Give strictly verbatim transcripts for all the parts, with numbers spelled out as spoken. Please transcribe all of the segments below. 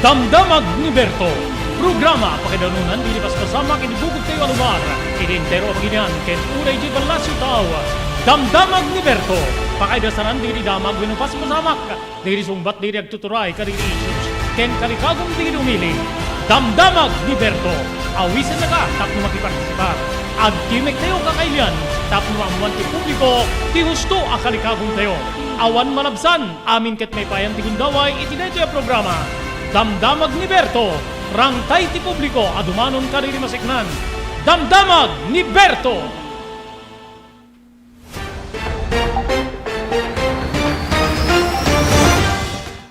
Damdamag ni Berto, programa pakaidanunan dagiti paspasamak iti bukod tayo a lugar, iti entero a pagilian ken uray iti ballasiw tao. Damdamag ni Berto, pakaidasanan dagiti damag wenno paspasamak, dagiti sungbat dagiti agtuturay kadagiti issues, ken kalikagum dagiti umili. Damdamag ni Berto, awisennaka tapno makipartisipar. Agtimek tayo kakailian tapno maammoan ti publiko ti husto a kalikagum tayo. Awan malabsan, amin ket maipayan ti gundaway iti daytoy a programa. Damdamag ni Berto, rangtay ti publiko a dumanon kadagiti maseknan. Damdamag ni Berto!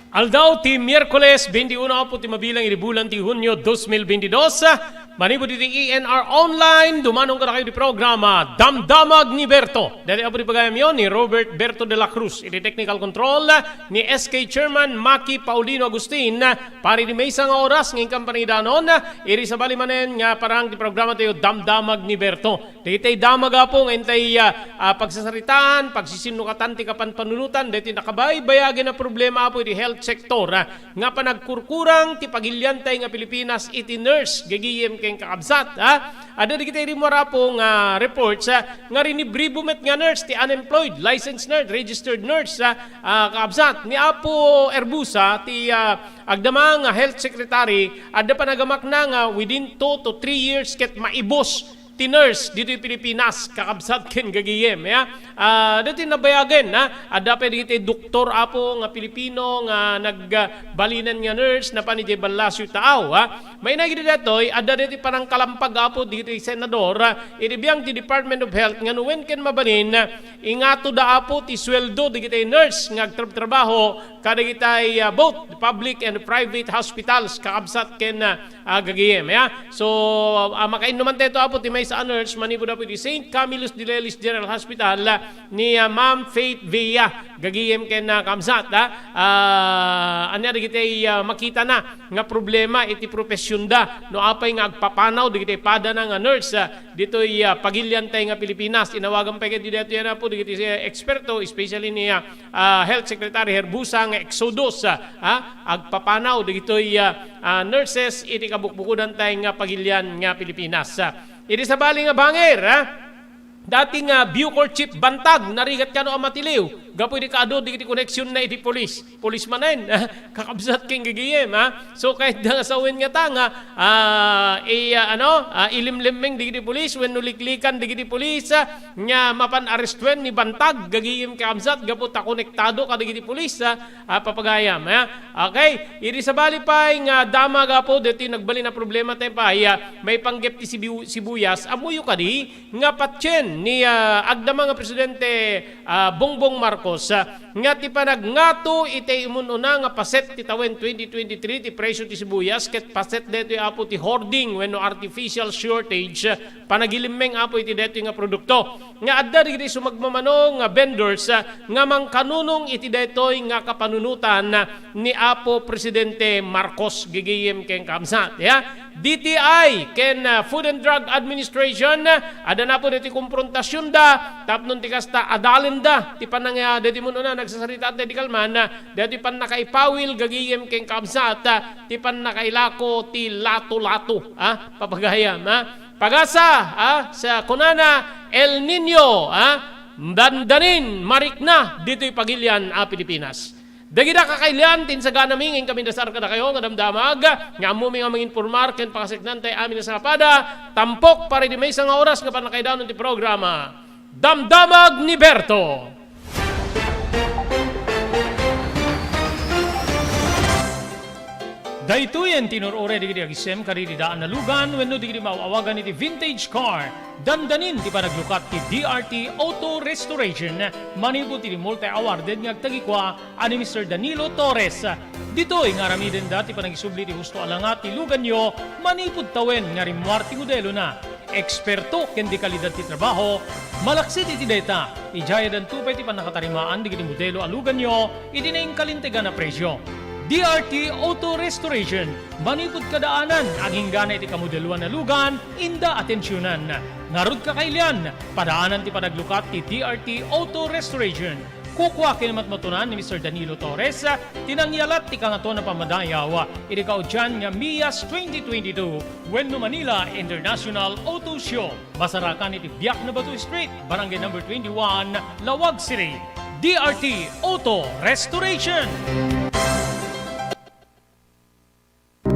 Aldaw ti Miyerkules, twenty-one apo ti mabilang iti bulan ti Hunio dos mil veintidós. Manipud iti E N R Online, dumanon kadakayo ti programa, Damdamag ni Berto. Daytoy apo ti pagayamyo ni Robert Berto de la Cruz. Iti technical control, ni S K Chairman Maki Paulino Agustin. Para iti maysa nga oras nga inkan panangidanon, iti sabali manen nga parang ti programa tayo, Damdamag ni Berto. Dagiti damag, apo, nga intay, ah, ah, pagsasaritaan, pagsisinnuatan ti kapanpanunotan, daytoy nakabaybayagen a problema, apo, iti health sector, ah, nga panagkurkurang ti pagiliantay nga Pilipinas iti nurse, gagayem ken kakabsat, ah. Adda dagiti rimmuar, apo, nga reports, ah, nga rinibribo met nga nurse ti unemployed, licensed nurse, registered nurse, ah, ah, kakabsat. Ni Apo Erbusa, ti, ah, agdama nga health secretary, adda panagamakna nga within two to three years ket maibus ti nurse ditoy Pilipinas, kakabsat ken gagayem, ya. Ah, daytoy nabayagen, ha? Adda pay dagiti doktor, apo, nga Pilipino nga nagbalinan nga nurse, napan idiay ballasiw taaw, ha? Maina ket daytoy, adda daytoy panangkalampag, apo, dagiti senador, ha? Iti biang ti Department of Health, nga no wen ken mabalin, ha? Ingatoda, apo, ti sueldo dagiti nurse nga agtrabtrabaho kadagiti, ah, both public and private hospitals, kakabsat ken, ah, ah, gagayem, ya. So, ah, makainnuman tayo, apo, ti maysa a nurse manipud, apo, iti Saint Camillus de Lelis General Hospital, ah, ni, ah, Ma'am Faith Villa, gagayem ken, ah, kakabsat, ah. Ah, ania dagiti, ah, makitana nga problema iti profesionda no apay nga agpapanaw dagiti padana nga nurse, ah, ditoy, ah, pagiliantay nga Pilipinas. Inawagan pay ket daytoy, apo, dagiti, ah, eksperto, especially ni, ah, ah, Health Secretary Herbusa nga exodus, ah, ah, agpapanaw dagitoy, ah, ah, nurses iti kabukbukodantay nga pagilian nga Pilipinas. Ah, iti sabali nga bangir, ah, dati nga Bucor Chief Bantag narigat kano a matiliw gapu iti kaadu dagiti koneksionna iti pulis. Pulis manen, kakabsat ken gagayem, ha? So, kayatda nga sawen ngata nga, ah, i-, ah, ano, ah, ilimlimmeng dagiti pulis wenno liklikan dagiti pulis, ah, nga mapan arestuen ni Bantag, gagayem kakabsat, gapu ta konektado kadagiti pulis, ah, ah, papagayam, ha? Okay, iti sabali pay nga damag, apo, daytoy nagbalin a problema tayo pay, ah, maipanggep ti sibu-, sibuyas, ammoyo kadi nga patien ni, ah, agdama nga Presidente, ah, Bongbong Marcos, ah, nga ti panagngato iti imun-una nga paset ti tawen twenty twenty-three ti presyo ti sibuyas ket paset daytoy, apo, ti hoarding wenno artificial shortage, ah, panagilimmeng, apo, iti daytoy nga produkto. Nga adda dagiti sumagmamano nga vendors, ah, nga mangkanunong iti daytoy nga kapanunotan, ah, ni Apo Presidente Marcos, gagayem ken kakabsat, ya. D T I ken, ah, Food and Drug Administration, ah, adda na, apo, daytoy komprontasionda tapno ti kasta adalenda ti panang-, ah, daytoy mun-una nagsasarita ti kalman, ah, daytoy pannakaipawil, gagayem ken kakabsat, ah, ti pannakailako ti lato-lato, ah, papagayam, ah. Pagasa, ah, sa kunana, El Niño, ah, dandanin, marikna ditoy pagilian a Pilipinas. Dagita kakailian ti insaganami nga inkami dasar kadakayo nga damdamag, nga ammomi nga manginpormar ken pakaseknantay amin a sapada, tampok para idi maysa nga oras nga pannakaidanon ti programa, Damdamag ni Berto. Daytoyen ti inur-uray dagiti agisem kadagiti daan a lugan wenno dagiti maaw-awagan iti vintage car. Dandanin ti panaglukat ti D R T Auto Restoration manipud iti multi-awarded nga agtagikua a ni Mister Danilo Torres. Ditoy nga aramidenda ti panagisubli ti husto a langat ti luganyo manipud tawen nga rimmuar ti modelona. Eksperto ken de kalidad ti trabaho, malaksid iti dayta, idiay addanto pay ti pannakatarimaan dagiti modelo a luganyo iti naingkalintegan a presio. D R T Auto Restoration, manipud kadaanan, aginggana iti kamodeloan a lugan, inda atensionan. Ngarud kakailian, padaanan ti panaglukat ti D R T Auto Restoration. Kukua ken matmatunan ni Mister Danilo Torres ti nangyalat ti Kangatoan a Pammadayaw iti kaudian nga MIAS twenty twenty-two wenno Manila International Auto Show. Masarakan iti Biak na Bato Street, Barangay Number twenty-one, Laoag City. D R T Auto Restoration.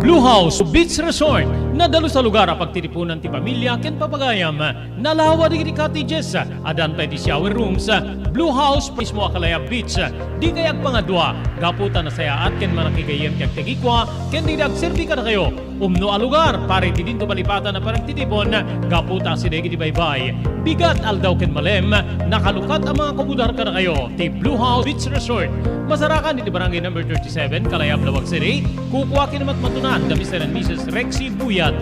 Blue House Beach Resort, nadalus a lugar a pagtitipunan ti pamilia ken papagayam. Nalawa dagiti cottages, addan pay ti shower rooms. Blue House mismo a kalayab beach, dikay agpangadua, gapu ta nasayaat ken manakigayyem ti agtagikua ken dagiti agserbi kadakayo. Umno a lugar para iti dinto malipatan a panagtitipon, gapu ta asideg iti baybay, bigat, aldaw ken malem, nakalukat a mga kumudar kadakayo ti Blue House Beach Resort. Masarakan iti Barangay Number thirty-seven, Kalayab, Laoag City. Kukua ken matmatunan da Mister and Missus Rexy Buyat.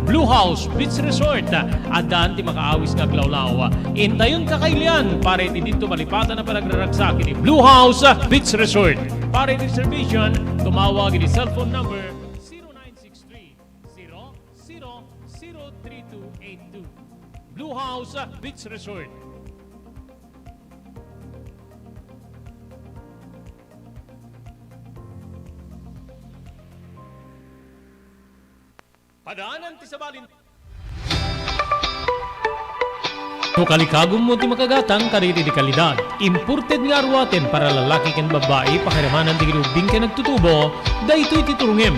Blue House Beach Resort, addan ti makaawis nga aglawlaw. Intayon kakailian para iti dinto malipatan a panagraragsak iti Blue House Beach Resort. Para iti reservation, tumawag iti cellphone number zero nine six three, zero zero zero three two eight two. Blue House Beach Resort. Padaanan ti sabalin. No kalikagummo ti makagatang kadagiti kalidad, imported nga aruaten para lalaki ken babbai, pakiramanan dagiti ubbing ken agtutubo, daytoy ti turongem.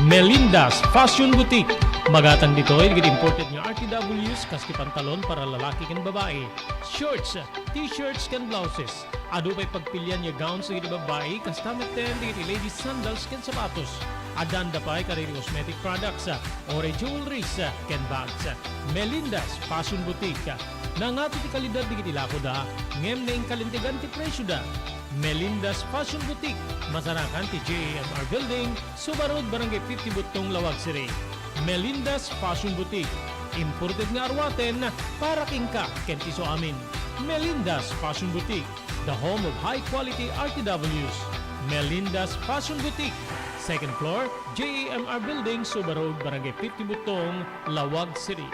Melinda's Fashion Boutique. Magatang ditoy dagiti imported nga R T Ws kas ti pantalon para lalaki ken babbai, shorts, t-shirts ken blouses. Adu pay pagpilian nga gowns dagiti babbai, kasta metten dagiti ladies sandals ken sapatos. Addanda pay kadagiti cosmetic products, uray jewelries, ken bags. Melinda's Fashion Boutique. Nangati ti kalidad dagiti lakoda, ngem naingkalintegan ti presioda. Melinda's Fashion Boutique, masarakan ti J A M R Building, Suba Road, Barangay fifty Buttong, Laoag City. Melinda's Fashion Boutique, imported nga aruaten para kenka ken ti isuamin. Melinda's Fashion Boutique, the home of high quality R T Ws. Melinda's Fashion Boutique, second floor, J A M R Building, Suba Road, Barangay fifty Buttong, Laoag City.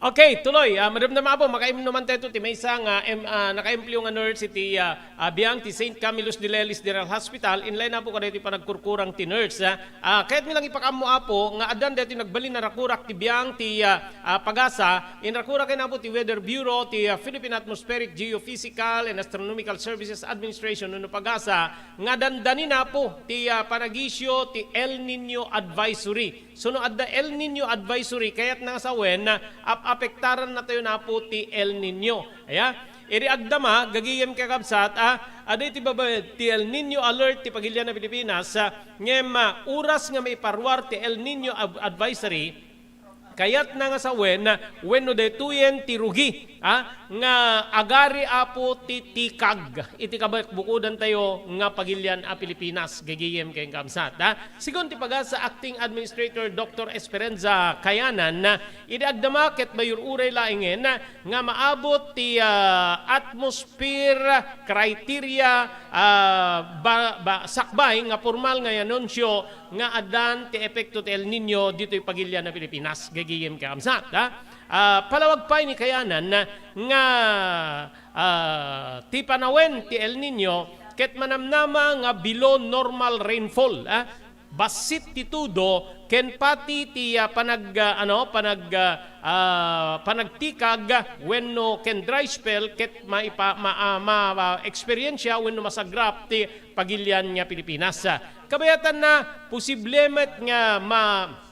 Okay, tuloy. Ah, madamdama, Apo, makaimno man tayo ti maysa nga, em, ah, nakaempleo nga nurse iti, ah, ah, biang ti Saint Camillus de Lely General Hospital. Inlay na po kadaytoy panagkurkurang ti nurse, ah. Ah, kayat mi lang ipakaammo, Apo, nga addan daytoy nagbalin a rakurak ti biang ti, ah, ah, PAGASA. Inrakurak ken, Apo, ti Weather Bureau, ti, ah, Philippine Atmospheric, Geophysical and Astronomical Services Administration, wenno PAGASA, nga dandani na po ti, ah, panagisyu ti El Niño Advisory. So, no adda El Niño Advisory, kayatna nga sawen, ap-apektaran natayo na po ti El Niño. Aya? Idi agdama, gagayem kakabsat, ah, adda iti babaen ti El Niño Alert ti pagilian a Pilipinas, ah, ngem, ah, oras nga maiparuar ti El Niño Ad-, Advisory, kayatna nga sawen, ah, wenno daytoyen ti rugi, ah, nga agari, Apo, ti tikag iti kabakbukodantayo nga pagilian a Pilipinas, gagayem ken kabsat, ah. Segun ti PAGASA Acting Administrator Doctor Esperanza Kayanan, idi agdama ket mayur-uray laengen nga maabot ti, ah, atmosphere criteria, ah, ba-, ba-, sakbay nga pormal nga inanunsio nga addan ti epekto ti El Niño ditoy pagilian a Pilipinas, gagayem ken kabsat, ah. Ah, palawag pay ni Kayanan nga, ah, ti panawen ti El Niño ket manamnama nga below normal rainfall, ah. Bassit ti tudo ken pati ti, ah, panag-, ah, ano, panag-, ah, ah, panagtikag wenno ken dry spell ket maipa-, ma-, ah, ma-, ah, eksperiensia wenno masagrap ti pagilian nga Pilipinas. Kabayatanna, posible met nga ma-,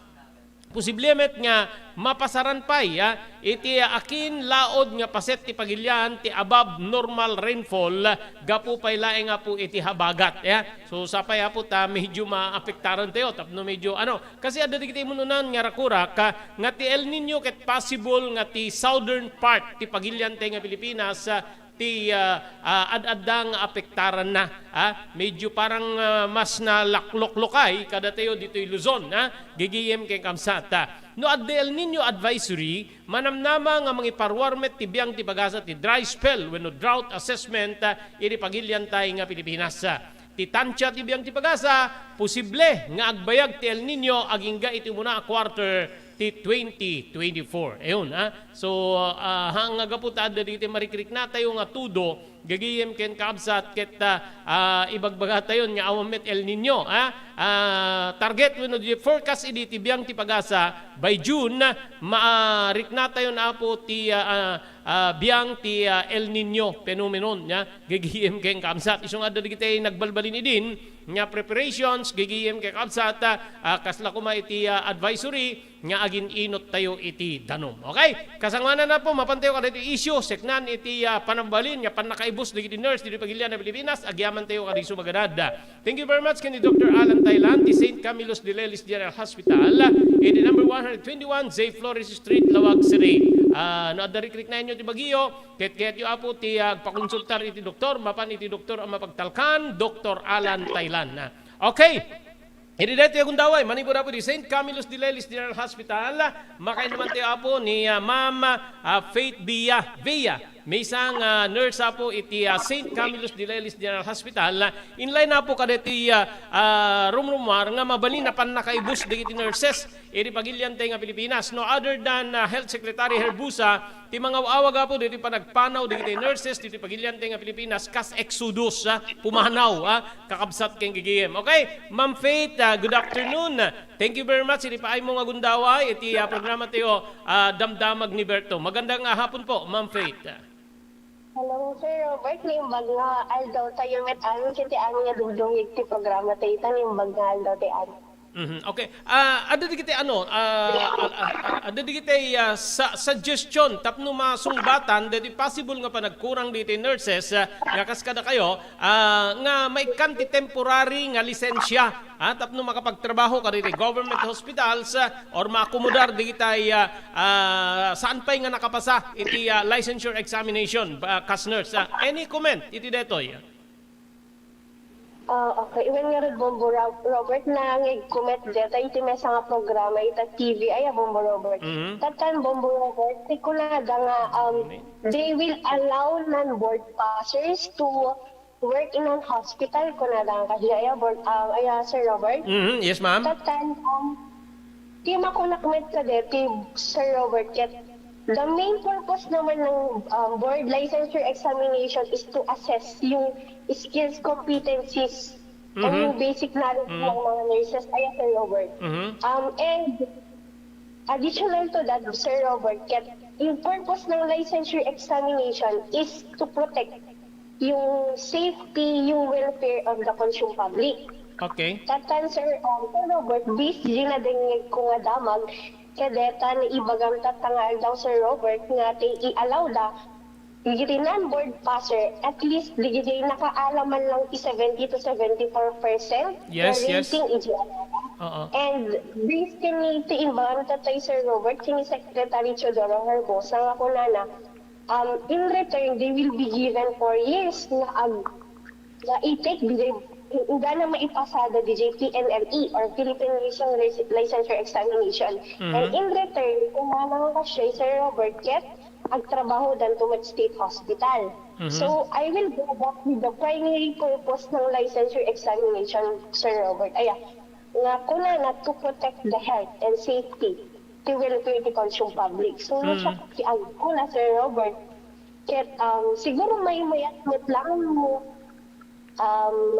posible met nga mapasaran pay, ah, iti akin laod nga paset ti pagilian ti above normal rainfall gapu pay laeng, Apo, iti habagat, ya. So, sapay, Apo, ta medyo maapektaran tayo tapno medyo, ano, kasi adda dagiti imun-unan nga rakurak, ah, nga ti El Niño ket possible nga ti southern part ti pagilian tayo nga Pilipinas, ah, ti, ah, ah, ad-adda nga apektaranna, ah. Medyo parang, ah, mas nalakloklokay kadatayo ditoy Luzon, ah, gigiyem ken kabsat, ah. No adda El Niño Advisory, manamnama nga mangiparuar met ti biang ti PAGASA ti dry spell wenno drought assessment, ah, iti pagilian tayo nga Pilipinas, ah. ti tansya ti biang ti pag-asa, posible nga agbayag ti El Nino agingga iti umuna a quarter ti twenty twenty-four. Ayun, ha? So, ah, ha, nga gapu ta adda dagiti marikriknatayo nga tudo, gagayem ken kabsat, ket, ah, ah, ibagbagatayon nga awan met El Nino, ha? Ah, target wenno di forecast idi ti biang ti pag-asa, by June, mariknatayon, Apo, ti, ah, ah, ah, biang ti, ah, El Nino phenomenon, ya. Gagayem ken kabsat. Isu nga adda dagiti nagbalbalin idin nga preparations, gagayem ken kabsat, ah, kasla koma iti, ah, advisory nga agin-inot tayo iti danum. Okay? Kasangoanan, Apo, mapan tayo kadagiti issue, seknan iti, ah, panambalin nga pannakaibus dagiti nurse ditoy pagilian a Pilipinas, agyaman tayo kadagiti sumaganad. Thank you very much ken ni Doctor Alan Thailand, ti Saint Camillus de Lelis General Hospital, iti number one hundred twenty-one J Flores Street, Laoag City. Ah, no adda rikriknaenyo ti bagyo, ket kayatyo, Apo, ti, ah, agpakonsultar iti doktor, mapan iti doktor a mapagtalkan, Doctor Alan Thailand. Ah, okay. Idi daytoy a gundaway, manipud, Apo, di Saint Camillus de Lelis General Hospital, makainnuman tayo, Apo, ni, ah, Ma'am, ah, Faith Villa. Villa. Maysa nga nurse, Apo, iti, ah, Saint Camillus de Lelis General Hospital. Inline, Apo, kadaytoy, ah, ah, rumrumuar nga mabalin a pannakaibus dagiti nurses iti pagilian tayo nga Pilipinas. No other than, ah, Health Secretary Herbusa, ti mangaw-awag, Apo, ditoy panagpanaw dagiti nurses ditoy pagilian tayo nga Pilipinas, kas exodus, ah, pumanaw, ah, kakabsat ken gagayem. Okay, Ma'am Faith, ah, good afternoon. Thank you very much iti paaymo nga gundaway iti, ah, programa tayo, ah, Damdamag ni Berto. Magandang, ah, hapon po, Ma'am Faith. Hello, Sir Robert. Naimbag nga aldaw tayo met amin, ket ti amin nga dumdumngeg ti programa tayo, ta naimbag nga aldaw tayo amin. Mhm. Okay. Ah, adda dagiti ano, ah, ah, ah, adda dagiti, ah, sa, suggestion tapno masungbatan dagiti possible nga panagkurang dagiti nurses, ah, nga kas kadakayo, ah, nga maikkan ti temporary nga lisensya, ah, tapno makapagtrabaho kadagiti government hospitals, ah, or maakomodar dagiti, ah, ah, saan pay nga nakapasa iti, ah, licensure examination, ah, kas nurse. Ah, any comment iti daytoy? Ah, okay. Wen ngarud, Bombo Rob-, Robert, nangegkomment deta iti maysa nga programa ita T V ay, a, Bombo Robert. Mhm. Tattan, Bombo Robert, ti kunada nga, um, they will allow non-board passers to work in an hospital, kunada nga kadi, ay, a, Bor-, ah, ay, a, Sir Robert. Mhm. Yes, ma'am. Tattan, um, ti makunak met kadeti, Sir Robert, ket the main purpose naman ng, um, board licensure examination is to assess yung skills, competencies, and Mhm. yung basic knowledge Mhm. ng mga nurses, ay, Sir Robert. Mhm. Um, and additional to that, Sir Robert, ket yung purpose ng licensure examination is to protect yung safety, yung welfare of the consume public. Okay. Tattan, Sir, um, Sir Robert, based di nadengngeg ko nga damag, kadeta naibagam tatta nga aldaw, Sir Robert, nga ti i-allow da, digiti non-board passer, at least digiti nakaalaman lang ti seventy to seventy-four percent Yes, nga yes. rating iti allow da. Oo. And based kini ti imbagam tatta, Sir Robert, kini Secretary Teodoro Herbosa nga kunana, um, in return, they will be given four years nga ag-, nga i-take diay, ingana maipasada diay P N L E or Philippine Nursing Lic-, Licensure Examination. Mhm. And in return, kung manang kasya, Sir Robert, ket agtrabahodanto met state hospital. Mhm. So, I will go back with the primary purpose ng licensure examination, Sir Robert. Aya, nga kunana to protect the health and safety ti welfare ti consume public. So, no, Mm. siya ti agkuna, Sir Robert. Ket, um, siguro may mayat met lang mo, um,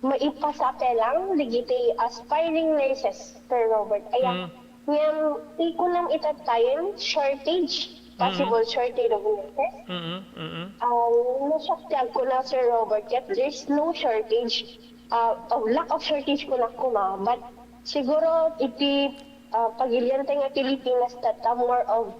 maipasapay lang dagiti aspiring nurses, Sir Robert. Aya, Mm. ngem, ti kunam ita time, shortage, Mm. possible shortage of nurses. Mm, mm. Um, no, siya ti agkuna, Sir Robert, ket there's no shortage, uh, of lack of shortage kuna koma, but siguro iti, uh, pagilian tayo nga Pilipinas, tatta more of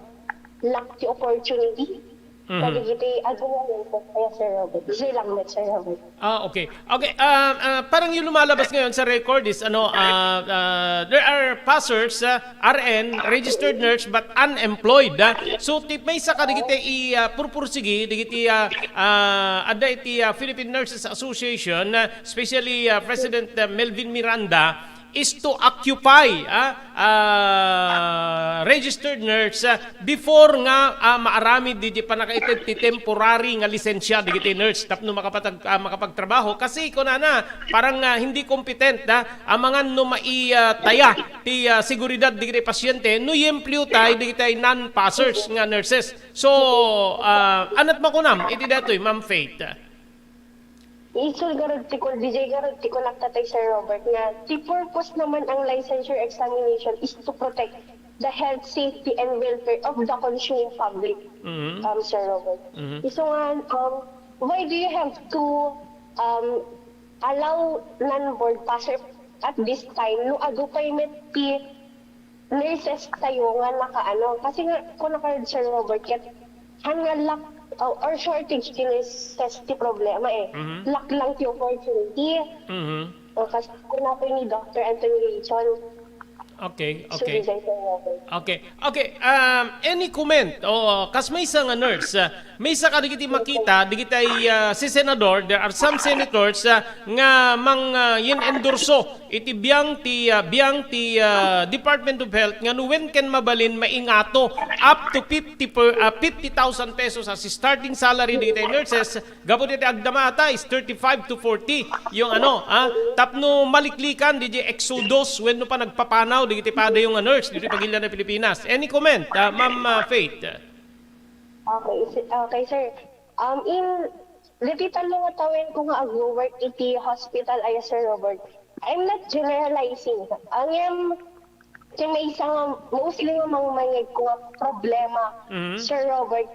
lack ti opportunity. Mhm. Kadagiti agumanan ko kaya, Sir Robert. Isu lang met, Sir Robert. Ah, okay. Okay, ah, ah, parang yung lumalabas ngayon sa record is, ano, ah, ah, there are passers, ah, R N, registered nurse, but unemployed, ah. So, ti-, maysa kadagiti i, ah, purpursigi, dagiti, ah, ah, adda iti, ah, Philippine Nurses Association, ah, especially, ah, President, ah, Melvin Miranda, is to occupy, ah, ah, registered nurse, ah, before nga, ah, maaramid diay pannakaited ti temporary nga lisensia dagiti nurse tapno makapatag-, ah, makapagtrabaho. Kasi kunana, parang, ah, hindi competent, ah, amangan no mai-, ah, taya ti, ah, seguridad dagiti pasyente no iempleo tay dagiti non-passers nga nurses. So, ah, anat makunam iti datoy, Ma'am Faith? Isu garud ti kun-, D J, garud ti kunak tatay, Sir Robert, nga ti purpose naman ang licensure examination is to protect the health, safety, and welfare of the consuming public, Mhm. um, Sir Robert. Mhm. Isu nga, um, why do you have to, um, allow non-board passer at this time no adu pay met ti nurses tayo nga nakaano? Kasi nga, kunakon, Sir Robert, ket han nga lack, uh, or shortage ti nurses ti problema, eh. Mhm. Lack lang ti opportunity. Mhm. O, kas-, kunakon ni Doctor Anthony Rayson. Okay, okay. Sir Robert. Okay, okay. Um, any comment? O, kas maysa nga nurse, ah, maysa kadagiti makita, dagiti, ah, si senador, there are some senators, ah, nga mang, ah, yen-endorso iti biang ti, ah, biang ti, ah, Department of Health nga no wen ken mabalin maingato up to fifty per, ah, fifty thousand pesos as starting salary dagiti nurses, gapu iti agdamata is thirty-five to forty yung ano, ah, tapno maliklikan diay exodus wenno panagpapanaw dagiti padayo nga nurse ditoy pagilian ti Pilipinas. Any comment, ah, Ma'am, ah, Faith? Okay, si-, okay, sir. Um, in, dagiti tallo nga tawen ko nga agwo-work iti hospital, aya, Sir Robert. I'm not generalizing. Ngem, ti maysa nga, mostly nga mangmangeg ko nga problema, Mhm. Sir Robert,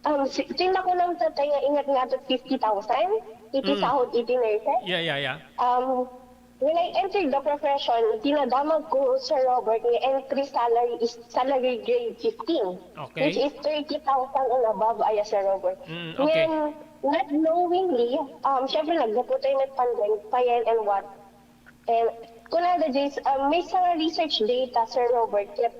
um, si-, ti nakunam tatay nga ingat nga ato fifty thousand iti Mm. sahod iti nurses. Yeah, yeah, yeah. Um, when I entered the profession, ti nadamag ko, Sir Robert, nga entry salary is salary grade fifteen, Okay. which is thirty thousand and above, aya, Sir Robert. Mm, okay. Ngem, not knowingly, um, syempre, naggapu tayo ng pandemic pa yan and what. And, kunada, Jace, um, maysa nga research data, Sir Robert, ket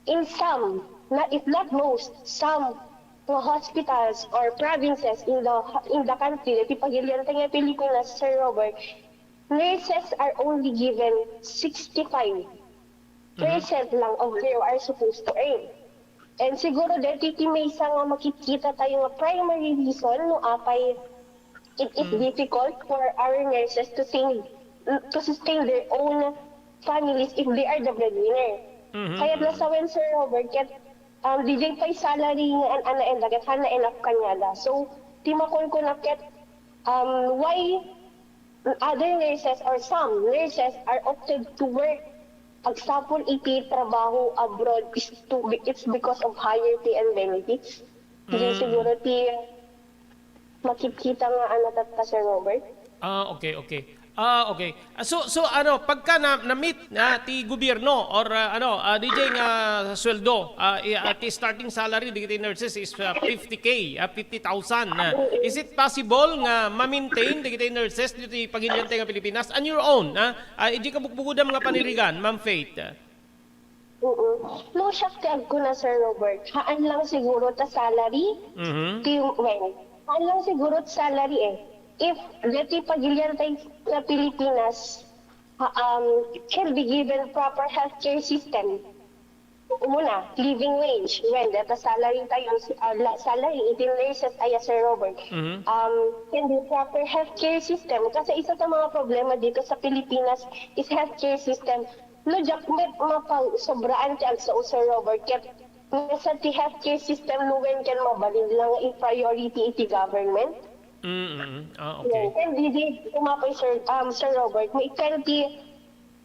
in some, not, if not most, some nga hospitals or provinces in the, in the country, ti pagilian tayo nga Pilipinas, Sir Robert, nurses are only given sixty-five percent lang of their are supposed to earn. And siguro deti ti maysa nga makitkita tayo nga primary reason no apay it is Mm. difficult for our nurses to sing-, to sustain their own families if they are the breadwinner. Mhm, Kaya mhm. Nasawen, Sir Robert, ket, um, diay pay salary nga an-, anaen da, ket han na enough kaniada. So, ti makunkuna ket, um, why other nurses or some nurses are opted to work agsapul iti trabaho abroad is to, it's because of higher pay and benefits. Di Mm. siguro ti makitkita nga ano tatta, Sir Robert? Ah, okay, okay. Ah, okay. Ah, so, so ano, pagka na, na-meet na ti gobyerno or, ah, ano, ah, D J nga sweldo, ah, i-, ah, ti starting salary dagiti nurses is, ah, fifty K, ah, fifty thousand. Ah, is it possible nga ma-maintain dagiti nurses ditoy pagilian tayo nga Pilipinas on your own, ah? Ah, idiay kabukbukodam nga panirigan, Ma'am Faith? Mm. No, siak ti agkuna, Sir Robert. Haan lang siguro ta salary. Mhm. Ti, well, haan lang siguro ta salary eh. If dati pagilian tayo nga Pilipinas, ha-, um, can be given proper healthcare system. Umuna, living wage. Well, data salary tayo, si-, ah, la-, salary, iti nurses, aya, Sir Robert. Mhm. Um, can be proper healthcare system. Kasi isa sa mga problema dito sa Pilipinas is healthcare system. No, diak met mapagsobraan ti agsao, Sir Robert, ket maysa ti healthcare system no wen ken mabalin lang i-priority iti government. Mm, mm. Ah, okay. Ken di, di, umapay, Sir, um, Sir Robert, maikkay ti,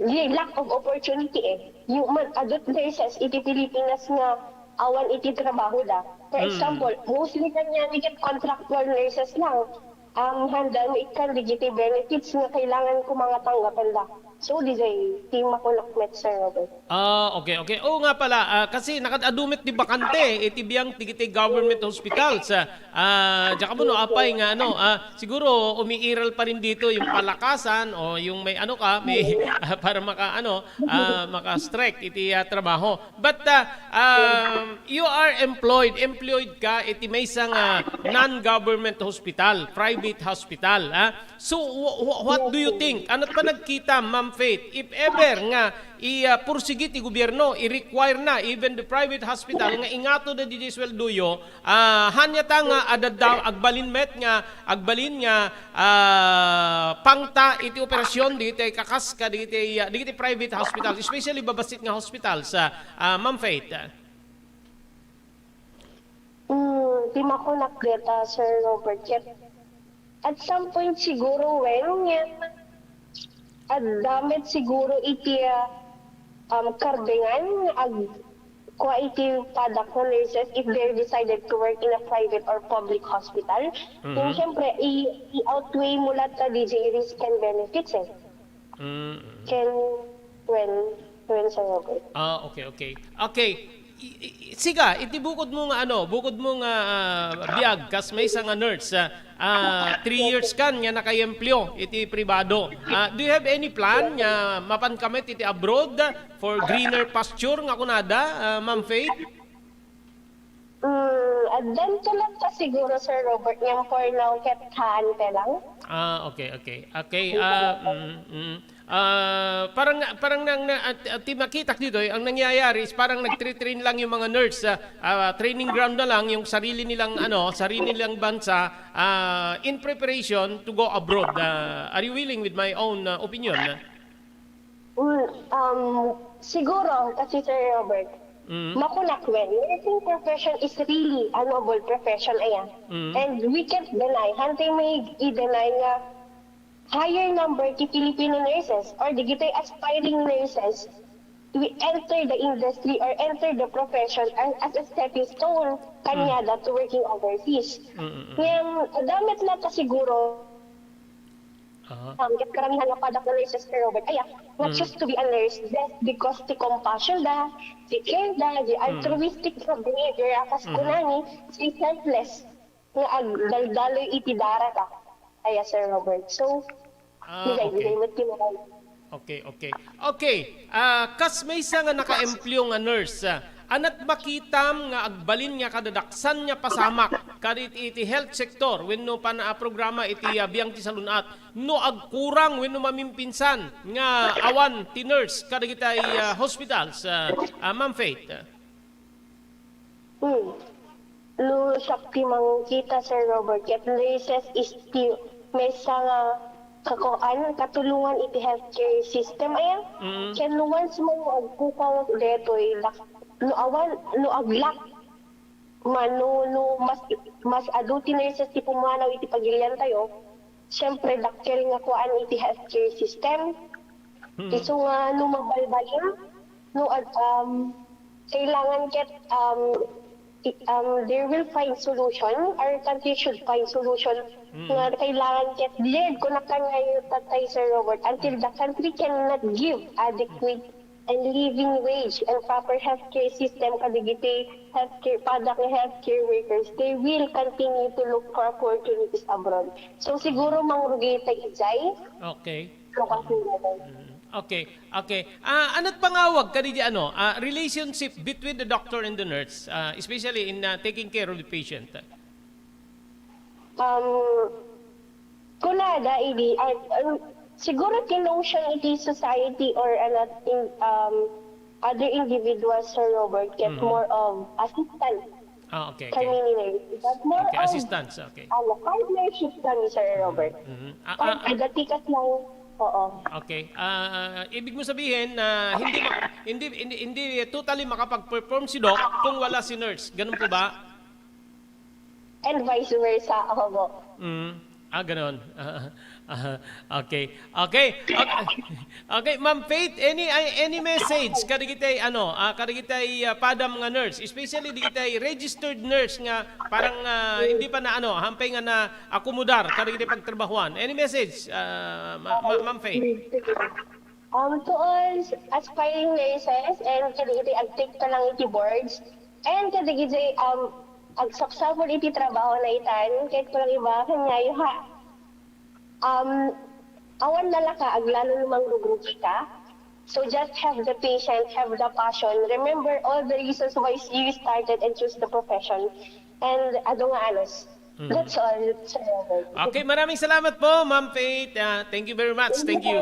di lack of opportunity eh. Yung man, adult nurses iti Pilipinas nga awan iti trabaho da. For Mm. example, mostly kanya ni ket contractual nurses lang. Um, handa maikkay dagiti benefits nga kailangan ko mga tanggapan da. So, diay ti makunak met, Sir Robert. Ah, okay, okay. Oo nga pala, ah, kasi nakad-adu met ti bakante iti biang ti, ti government hospitals. Ah, ah, diak ammo no apay nga ano, ah, siguro umiiral pa rin dito yung palakasan o yung may ano ka, may, ah, para maka, ano, ah, maka-strike iti, ah, trabaho. But, ah, um, you are employed, employed ka iti maysa nga non-government hospital, private hospital, ah. So, wh-, wh-, what do you think? Ano pa nagkita, Ma'am Faith, if ever nga i-, ah, pursigi ti gobierno, i-require na even the private hospital nga ingato da didiay sueldoyo, ah, haan ta nga adda, agbalin met nga, agbalin nga, ah, pangta iti operasyon dagiti kakas kadagiti, ah, dagiti private hospital, especially babassit nga hospital sa, ah, Ma'am Faith. Mm, ti makunak deta, Sir Robert, ket at some point siguro when ngem adda met siguro iti, ah, um, karbengan nga agkua iti padak nga nurses if they decided to work in a private or public hospital. Ngem Mhm. siyempre, i-, i-outweigh mo latta diay risk and benefits eh. Mm. Ken, well, well, Sir Robert. Ah, okay, okay. Okay. I- i- Siga, iti bukod mo nga ano, bukod mo nga ah, biag, kas maysa nga nurse, ah, ah, three years kan nga nakaempleo iti pribado. Ah, do you have any plan nga mapan ka met iti abroad for greener pasture nga kunada, ah, Ma'am Faith? Mm, addanto lang ta siguro, Sir Robert, ngem for now, ket haan ka lang. Ah, okay, okay. Okay, ah, mm, mm. Ah, parang na, parang nang na, at, at ti makitak ditoy, ang nangyayari is parang nagtre-train lang yung mga nurse sa ah, training ground na lang yung sarili nilang ano, sarili nilang bansa ah, in preparation to go abroad. Ah, are you willing with my own ah, opinion? Mm, um, siguro, kasi Sir Robert, Mm. makunak wen, nursing profession is really a noble profession, aya. Mm. And we can't deny, hantay may i-deny nga higher number ti Filipino nurses or digitay aspiring nurses we enter the industry or enter the profession as, as a stepping stone kanyada to working overseas. Mm, mm, mm. Ngem, adda met latta siguro, Aha. um, ket karamihan nga padak nga nurses, Sir Robert, aya, nga Mm. choose to be a nurse just because ti compassion da, ti care da, the Mm. altruistic nga behavior, a kas Mhm. kunani, ti selfless nga agdaldaloy iti darata. Aya, Sir Robert. So, Ah, digay, okay. digay met ti makan. Okay, okay. Okay, ah, kas maysa nga nakaempleo nga nurse, ah, anat makitam nga agbalin nga kadadaksan nga pasamak kadagiti iti health sector wenno pan-, ah, programa iti, ah, biang ti salun-at no agkurang wenno mamimpinsan nga awan ti nurse kadagiti, ah, hospitals, ah, ah, Ma'am Faith? Hmm. No, siak ti mangkita, Sir Robert, ket nurses is ti maysa nga kakuan, katulongan iti healthcare system, aya. Mm. Ken once mo agkukaw detoy, dak-, no awan, no aglack man, no, no mas, mas adu ti nurses ti pumanaw iti pagiliantayo, siyempre, dakkel nga kuan iti healthcare system. Hmm. Isu nga no mabalbalin, no ad-, um, kailangan ket, um, i-, um, they will find solution. Our country should find solution Hmm. nga kailangan ket did kunakan nga tatay, Sir Robert, until the country cannot give adequate and living wage and proper healthcare system kadagiti healthcare, padak nga healthcare workers, they will continue to look for opportunities abroad. So siguro mangrugi ta idiay. Okay. So, kasi naman. Mm, okay, okay. Ah, anat pangawag kadagiti ano, ah, relationship between the doctor and the nurse, ah, especially in, ah, taking care of the patient? Um, kunada idi, ah, um, siguro ti notion iti society or ano, in, um, other individuals, Sir Robert, get Mhm. more of assistance Ah, okay, kami okay. ni nurse. But more Okay, of, assistance, okay. ano, partnership kami, Sir Robert. Mhm. Ah, Pag ah, adati ka lang, oo. Okay. Ah, ibig mo sabihin na hindi ma- hindi hindi hindi totally makapag-perform si doc kung wala si nurse. Ganun po ba? And vice versa, opo. Mm. Ah, ganun. Ah, ah, okay. Okay. Okay. Okay, Ma'am Faith, any any message kadagiti ano, ah, kadagiti ah, padam nga nurse, especially digiti registered nurse nga parang ah, hindi pa na ano, hampay nga na akomodar kadagiti pagtrabahuan. Any message, ah, Ma- Ma- Ma'am Faith? Um, to all aspiring nurses and kadagiti agtake pa lang iti boards and kadagiti um, agsapsapul iti trabaho na itan, kahit ko lang iba, kanyayo ha. Um, awan nalaka, aglalo lumang rugrugi ka. So just have the patience, have the passion. Remember all the reasons why you started and choose the profession. And adu nga anos. That's all, Sir Robert. Okay, maraming salamat po, Ma'am Faith. Ah, thank you very much. Thank you.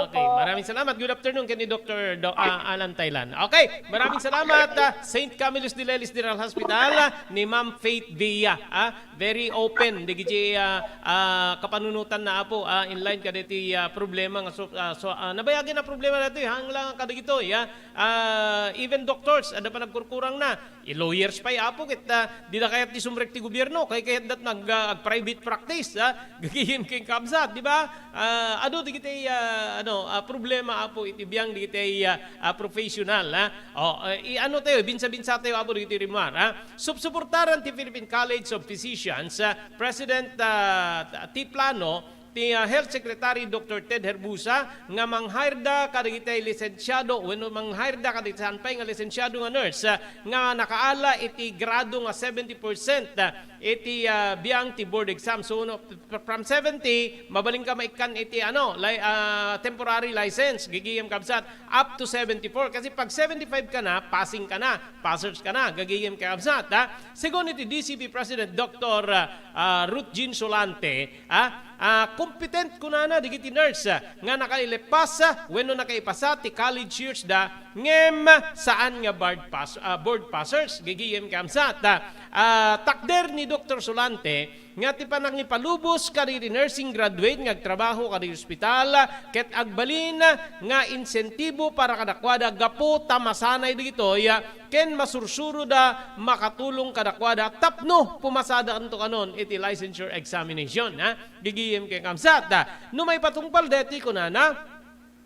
Okay, maraming salamat. Good afternoon, ken ni Doctor Do, ah, Alan Thailand. Okay, maraming salamat, ah, Saint Camillus de Lelis General Hospital, ah, ni Ma'am Faith Villa. Ah, very open dagiti, ah, ah, kapanunotanna, Apo, ah, in line kadagiti, ah, problema nga so, ah, so, ah, nabayagin a problema daytoy, haangan lang kadagitoy, ah, ah, even doctors, adda panagkurkurangna. I lawyers pay, Apo, ket, ah, dida kayat ti sumrek ti gobierno, kay kayatdat nag, ah, ag-private practice, ah, gagayem ken kabsat, di ba? Ah, adu dagiti, ah, ano, ah, problema, Apo, iti biang dagiti, ah, ah, professional, ah. O, eh, i-ano tayo, binsa-binsa tayo, Apo, dagiti rimar, ah. Supsuportaran ti Philippine College of Physicians, ah, President, ah, T. Plano, ti, ah, Health Secretary Doctor Ted Herbusa nga mang-hire da kadagiti lisensiado wenno mang-hire da kadagiti saan pay nga lisensiado nga nurse, ah, nga nakaala iti grado nga seventy percent, ah, iti, ah, biang ti board exam. So, no, fr-, from seventy, mabalinka maikkan iti, ano, li-, ah, temporary license, gagayem kabsat, up to seventy-four. Kasi pag seventy-five ka na, passing ka na, passers ka na, gagayem kabsat, ha? Segun iti D C P President Doctor, ah, ah, Ruth Jean Solante, ah, ah, competent kunana dagiti nurse, ah, nga nakailepas, ah, wenno nakaipasa ti college years da, ngem saan nga board pass-, ah, board passers, gagayem kabsat, ah. Ah, takder ni Doctor Solante nga ti panangipalubos kadagiti nursing graduate nga agtrabaho kadagiti ospital ket agbalin nga insentibo para kadakuada gapu ta masanay dagitoy ken masursuroda makatulong kadakuada tapno pumasadakanto kanon iti licensure examination, ha? Gagayem ken kabsat, ha? No maipatungpal deti kunana,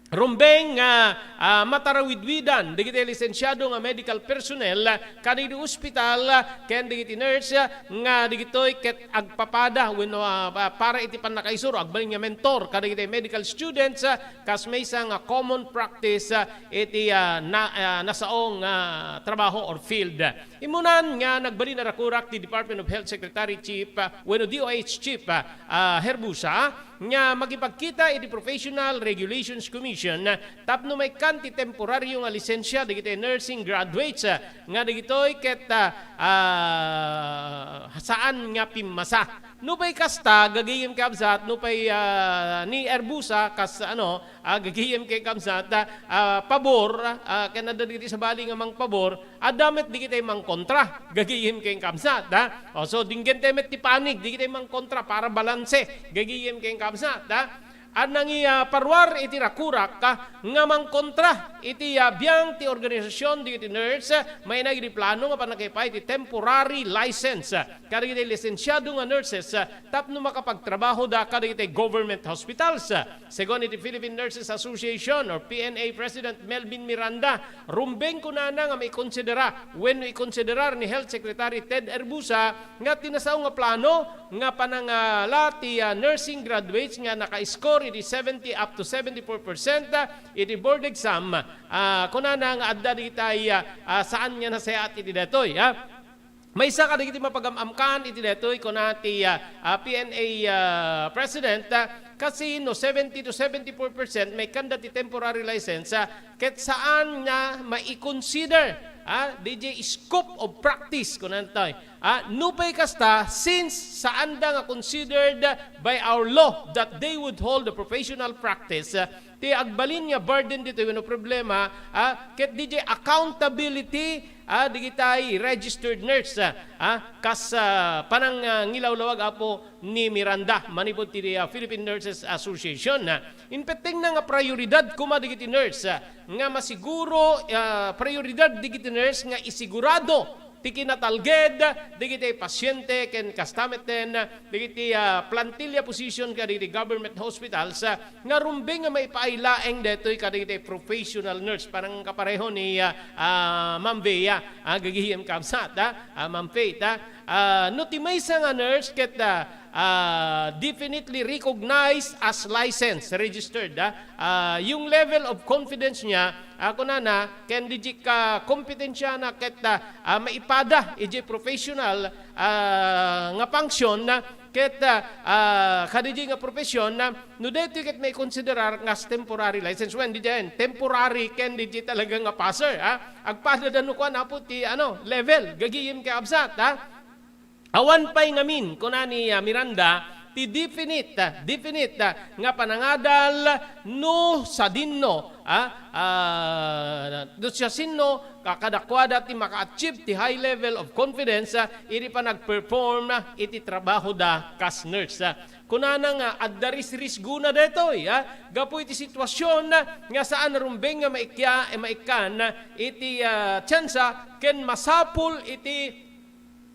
rumbeng nga, ah, matarawidwidan dagiti lisensiado nga medical personnel kadagiti ospital ken dagiti nurse nga dagitoy ket agpapada wenno, ah, pa-, para iti pannakaisuro, agbalin nga mentor kadagiti medical students, ah, kas maysa nga common practice, ah, iti, ah, na-, ah, nasaong, ah, trabaho or field. Immunan nga nagbalin a rakurak ti Department of Health Secretary Chief, ah, wenno D O H Chief, ah, ah, Herbusa, nga makipagkita iti Professional Regulations Commission, ah, tapno maikkan ti temporario nga lisensia dagiti nursing graduates, ah, nga dagitoy ket, ah, ah, saan nga pimmasa. Nupay kasta, gagayem kabsat, nupay, ah, ni Herbusa, kas, ano, ah, gagayem ken kabsat, ah, ah, pabor, ah, ken adda dagiti sabali nga mangpabor, adda met dagiti mangkontra, gagayem ken kabsat, ha? O, so, dinggente met ti panig, dagiti mangkontra para balanse, gagayem ken kabsat, ha? Adda nga, ah, paruar iti rakurak, ah, nga mangkontra iti, ah, biang ti organisasyon dagiti nurse, ah, maina iti plano nga pannakaipaay ti temporary license, ah, kadagiti lisensiado nga nurses, ah, tapno makapagtrabahoda kadagiti government hospitals, ah. Segun iti Philippine Nurses Association or P N A President Melvin Miranda, rumbeng kunana nga maikonsidera wenno ikonsiderar ni Health Secretary Ted Herbusa nga ti nasao nga plano nga panangala ti, ah, nursing graduates nga naka-score iti seventy up to seventy-four percent, ah, iti board exam. Ah, kunana nga adda dagiti, ah, ah, saan nga nasayaat iti daytoy, ah. Maysa kadagiti mapagam-amkan iti daytoy, kuna ti, ah, ah, P N A, ah, President, ah, kasi no seventy to seventy-four percent maikkanda ti temporary license, ah, ket saan nga mai-consider, ah, D J scope of practice, kuna toy. Ah, nupay kasta, since saanda nga considered by our law that they would hold a professional practice, ah, ti agbalin nga burden ditoy wenno problema, ah, ket D J accountability, ah, digitay registered nurse, ah, ah, kas, ah, panang, ah, ngilawlawag, Apo, ni Miranda manipud ti, ah, Philippine Nurses Association, ah. Impettengna nga prioridad koma digiti nurse, ah, nga masiguro, ah, prioridad digiti nurse nga isigurado ti kinatalged digiti pasiente ken kasta metten digiti, ah, plantilla position kadagiti government hospitals, ah, nga rumbeng nga maipaay laeng daytoy kadagiti professional nurse, parang kapareho ni, ah, ah, Ma'am Bea, ah, gagayem kabsat, ah, ah, Ma'am Faith, ah. Ah, no ti maysa nga nurse ket, ah, ah, definitely recognized as licensed, registered, ah, ah, yung level of confidence niya, ah, kunana, ken D J ka kompetensiana ket, ah, ah, maipada iti professional, ah, nga function, ah, ket, ah, ah, kadaydi nga profession, ah, no daytoy ket maikonsiderar nga as temporary license. Wen, didiay, temporary ken didiay talaga nga passer, ah. Agpada da no kuan, Apo, ti, ano, level, gagayem ken kabsat, ah. Awan pay ngamin, kuna ni, ah, Miranda, ti definite, ah, definite, ah, nga panangadal no sadinno, ah, ah, no siasino ka-, kadakuada ti maka-achieve ti high level of confidence, ah, idi panagperform, ah, iti trabahoda kas nurse, ah. Kunana nga adda risrisgona daytoy, ah, gapu iti situasion, ah, nga saan a rumbeng nga maikya-, eh, maikkan, ah, iti, ah, tiansa ken masapul iti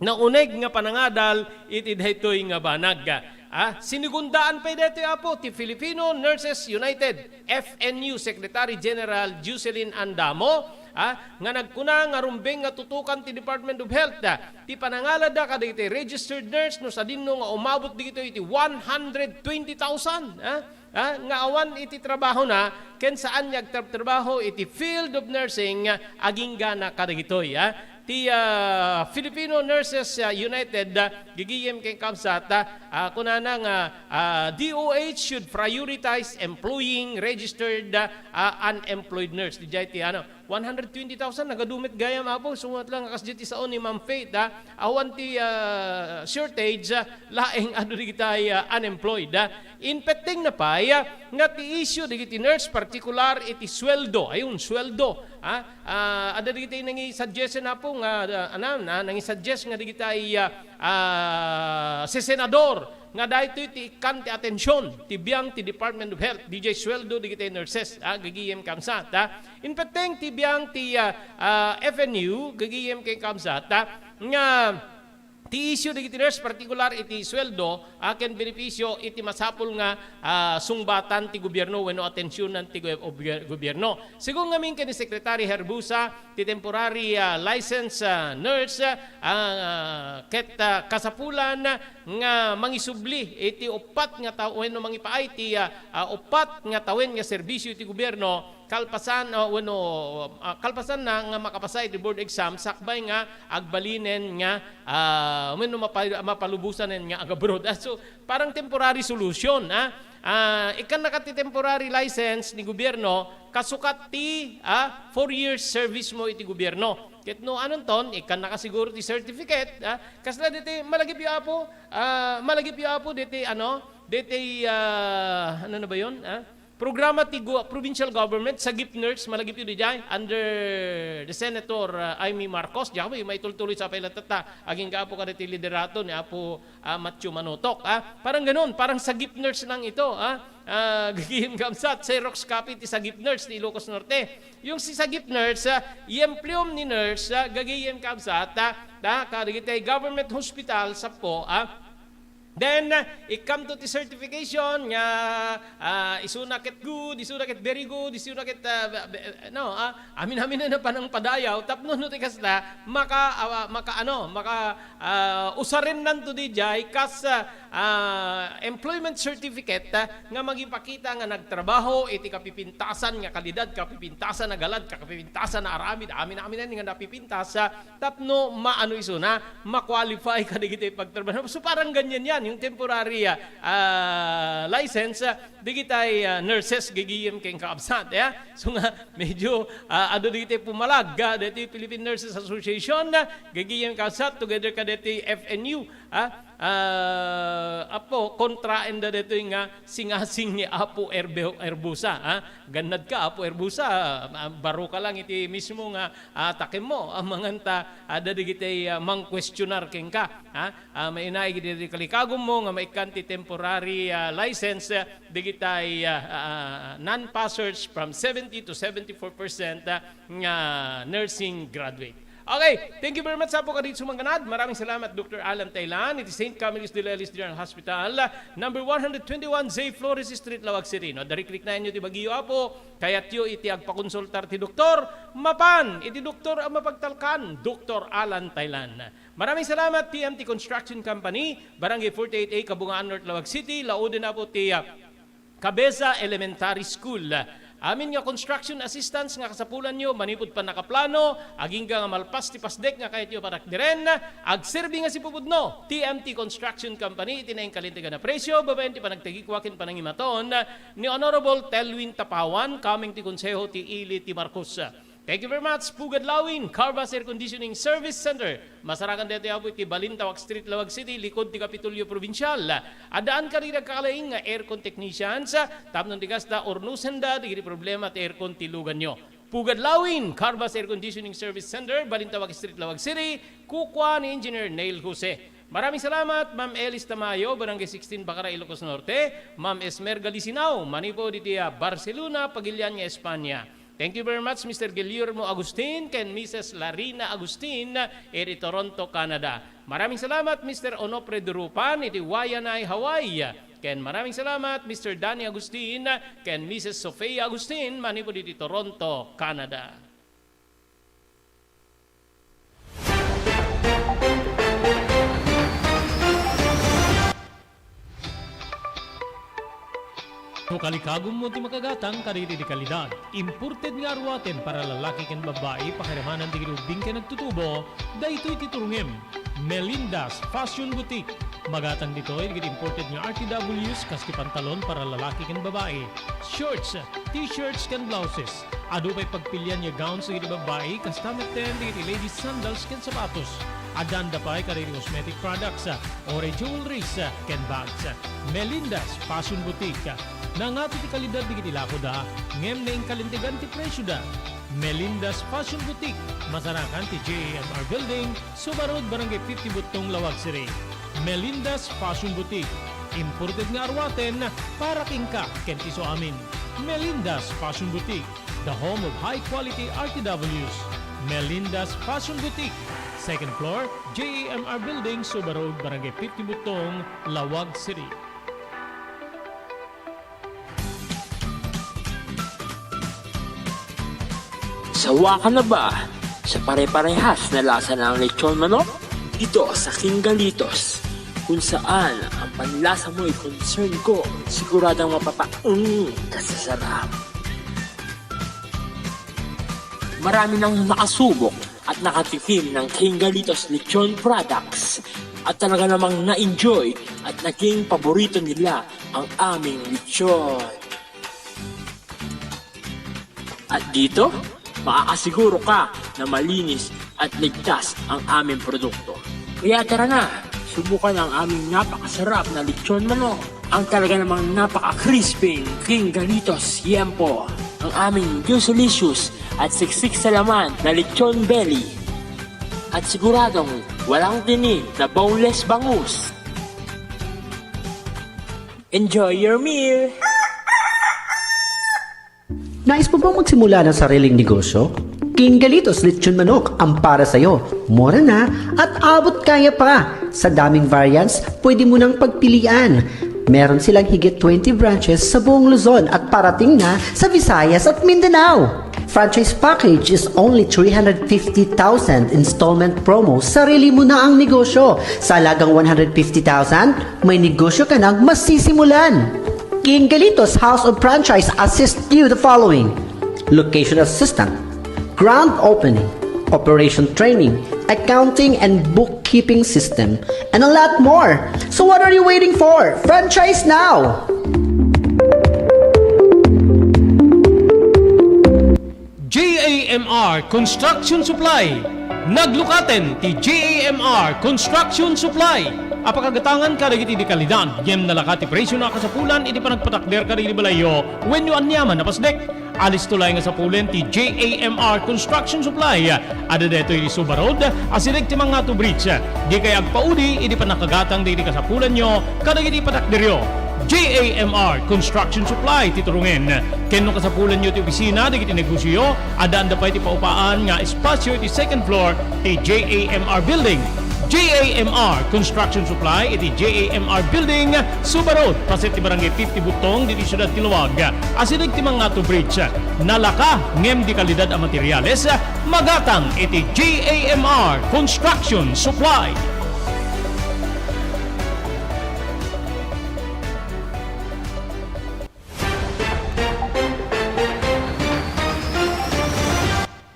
nauneg nga panangadal iti daytoy nga banag. Ah, sinigundaan pay daytoy, Apo, ti Filipino Nurses United, F N U, Secretary General Jocelyn Andamo, ah, nga nagkuna nga rumbeng nga tutukan ti Department of Health, ah, ti panangalada kadagiti registered nurse no sadinno nga umabot dagitoy iti one hundred twenty thousand, ah. Ah, nga awan iti trabahona ken saan nga agtrabtrabaho iti field of nursing, ah, aginggana kadagitoy, ah. Ti, ah, Filipino Nurses, ah, United, ah, gigiyem ken kabsat, ah, ah, kunana nga, ah, D O H should prioritize employing registered, ah, ah, unemployed nurse. Didiay ti, ano, one hundred twenty thousand, nagadu met gayam, Apo. Sungat lang, kas diay ti sao ni Ma'am Faith, ah. Awan ti, ah, shortage, ah, laeng adu digitay, ah, unemployed, ah. Inpeteng na pay, ah, nga ti issue digiti nurse, partikular iti sweldo. Ayun, sweldo, ah. Ah, adda digitay nangisuggest, Apo, nga, ah, ano, na, nangisuggest nga digitay, ah, ah, si senador nga daytoy ti ikkan ti atension ti biang ti Department of Health, didiay sweldo digitay nurses, ah, gigiyem kabsat, ah. Inpeteng ti biang ti, ah, ah, F N U, gigiyem ken kabsat, ah, nga ti issue dagiti nurse, partikular iti sweldo, ah, ken benepisio iti masapul nga, ah, sungbatan ti gobierno wenno atensionan ti go-, gobier-, gobierno. Sigun ngamin ken ni Secretary Herbusa, ti temporary, ah, license, ah, nurse, ah, ket, ah, kasapulan nga mangisubli iti uppat nga taw-, wenno mangipaay ti, ah, ah, uppat nga tawen nga serbisio iti gobierno, kalpasan, ah, wenno, ah, kalpasanna nga makapasa iti board exam sakbay nga agbalinen nga, ah, wenno mapa-, mapalubosanen nga agabroad. Ah, so, parang temporary solution, ah. Ah, ikkannaka ti temporary license ni gobierno, kasukat ti, ah, four years service mo iti gobierno. Ket no anonton, ikkannaka siguro ti certificate, ah, kasla diti, malagipyo, Apo, ah, malagipyo, Apo, diti, ano, diti, ah, ano na ba yun, ah? Programa ti gu-, provincial government, SAGIP nurse, malagipyo didiay, under the Senator, ah, Imee Marcos. Diak maitultuloy sa pay latta, agingga, Apo, kaditi liderato ni Apo, ah, Matthew Manutok, ah. Parang ganun, parang SAGIP nurse lang ito, ah. Ah, gagayem kabsat, xerox copy ti SAGIP nurse ti Ilocos Norte. Yung si SAGIP nurse, ah, i-employem ni nurse, ah, gagayem kabsat, ah, ta, kadagiti government hospital, sapo, ah. Then, ah, ikkanto ti certification nga, ah, isuna ket good, isuna ket very good, isuna ket, ah, be-, be-, no, ah, amin-amin a panangpadayaw, tapno no ti kasta, maka, ah, maka, ano, maka, ah, usarennanto didiay kas, ah, ah, employment certificate, ah, nga mangipakita nga nagtrabaho iti kapipintasan nga kalidad, kapipintasan a galad, kapipintasan a aramid, amin-amin nga napipintas, ah, tapno maano isuna, ma-qualify kadagiti pagtrabaho. So, parang ganyan yan, yung temporary, ah, ah, license, ah, digitay, ah, nurses, gigiyem ken kaabsat, ya. So nga, medyo, ah, adu digitay pumalag, ah, deti Philippine Nurses Association, ah, gigiyem kaabsat, together kadeti F N U, ah, ah, apo, kontraen da detoy nga singasing ni Apo Erbe-, Erbusa, ah. Gannad ka, Apo Erbusa, ah, baro ka lang iti mismo nga, ah, takemmo, ah, manganta, ah, dadigitay, ah, mangkuestionar kenka, ah. Ah, mainaig iti kalikagummo nga maikkan ti temporary, ah, license, ah, digitay, ah, ah, non-passers from seventy to seventy-four percent, ah, nga nursing graduate. Okay, thank you very much, Apo Kaditso Mangganad. Maraming salamat, Doktor Alan Taylan, iti Saint Camillus de Lelis General Hospital, number one hundred twenty-one J Flores Street, Laoag City. No, darikliknayan yo ti bagyo, Apo. Kayatyo iti agpakonsultar ti doktor, mapan iti doktor a mapagtalkan, Doktor Alan Taylan. Maraming salamat, T M T Construction Company, Barangay forty-eight A, Kabungaan North, Laoag City, laoden, Apo, ti, ah, Cabeza Elementary School. Amin nga construction assistance nga kasapulanyo manipud pannakaplano, agingga nga malpas ti pasdek nga kayatyo panagdiren, agserbi nga sipupudno, T M T Construction Company iti naingkalintegan a presyo, babaen ti panagtagikua ken panangimaton ni Honorable Telwin Tapawan, kameng ti Konseho ti Ili ti Marcos. Thank you very much, Pugad Lawin, Carvas Air Conditioning Service Center. Masarakan daytoy, Apo, iti Balintawak Street, Laoag City, likod ti Kapitolyo Provincial. Addaan kadagiti agkakalaing nga aircon technicians, tapno di kasta, urnosenda dagiti problema ti aircon ti luganyo. Pugad Lawin, Carvas Air Conditioning Service Center, Balintawak Street, Laoag City, kukua ni Engineer Neil Jose. Maraming salamat, Ma'am Elis Tamayo, Barangay sixteen, Bacara, Ilocos Norte, Ma'am Esmerga Lisinao, manipud iti, ah, Barcelona, Pagilian nga Espanya. Thank you very much, Mister Guillermo Agustin ken Missus Larina Agustin, iti Toronto, Canada. Maraming salamat, Mister Onofre Durupan, iti Waianae, Hawaii. Ken maraming salamat, Mister Danny Agustin, ken Missus Sofia Agustin, manipud iti Toronto, Canada. No kalikagummo ti makagatang kadagiti kalidad, imported nga aruaten para lalaki ken babbai, pakiramanan dagiti ubbing ken agtutubo, daytoy ti turongem. Melinda's Fashion Boutique. Magatang ditoy dagiti imported nga R T Ws, kas ti pantalon para lalaki ken babbai, shorts, t-shirts ken blouses. Adu pay pagpilian nga gowns dagiti babbai, kasta metten dagiti ladies sandals ken sapatos. Addaanda pay kadagiti cosmetic products, or jewelries, ken bags. Melinda's Fashion Boutique. Nangato ti kalidad dagiti lakoda, ngem naingkalintegan ti presioda. Melinda's Fashion Boutique, masarakan ti J A M R Building, Suba Road, Barangay fifty Butong, Laoag City. Melinda's Fashion Boutique, imported nga aruaten para kenka ken ti isuamin. Melinda's Fashion Boutique, the home of high quality R T Ws. Melinda's Fashion Boutique, second floor, J A M R Building, Suba Road, Barangay fifty Butong, Laoag City. Sawa ka na ba sa pare-parehas na lasa ng lechon manok? Dito sa King Galitos, kung saan ang panlasa mo'y concern ko, siguradong mapapaung ka sa sarap. Marami nang nakasubok at nakatikim ng King Galitos Lechon Products at talaga namang na-enjoy at naging paborito nila ang aming lechon. At dito, makakasiguro ka na malinis at ligtas ang aming produkto. Kaya tara na, subukan ang aming napakasarap na lechon manok. Ang talaga namang napaka-crispy King Galitos Yempo. Ang aming juicy-licious at siksik sa laman na lechon belly. At siguradong walang tinik na boneless bangus. Enjoy your meal! Nais mo bang magsimula ng sariling negosyo? King Galitos Lechon Manok ang para sa'yo. Mura na at abot kaya pa. Sa daming variants, pwede mo nang pagpilian. Meron silang higit twenty branches sa buong Luzon at parating na sa Visayas at Mindanao. Franchise package is only three hundred fifty thousand, installment promo, sarili mo na ang negosyo. Sa halagang one hundred fifty thousand, may negosyo ka nang masisimulan. King Galitos House of Franchise assist you the following: location assistant, grand opening, operation training, accounting and bookkeeping system, and a lot more. So what are you waiting for? Franchise now! J A M R Construction Supply. Naglukaten ti J A M R Construction Supply a pakagatangan kadagiti dekalidad ngem nalaka ti presiona a kasapulan iti panagpatakder kadagiti balayyo wenno aniaman a pasdek. Alisto laeng a sapulen ti J A M R Construction Supply. Adda daytoy iti Suba Road, asideg ti Mangato Bridge. Dikay agpaudi iti pannakagatang dagiti kasapulanyo kadagiti patakderyo. J A M R Construction Supply ti turongen. Ken no kasapulanyo ti opisina dagiti negosioyo, addaanda pay ti paupaan nga espasio iti second floor ti J A M R Building. J A M R Construction Supply iti J A M R Building, Suba Road, paset ti Barangay fifty Butong, ditoy siudad ti Laoag. Asideg ti Mangato Bridge. Nalaka ngem dekalidad a materials, magatang iti J A M R Construction Supply.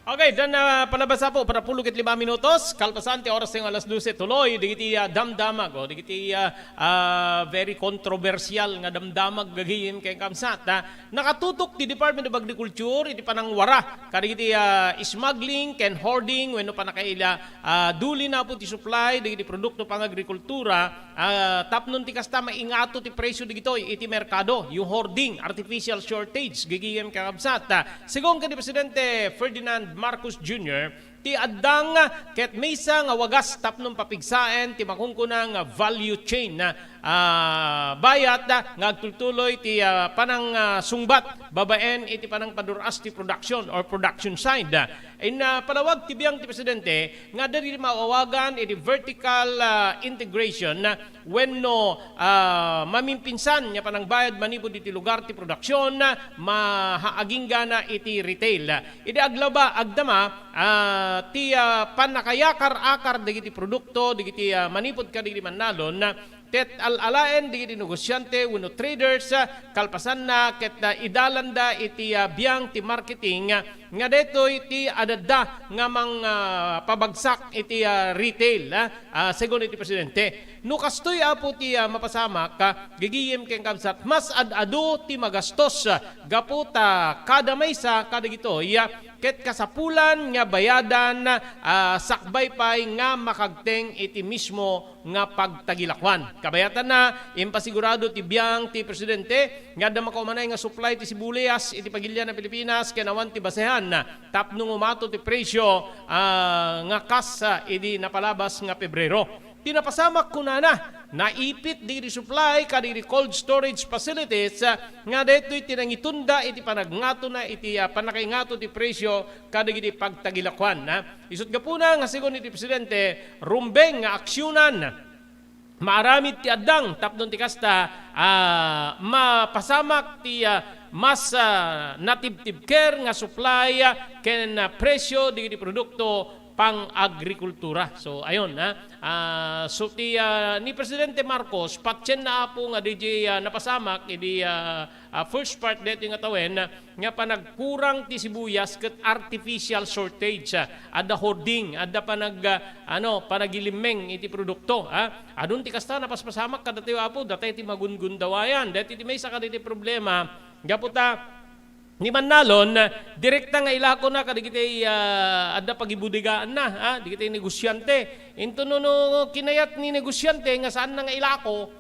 Okay, Ditan a palabas, Apo, patappulo ket lima minutos, kalpasan ti oras nga alas dose, tuloy dagiti, ah, damdamag, o dagiti, ah, ah, very controversial nga damdamag gagayem ken kabsat, ah. Nakatutok ti Department of Agriculture iti panangwara kadagiti, ah, smuggling ken hoarding wenno pannakaila, ah, duli na, Apo, ti supply dagiti produkto pangagrikultura, ah, tapno ti kasta maingato ti presyo dagitoy iti merkado, yung hoarding, artificial shortage, gagayem ken kabsat. Ah, segun ken ni Presidente Ferdinand Marcos Junior, ti addang ket maysa nga wagas tapno papigsaen ti makunkuna nga value chain, ah, bayat, ah, nga agtultuloy ti, ah, panang, ah, sungbat babaen iti panangpadur-as ti production or production side. In, ah, palawag ti biang ti Presidente nga diri maawagan iti vertical, ah, integration, wenno, ah, mamimpinsan nga panangbayad manipud iti lugar ti production, maha-, agingga na iti retail. Idi aglaba, agdama, ah, ti, ah, pannakayakar-akar dagiti produkto, dagiti, ah, manipud kadagiti mannalon, ket al-alaen dagiti negosiante wenno traders, ah, kalpasanna ket, ah, idalanda iti, ah, biang ti marketing, ah, nga daytoy ti adda nga mang, ah, pabagsak iti, ah, retail, ah, ah, segun iti Presidente. No kastoy, Apo, ti, ah, mapasamak, ah, gagayem ken kabsat, mas ad-adu ti magastos, ah, gapu ta kada maysa kadagitoy, ah, ket kasapulan nga bayadan, ah, sakbay pay nga makagteng iti mismo nga pagtagilakuan. Kabayatanna, impasigurado ti biang ti Presidente nga adda makaumanay nga supply ti sibuyas iti pagilian a Pilipinas ken awan ti basehan tapno ngumato ti presyo, ah, nga kas, ah, idi napalabas nga Pebrero. Ti napasamak kunana, naipit dagiti supply kadagiti cold storage facilities, ah, nga daytoy ti nangitunda iti panagngatona iti, ah, pannakaingato ti presyo kadagiti pagtagilakuan, ah. Isut' gapuna nga segun iti Presidente, rumbeng nga aksionan maaramid ti addang tapno ti kasta, ah, mapasamak ti, ah, mas, ah, natibtibker nga supply, ah, ken, ah, presyo dagiti produkto pang-agrikultura. So, ayon, ah, ah, so ti, ah, ni Presidente Marcos, patienna, Apo, nga diay, ah, napasamak idi, ah, ah, first part daytoy nga tawen, ah, nga panagkurang ti sibuyas ket artificial shortage, ah, adda hoarding, adda panag-, ah, ano, panagilimmeng iti produkto, ah. Adun ti kasta napaspasamak kadatayo, Apo, datay ti magungundawayan. Daytoy ti maysa kadagiti problema, gapu ta ni mannalon, direkta nga ilakona kadagiti, ah, adda pagibudegaanna, ah, dagiti negosiante. Inton no, no kinayat ni negosiante nga saanna nga ilako,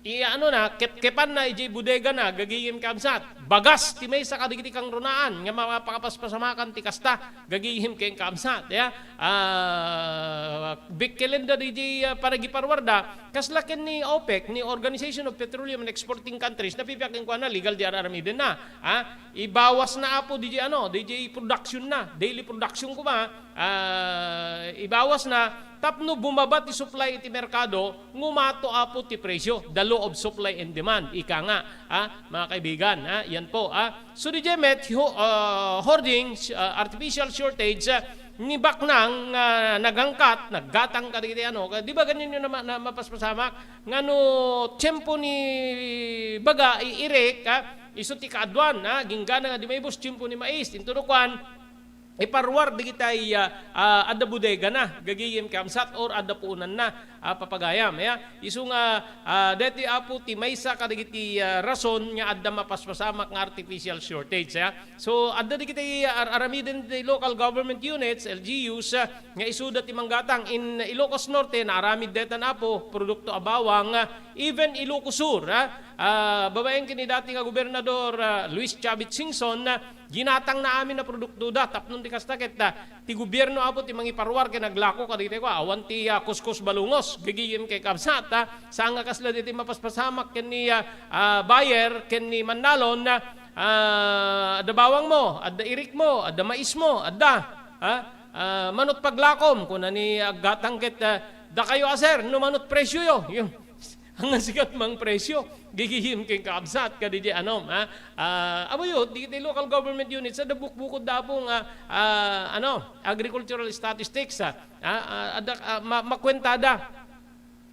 i-, ano na, kepkepanna idiay bodegana, gagayem ken kabsat. Bagas ti maysa kadagiti kangrunaan nga mapakapaspasamakan ti kasta, gagayem ken kabsat, ya. Ah, bikkelenda diay, ah, panagiparwarda, kasla ken ni OPEC, ni Organization of Petroleum and Exporting Countries, napipiak kenkuana, legal diay ar-aramidenna. Ah, ibawasna, Apo, diay, ano, diay productionna, daily production koma, ah, ibawasna, tapno bumaba ti supply iti merkado, ngumato, Apo, ti presyo, the law of supply and demand, ika nga, ah, mga kaibigan, ah, yan po, ah. So, diay met, ho-, ah, hoarding, ah, artificial shortage, ah, ni baknang, ah, nagangkat, naggatang kadagiti, ano, ka-, di ba, ganyan yun na ma-, na mapaspasamak? Nga no, tiyempo ni baga, iirek, ah, isu ti kaaduan, ah, ginggana nga di maibus, tiyempo ni mais, inton no kuan, iparwar dagitay, ah, ah, adda bodegana, gagayem ken kabsat, or adda puonanna, ah, papagayam, ya. Isu nga, ah, daytoy, Apo, ti maysa kadagiti, ah, rason nga adda mapaspasamak nga artificial shortage, ya. So, adda dagiti ar-aramiden ti local government units, L G Us, ah, nga isuda ti manggatang. In Ilocos Norte, naaramid daytan, Apo, produkto a bawang, ah, even Ilocos Sur, ah, ah, babaen ken ni dati nga gobernador, ah, Luis Chavit Singson, ah, ginatangna amin a produktoda. Tapno ti kasta ket, ah, ti gobierno, Apo, ti mangiparwar ken aglako kadagiti kua, awan ti, ah, kuskus balungos, gagayem ken kabsat, ah, saan nga kasla daytoy mapaspasamak ken ni, ah, ah, buyer, ken ni mannalon, ah, ah, adda bawangmo, adda irikmo, adda maismo, adda, ah, ah, manut paglakom, kuna ni aggatang ket, ah, dakayo a sir, no manut presioyo. Yung, Ang sikat mang presyo, gagayem ken kabsat, kadaydi anom, ha? Ah, amuyo, dagiti local government units, adda bukbukodda, Apo, nga, ah, ano, agricultural statistics, ha? Ah, ah, adda, ah, ma-, makuentada.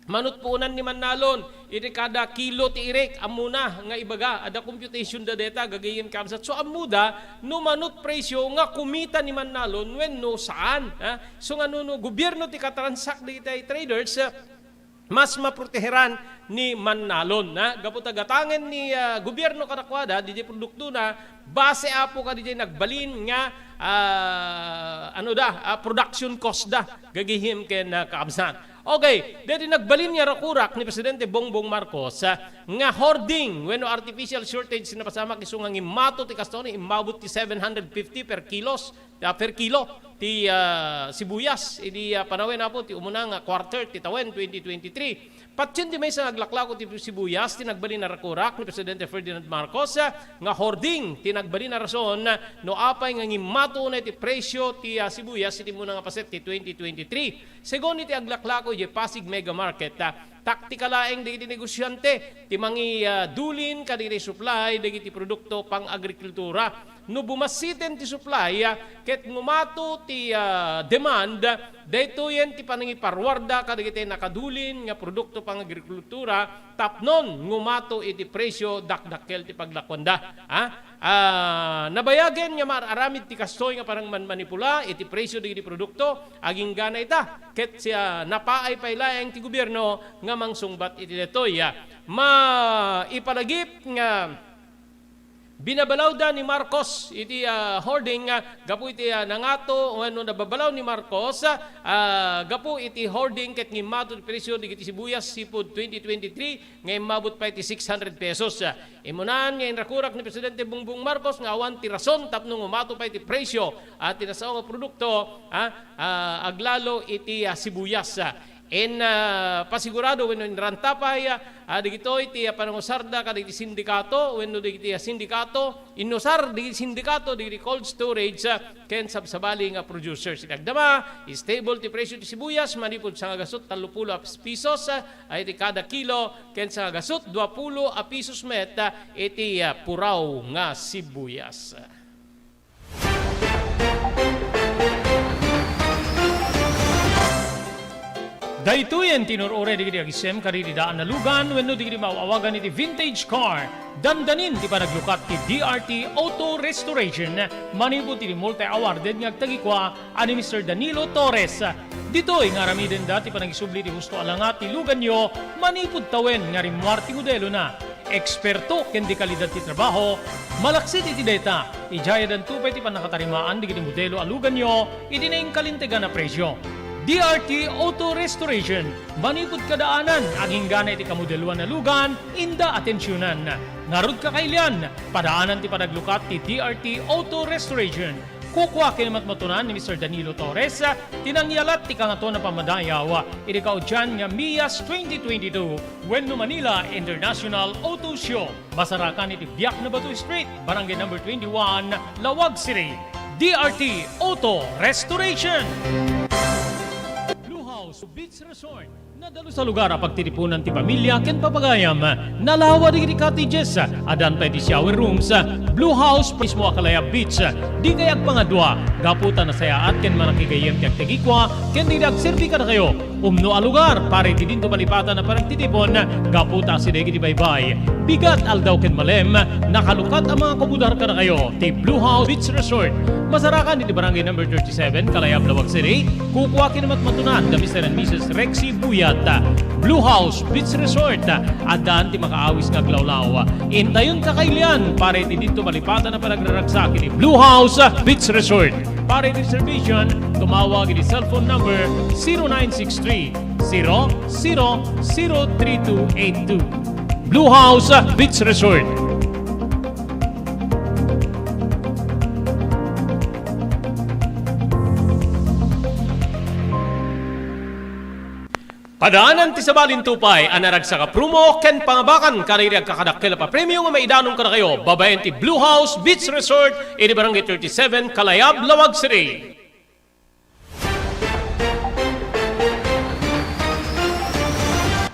Manut puonan ni Mannalon, iti kada kilo ti irik, ammona nga ibaga, adda computation da deta, gagayyem kabsat. So, ammoda, no manut presyo nga kumita ni Mannalon, wenno saan, ha? So, nga no, no gobierno ti katransak dagiti traders, ah, mas maproteheran ni Mannalon, ha? Gapu ta gatangen ni, ah, gobierno kadakuada, didiay produktona, base apo kadidiay nagbalin nga, ah, ano da, ah, production cost da, gagayyem ken, ah, kabsat. Okay, daytoy nagbalin nga rakurak ni Presidente Bongbong Marcos, ah, nga hoarding wenno artificial shortage ti napasamak isu nga ngimmato ti kastoy, immabot ti seven hundred fifty per kilos, ah, per kilo ti, ah, sibuyas idi, ah, panawen apo ti umuna nga quarter ti tawen twenty twenty-three. Patien ti maysa nga aglaklako ti sibuyas ti nagbalin a rakurak ni Presidente Ferdinand Marcos, ah, nga hoarding ti nagbalin a rason, ah, no apay nga ngimmato unay ti presyo ti, ah, sibuyas iti umuna nga paset ti twenty twenty-three. Segun iti aglaklako idiay Pasig Mega Market, ah, taktika laeng dagiti negosiante ti mangi-, ah, dulin kadagiti supply dagiti produkto pang-agrikultura. No bumassiten ti supply, ah, ket ngumato ti, ah, demand, daytoyen ti panangiparwarda kadagiti nakadulin nga produkto pang-agrikultura tapnon ngumato iti presyo, dakdakkel ti paglakuanda. Ah, ah, nabayagen nga maar-aramid ti kastoy nga panangmanmanipula iti presyo dagiti produkto, agingga ita, ket siya napaay pay laeng ti gobierno nga mangsungbat iti daytoy. Ah, maipalagip nga binabalawda ni Marcos iti, ah, hoarding, ah, gapu iti, ah, nangato wenno nababalaw ni Marcos, ah, gapu iti hoarding ket ngimmato ti presyo dagiti sibuyas sipud twenty twenty-three nga immabot pay ti six hundred pesos. Ah, immunan nga inrakurak ni Presidente Bongbong Marcos nga awan ti rason tapno ngumato pay ti presyo, ah, ti nasao nga produkto, ah, ah, aglalo iti, ah, sibuyas. Ah, in, ah, pasigurado wenno inranta pay, ah, dagitoy ti, ah, panangusarda kadagiti sindikato wenno dagiti, ah, sindikato, inusar dagiti sindikato dagiti cold storage, ah, ken sabsabali nga producers. Iti agdama, stable ti presyo ti sibuyas manipud sangagasut tallopulo a pisos, ah, iti kada kilo ken sangagasut duapulo a pisos met, ah, iti, ah, puraw nga sibuyas. Daytoyen ti inur-uray dagiti agisem kadagiti daan a lugan wenno dagiti maaw-awagan iti vintage car. Dandanin ti panaglukat ti D R T Auto Restoration manipud iti multi-awarded nga agtagikua a ni Mister Danilo Torres. Ditoy nga aramidenda ti panangisubli ti husto a langa ti luganyo manipud tawen nga rimmuar ti modelona. Eksperto ken di kalidad ti trabaho, malaksid iti dayta, idiay addanto pay ti pannakatarimaan dagiti modelo a luganyo iti nainkalintegan a presio. D R T Auto Restoration, manipud kadaanan, agingga iti kamodeloan a lugan, inda atensionan. Ngarud, kakailian, padaanan ti panaglukat ti D R T Auto Restoration. Kukua ken matmatunan ni Mister Danilo Torres ti nangyalat ti Kangatoan a Pammadayaw iti kaudian nga MIAS twenty twenty-two wenno Manila International Auto Show. Masarakan iti Biak Nabatu Street, Barangay Number twenty-one, Laoag City. D R T Auto Restoration. Blue House Beach Resort. Nadalus a lugar a pagtitipunan ti pamilia ken papagayam. Nalawa dagiti cottages. Addan pay ti shower rooms. Blue House mismo a Kalayab Beach. Dikay agpangadua gapu ta nasayaat ken manakigayyem ti agtagikua ken dagiti agserbi kadakayo. Umno a lugar para iti dinto malipatan a panagtitipon gapu ta asideg iti baybay. Bigat, aldaw ken malem, nakalukat a mga komodar kadakayo ti Blue House Beach Resort. Masarakan iti Barangay Number thirty-seven, Kalayab, Laoag City. Kukua ken matmatunan da Mister and Missus Rexy Buyat. Blue House Beach Resort. Addan ti makaawis nga aglawlaw. Intayon, kakailian, para iti dinto malipatan a panagraragsak iti Blue House Beach Resort. Para iti reservation, tumawag iti cellphone number zero nine six three, zero zero zero three two eight two. Blue House Beach Resort. Padaanan ti sabali ti upay a naragsak a promo ken pangabakan kadagiti agkakadakkel a papremio nga maidanon kadakayo babaen ti Blue House Beach Resort iti Barangay thirty-seven, Kalayab, Laoag City.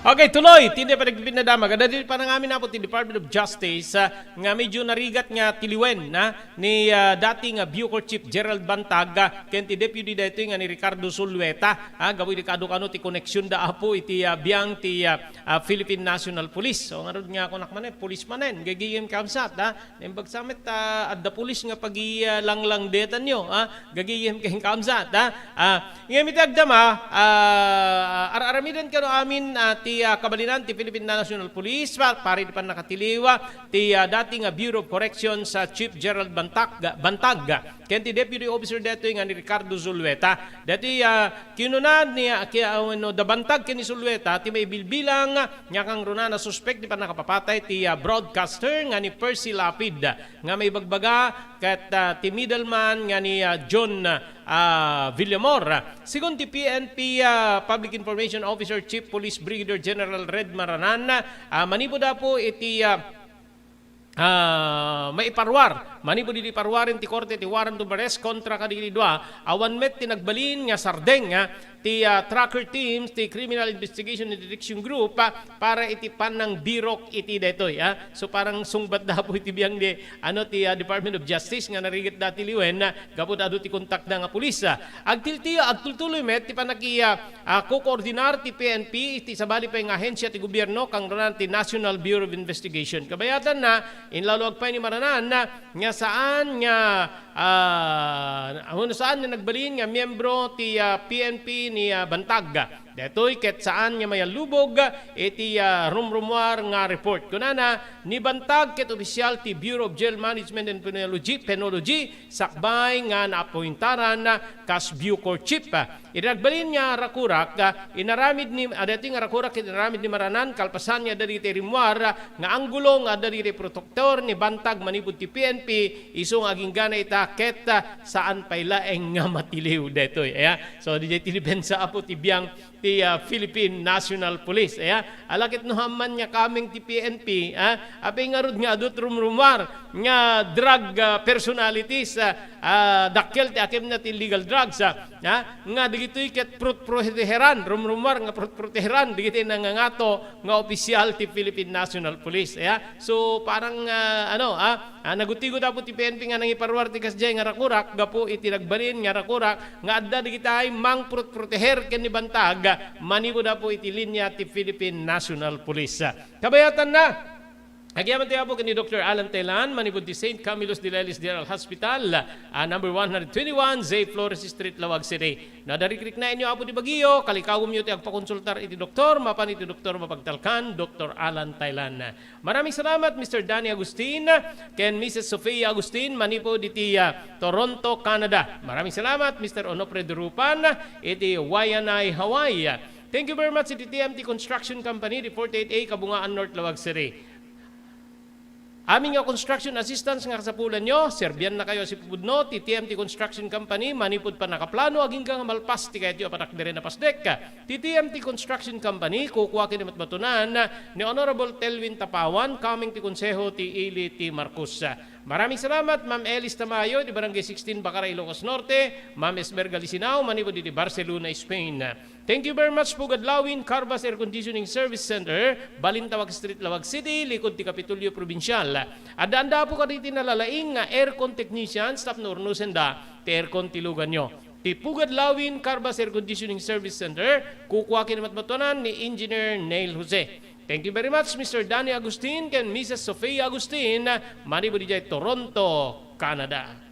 Okay, tuloy ti panagpipinadama. Kadadi panangamin na po ti Department of Justice, ah, nga medyo narigat nga tiliwen, ah, ni, ah, dati nga Bucor Chief Gerald Bantag, ah, ken ti deputy daytoy nga ni Ricardo Zulueta, ah, gapu iti kado kano ti koneksyon da apo iti, ah, biang ti, ah, ah, Philippine National Police. So, ngarud nga kunak manen, police manen, gagayem kamsat, ah. Naimbag sa met, ah, adda pulis nga pagi, ah, langlangdetanyo, ah, gagayem ken kamsat, ah. Ah, ngem iti agdama, ah, ar-aramiden kano amin, ah, ti, ah, kabalinan ti Philippine National Police, pa-, para iti pannakatiliw, ah, ti, ah, dati nga Bureau of Corrections, ah, Chief Gerald Bantag, Bantag, ken ti Deputy Officer detoy nga ni Ricardo Zulueta. Detoy, ah, kinuna ni, ah, ki-, ah, wenno da Bantag ken ni Zulueta ti maibilbilang, ah, nga kangrunaan a suspek ti pannakapapatay ti, ah, broadcaster nga ni Percy Lapid, nga maibagbaga ket, ah, ti middleman nga ni, ah, John, ah, Villamor. Segun ti P N P, ah, Public Information Officer Chief Police Brigadier General Red Maranan, ah, manipud apo iti, ah, ah, maiparuar, manipud iti paruaren ti korte ti warrant of arrest kontra kadagiti dua, awan met ti nagbalin nga sardeng, ah, ti, ah, tracker teams ti Criminal Investigation and Detection Group, ah, para iti pannangbirok iti daytoy, ah. So, parang sungbat da apo iti biang di, ano, ti, ah, Department of Justice nga narigat da tiliwen, ah, gapu ta adu ti kontakda nga pulis, ah. Agtiltiyo, agtultuloy met ti panaki-, ah, ah, kokoordinar ti P N P iti sabali pay nga ahensya ti gobierno, kangrunaan ti National Bureau of Investigation. Kabayatanna, inlaluag pay ni Maranan, ah, nga saan nga, ah, awan saan nga nagbalin nga miyembro ti, ah, P N P ni, ah, Bantag. Daytoy ket saan nga mayallubog iti, ah, rumrumuar nga report. Kunana, ni Bantag ket opisyal ti Bureau of Jail Management and Penology, Penology, sakbay nga naapointaran kas Bucor Chief. Iti nagbalin nga rakurak, ah, inaramid ni, ah, daytoy nga rakurak ket inaramid ni Maranan, kalpasan nga adda dagiti rimmuar, ah, nga anggulo nga adda dagiti protektor ni Bantag manipud ti P N P, isu nga aginggana ita ket, ah, saan pay laeng nga matiliw daytoy. Aya, so, diay ti depensa apo ti biang ti, ah, Philippine National Police. Aya, ala ket no amman nga kameng ti P N P, ah, apay ngarud nga adut rumrumuar nga drug, ah, personalities, ah, ah, dakkel ti akemna ti illegal drugs, ah, ah, nga dagitoy ket prot-, proteheran, rumrumuar nga prot-, proteheran dagiti nangangato nga opisyal ti Philippine National Police. Aya, so parang, ah, ano, ah, ah, nagutigot apo ti P N P nga nangiparuar ti kasdiay nga rakurak gapu iti nagbalin nga rakurak nga adda dagitay mangprot-, proteher ken ni Bantag manipud apo iti linya ti Philippine National Police. Kabayatanna, agyamanen ti apo ken ni Doktor Alan Tailan, manipud ti Saint Camillus de Lelis General Hospital, ah, number one hundred twenty-one, Zay Flores Street, Laoag City. No adda rikriknaenyo apo ti bagio, kalikawemyo ti agpakonsultar iti doktor, mapan iti doktor mapagtalkan, Doktor Alan Tailan. Maraming salamat, Mister Danny Agustin, ken Missus Sofia Agustin, manipud iti, ah, Toronto, Canada. Maraming salamat, Mister Onofre Durupan, iti Waianae, Hawaii. Thank you very much iti T M T Construction Company, di forty-eight A, Kabungaan North, Laoag City. Amin nga construction assistance nga kasapulanyo, serbiannakayo a sipupudno ti T M T Construction Company manipud pannakaplano agingga nga malpas ti kayatyo a patakderen a pasdek. Ti T M T Construction Company, kukua ken ni matmatunan ni Honorable Telvin Tapawan, coming ti Konseho ti Ili ti Marcos. Maraming salamat, Ma'am Elis Tamayo, di Barangay sixteen, Bacara, Ilocos Norte, Ma'am Esmerga Lisinao, manipud iti Barcelona, Spain. Thank you very much, Pugad Lawin, Carvas Air Conditioning Service Center, Balintawak Street, Laoag City, likod ti Kapitolyo Probinsial. Adda-adda apo kadagiti nalalaing nga aircon technicians tapno urnosenda ti aircon ti luganyo. Ti Pugad Lawin Carvas Air Conditioning Service Center, kukua ken ni matmatunan ni Engineer Neil Jose. Thank you very much, Mister Danny Agustin ken Missus Sofia Agustin, manipud idiay Toronto, Canada.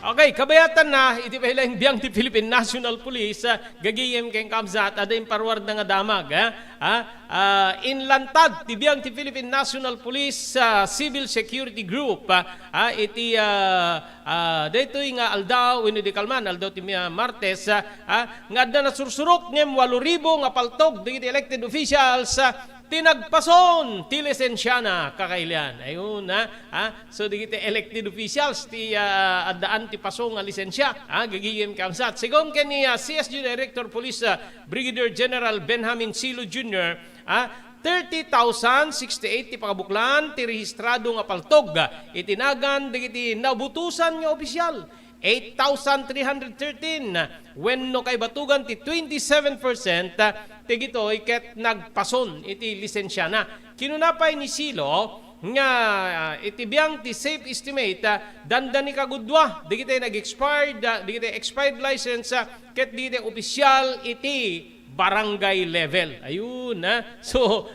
Okay, kabayatanna, iti pay laeng biang ti Philippine National Police, ah, gagayem ken kamsat, adda imparuarda nga damag, ah, ah, ah, inlantad ti biang ti Philippine National Police, ah, Civil Security Group, ah, ah, iti, ah, ah, daytoy nga aldaw, wenno di kalman, aldaw ti, ah, Martes, ah, ah, nga adda nasursurok ngem walo ribu nga paltog dagiti elected officials, ah, ti nagpason ti lisensiana, kakailian. Ayun, ha? Ha? So, dagiti elected officials ti, ah, addaan ti paso nga lisensia, ha? Gagayem kamsat. Segun ken ni, ah, C S G Director Police, ah, Brigadier General Benjamin Silo Junior, ha? Thirty thousand sixty-eight ti pakabuklan ti rehistrado nga paltog, ah, iti nagan dagiti nabutosan nga opisyal. eight thousand three hundred thirteen wenno kaibatugan ti twenty-seven percent ti gitoy ket nagpason iti lisensiana. Kinuna pay ni Silo nga, ah, iti biang ti safe estimate, ah, dandani kagudua dagiti nag-expired, ah, dagiti expired license, ah, ket dagiti official iti barangay level. Ayun, ah. So,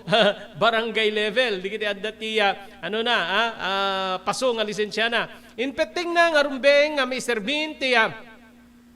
barangay level, dagiti adda ti, ah, ano na, ah, ah, paso nga lisensiana. Impettingna nga rumbeng nga maiserbi ti, ah,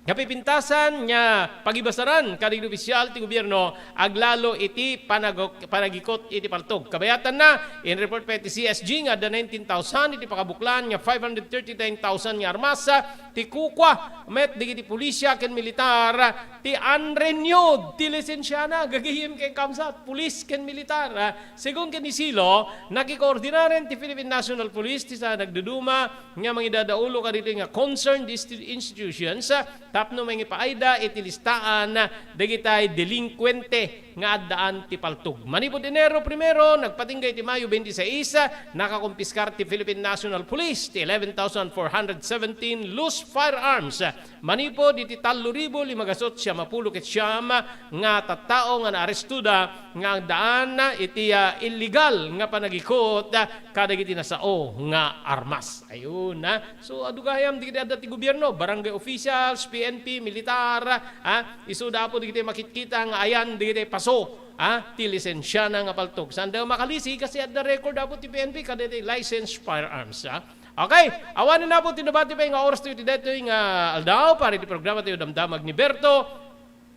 nga pipintasan nga pagibasaran kadagiti ofisial ti gobierno aglalo iti panag-, panagikot iti paltog. Kabayatanna, in-report pay ti C S G nga adda nineteen thousand iti pakabuklan nga five hundred thirty-nine thousand nga armas, ah, ti kukua met dagiti pulisya ken militar ti unrenewed ti lisensiana. Gagayem ken kamsat, pulis ken militar, ah. Segun ken ni Silo, nakikoordinaren ti Philippine National Police ti sa nagduduma nga mangidadaulo kadagitoy nga concerned insti-, institutions, ah, tapno mangipaayda iti listaan, ah, dagitay delinkuente nga addaan ti paltog. Manipud Enero primero, nagpatingga iti Mayo twenty-six, ah, nakakumpiskar ti Philippine National Police ti eleven thousand four hundred seventeen loose firearms, ah, manipud iti tallo ribu lima gasut siam a pulo ket siam nga tattao nga naarestoda nga addaan iti, ah, illegal nga panagikot, ah, kadagiti nasao nga armas. Ayun, ah. So, adu gayam dagiti adda ti gobierno, barangay officials, P N P, militar, ah, isuda apo dagiti makitkita nga ayan dagiti paso, ah, ti lisensiana nga paltog. Sanda makalisi kasi adda record apo ti P N P kadagiti licensed firearms, ah. Okay, awanen apo ti nabati pay nga oras tayo ti daytoy nga aldaw para iti programa tayo Damdamag ni Berto.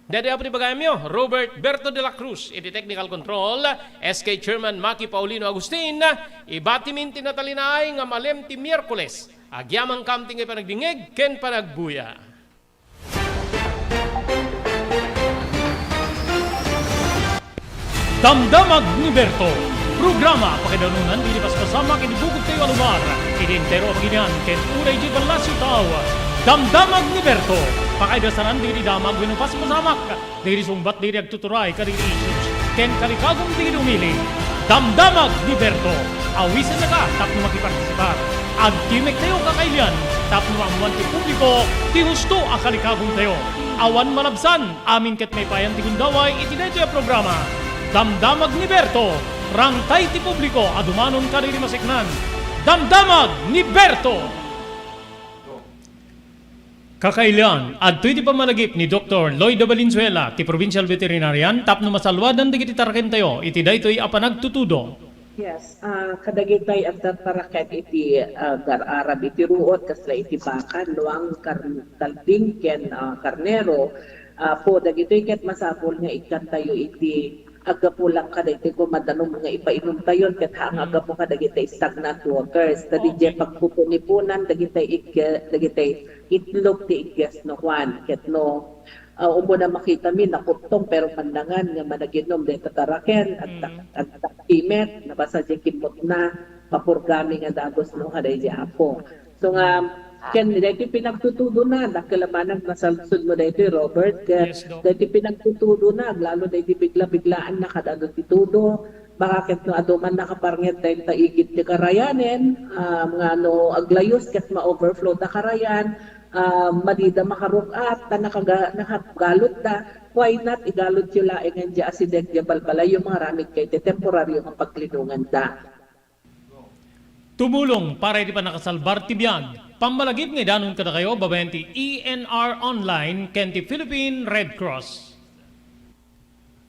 Daytoy apo ti bagayamyo, Robert Berto de la Cruz, iti technical control, S K Chairman Maki Paulino Agustin, ibatimin ti natalinaay nga malem ti Miyerkules. Agyamankam ti ngay panagdingngeg ken panagbuya. Damdamag ni Berto, programa pakaidanunan dagiti paspasamak iti bukod tayo a lugar, iti entero a baginian ken uray idiay Palacio Tao. Damdamag ni Berto, pakaidasanan dagiti damag wenno paspasamak dagiti sungbat dagiti agtuturay kadagiti issues ken kalikagum dagiti umili. Damdamag ni Berto, awisennaka tapno makipartisipar. Agtimek tayo kakailian tapno maammoan ti publiko ti husto a kalikagum tayo. Awan malabsan, amin ket maipayan ti gundaway iti daytoy a programa. Damdamag ni Berto, rangtay ti publiko a dumanon kadagiti maseknan. Damdamag ni Berto! Kakailian, adtoy ti pammalagip ni Doktor Lloyda Valenzuela ti Provincial Veterinarian tapno masalwadan dagiti tarakentayo iti daytoy a panagtutudo. Yes, ah, kadagitay adda taraken iti, ah, gar-arab iti ruot, kasla iti baka, luang, kar-, kalding, ken, ah, karnero. Ah, po, dagitoy ket masapul nga ikkantayo iti aggapu lang kadagiti koma danum nga ipainumtayon ket haan nga aggapu kadagiti stagnant waters. Ta didiay pagpupunipunan dagiti igge-, dagiti itlog ti igges no kuan ket no, ah, umuna makitami nakuttom pero mannangan nga managinum dayta taraken, agtak-, agtakpimet, nabasa diay kimmutna, papurgami nga dagus no kadaydi Apo. So nga, ken daytoy pinagtutudona, dakkel a banag nasalsudmo daytoy, Robert, ket daytoy pinagtutudona, aglalo daytoy bigla-biglaan na kada adu ti tudo, baka ket no adu man nakaparnget dayta igid ti karayanen, ah, nga no aglayus ket ma-overflow da karayan, ah, madida makaruk-at, ta nakaga-, nakagalutda, why not igalutyo laengen diay asideg diay balbalayyo nga aramid kay ti temporario nga paglinonganda. Tumulong para iti pannakasalbar ti biag. Pammalagip nga idanon kadakayo babaen ti E N R Online ken ti Philippine Red Cross.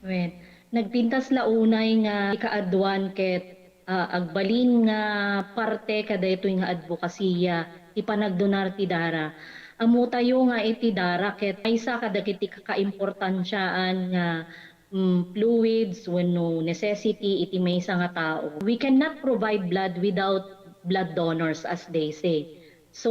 Wen, nagpintas la unay nga ikaaduan ket, ah, agbalin nga parte kadaytoy nga adbokasiya ti panagdonar ti dara. Ammotayo nga iti dara ket maysa kadagiti kakaimportansiaan nga mm, fluids wenno necessity iti maysa nga tao. We cannot provide blood without blood donors, as they say. So,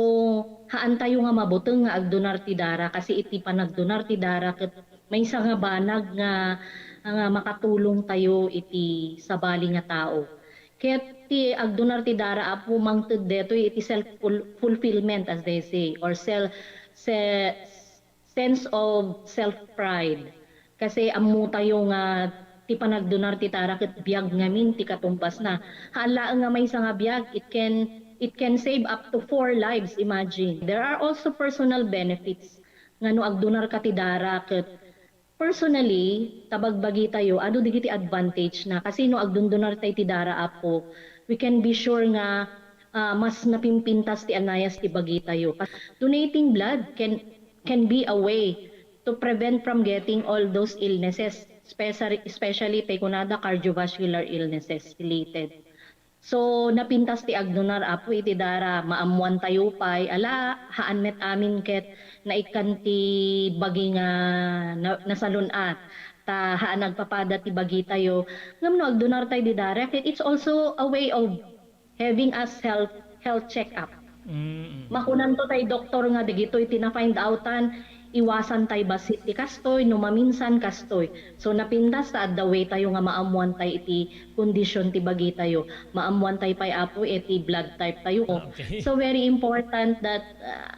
haantayo nga mabuteng nga agdonar ti dara kasi iti panagdonar ti dara ket maysa nga banag nga, nga makatulongtayo iti sabali nga tao. Ket ti agdonar ti dara, Apo, mangted detoy iti self ful-, fulfillment, as they say, or sel-, se-, sense of self-pride. Kasi ammotayo nga ti panagdonar ti dara ket biag ngamin ti katumbasna. Haan laeng nga maysa nga biag, it can It can save up to four lives, imagine. There are also personal benefits nga no agdunarka ti dara ket personally, ta bagbagitayo, adu dagiti advantage na. Kasi no agdundunartay ti dara, Apo, we can be sure nga, ah, mas napimpintas ti anayas ti bagitayo. Donating blood can, can be a way to prevent from getting all those illnesses, especially, especially tay kunada cardiovascular illnesses related. So, napintas ti agdunar, Apo, iti dara, maammoantayo pay, ala, haan met amin ket naikkan ti bagi nga na-, nasalun-at, ta haan agpapada ti bagitayo. Ngem no agdunartay di dara, ket it's also a way of having us health, health check-up. Mm. Makunanto tay doktor nga dagitoy ti na-find outan, iwasan tay bassit ti kastoy, no maminsan kastoy. So, napintas ta adda way tayo nga maammuan tay iti kondisyon ti bagitayo. Maammuan tay pay, Apo, iti blood type tayo. Okay. So, very important that, uh,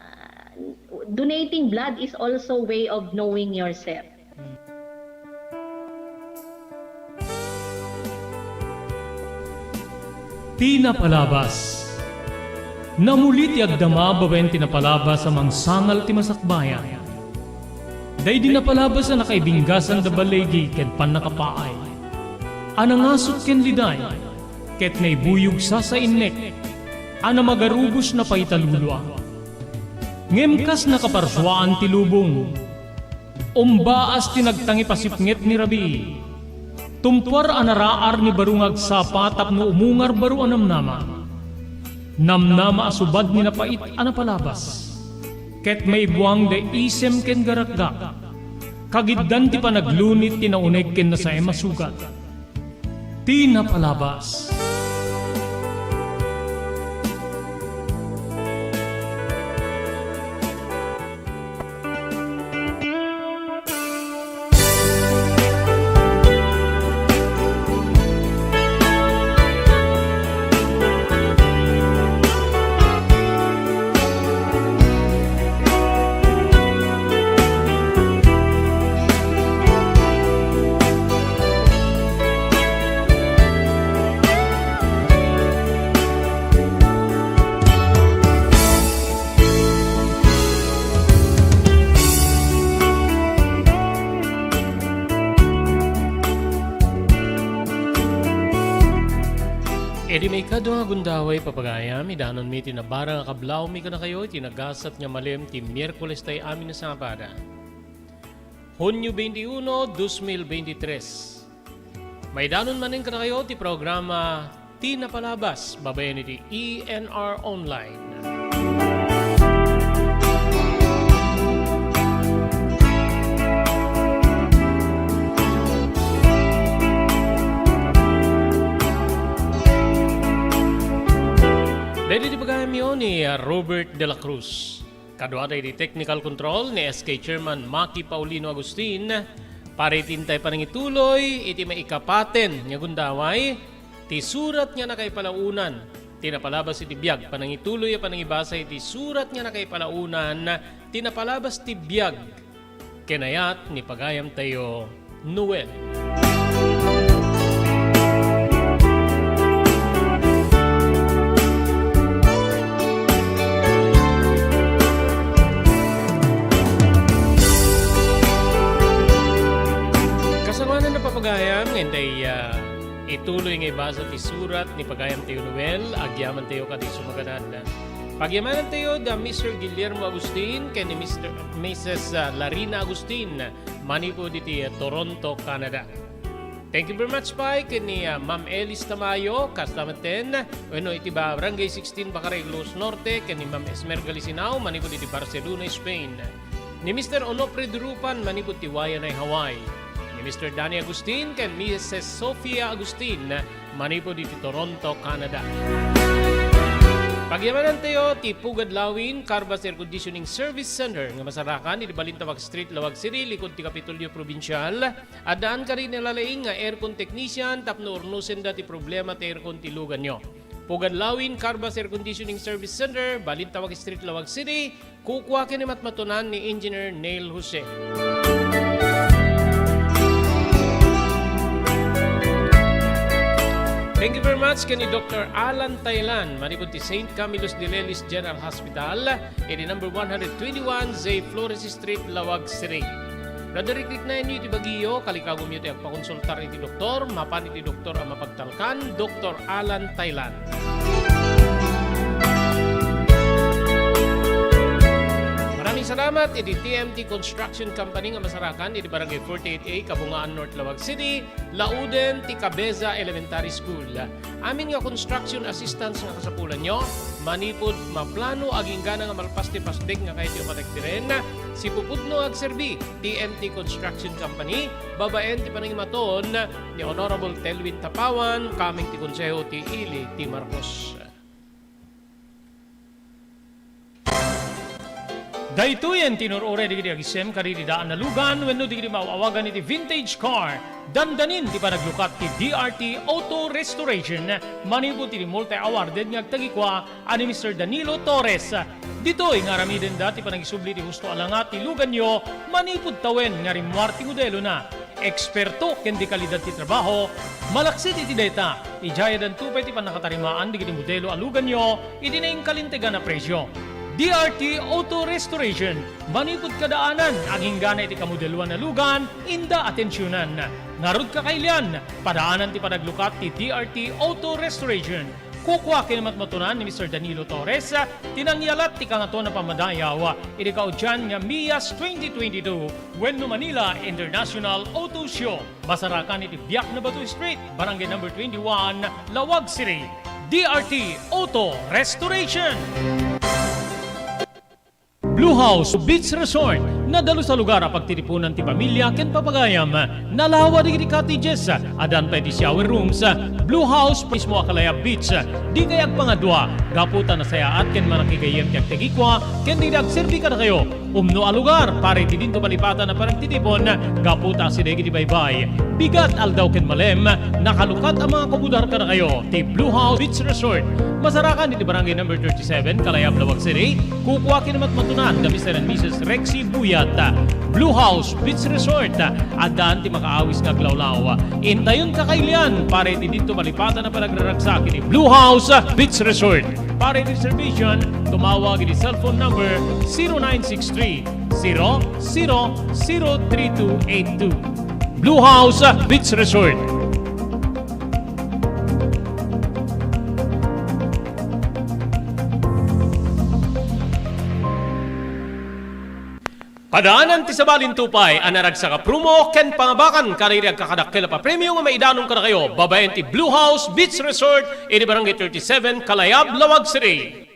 donating blood is also way of knowing yourself. Ti napalabas. Namuli ti agdama babaen ti napalabas a mangsangal ti masakbayan. Daydi napalabas a nakaibinggasan da baligi ken pannakapaay, a nangasut ken liday, ket naibuyog sasainnek, a namagarubos napaitalulua. Ngem kas nakaparsuaan ti lubong, umbaas ti nagtangipasipnget ni rabii. Tumpuar a naraar ni baro nga agsapa tapno umungar baro a namnama. Namnama a subad ni napait a napalabas. Ket maibuang da isem ken garakgak. Kagiddan ti panaglunit ti nauneg ken nasaem a sugat. Ti napalabas. Idi maikadua nga gundaway, papagayam, idanonmi ti nabarang a kablawmi kadakayo iti nagasat nga malem ti Miyerkules tay amin a sabado, Hunio twenty-uno, dos mil veintitrés. Maidanon manen kadakayo ti programa Ti Napalabas babaen iti E N R Online. Daydi ti pagayamyo ni Robert de la Cruz. Kaduada iti technical control ni S K Chairman Maki Paulino Agustin. Para iti intay panangituloy iti maikapaten nga gundaway, ti surat nga nakaipalaonan ti napalabas iti biag. Panangituloy a panangibasa iti surat nga nakaipalaonan ti napalabas ti biag. Ken ayat ni pagayamtayo, Noel. Kasangoanan a papagayam, nga intay, ah, ituloy nga ibasa ti surat ni pagayamtayo Noel, agyamantayo kadi sumaganad. Pagyamanantayo da Mister Guillermo Agustin ken ni Mister, Missus, ah, Larina Agustin manipud iti Toronto, Canada. Thank you very much pay ken ni, ah, Ma'am Elis Tamayo, kasta metten, wenno iti Barangay sixteen, Bacarig, Ilocos Norte, ken ni Ma'am Esmer Galisinao, manipud iti Barcelona, Spain. Ni Mister Onofre Durupan, manipud ti Waianae, Hawaii. Ni Mister Danny Agustin ken Missus Sofia Agustin, manipud iti Toronto, Canada. Pagyamanantayo ti Pugad Lawin Carbas Air Conditioning Service Center nga masarakan iti Balintawak Street, Laoag City, likud ti Kapitolyo Probinsial. Addaan kadi ni nalalaing nga aircon technician tapno urnosenda ti problema ti aircon ti luganyo. Pugad Lawin Carbas Air Conditioning Service Center, Balintawak Street, Laoag City, kukua ken ni matmatunan ni Engineer Neil Jose. Thank you very much ken ni Doktor Alan Taylan, manipud ti Saint Camillus de Lelis General Hospital, iti number one hundred twenty-one J Flores Street, Laoag City. No adda rikriknaenyo iti bagiyo, kalikagumyo ti agpakonsultar iti doktor, mapan iti doktor a mapagtalkan, Doktor Alan Taylan. Maraming salamat iti T M T Construction Company nga masarakan iti Barangay forty-eight A, Kabungaan North, Laoag City, lauden ti Cabeza Elementary School. Amin nga construction assistance nga kasapulanyo, manipud maplano agingga nga malpas ti pasdek nga kayatyo patekderen, sipupudno agserbi ti T M T Construction Company, babaen ti panangimaton ni Honorable Telvin Tapawan, kameng ti Konseho ti Ili ti Marcos. Daytoyen ti inur-uray dagiti agisem kadagiti daan a lugan wenno dagiti maaw-awagan iti vintage car. Dandanin ti panaglukat ti D R T Auto Restoration manipud iti multi-awarded nga agtagikua a ni Mister Danilo Torres. Ditoy nga aramidenda ti panagisubli ti husto a langa ti luganyo manipud tawen nga rimmuar ti modelona. Eksperto ken dekalidad ti trabaho, malaksid iti dayta, idiay addanto pay ti pannakatarimaan dagiti modelo a luganyo iti nainkalintegan a presio. D R T Auto Restoration, manipud kadaanan, agingga iti kamodeloan a lugan, inda atensionan. Ngarud, kakailian, padaanan ti panaglukat ti D R T Auto Restoration. Kukua ken matmatunan ni Mister Danilo Torres ti nangyalat ti Kangatoan a Pammadayaw iti kaudian nga Mias twenty twenty-two wenno Manila International Auto Show. Masarakan iti Biak na Bato Street, Barangay Number twenty-one, Laoag City. D R T Auto Restoration. Blue House Beach Resort, nadalus a lugar a pagtitipunan ti pamilya ken papagayam. Nalawa dagiti cottages, addan pay ti shower rooms. Blue House mismo a Kalayab Beach. Dikay agpangadua, gapu ta nasayaat ken manakigayyem ti agtagikua ken dagiti agserbi kadakayo. Umno a lugar para iti dinto malipatan a panagtitipon, gapu ta asideg iti baybay, bigat, aldaw ken malem, nakalukat a mangakomodar kadakayo ti Blue House Beach Resort. Masarakan iti Barangay Number thirty-seven, Kalayab, Laoag City. Kukua ken matmatunan da Mister and Missus Rexy Buyat. Blue House Beach Resort, addan ti makaawis nga aglawlaw. Intayon, kakailian, para iti dinto malipatan a panagraragsak iti Blue House Beach Resort. Para iti reservation, tumawag iti cellphone number zero nine six three, zero zero zero three two eight two. Blue House Beach Resort. Padaanan ti sabali ti upay a naragsak a promo ken pangabakan kadagiti agkakadakkel a papremio nga maidanon kadakayo babaen ti Blue House Beach Resort iti Barangay thirty-seven, Kalayab, Laoag City.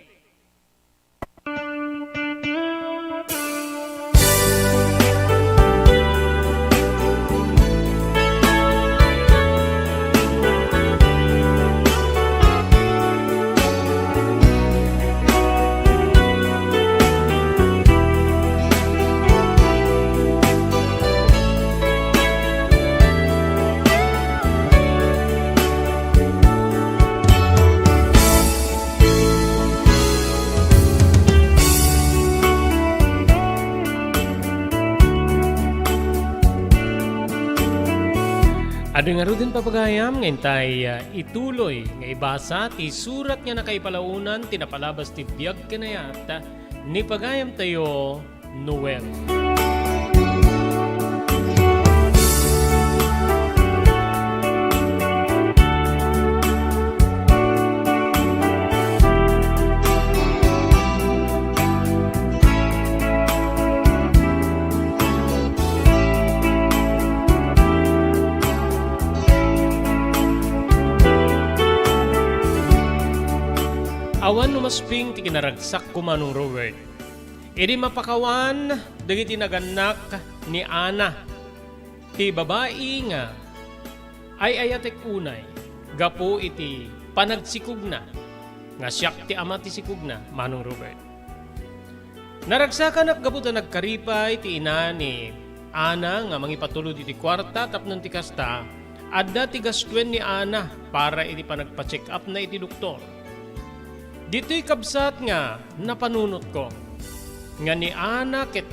Adu ngaruden, papagayam, nga intay, ah, ituloy nga ibasa ti surat nga nakaipalaonan ti napalabas ti biag ken ayat ni pagayamtayo, Noel. Awan no masping ti kinaragsak, Manong Robert. Idi mapakawan dagiti nagannak ni Ana, ti babai nga ay-ayatek unay gapu iti panagsikogna, nga siak ti ama ti sikogna, Manong Robert. Naragsakanak gapu ta nagkaripay ti ina ni Ana nga mangipatulod iti kuarta tapno ti kasta, adda ti gastuen ni Ana para iti panagpa-check-upna iti doktor. Ditoy kabsat nga napanunotko nga ni Ana ket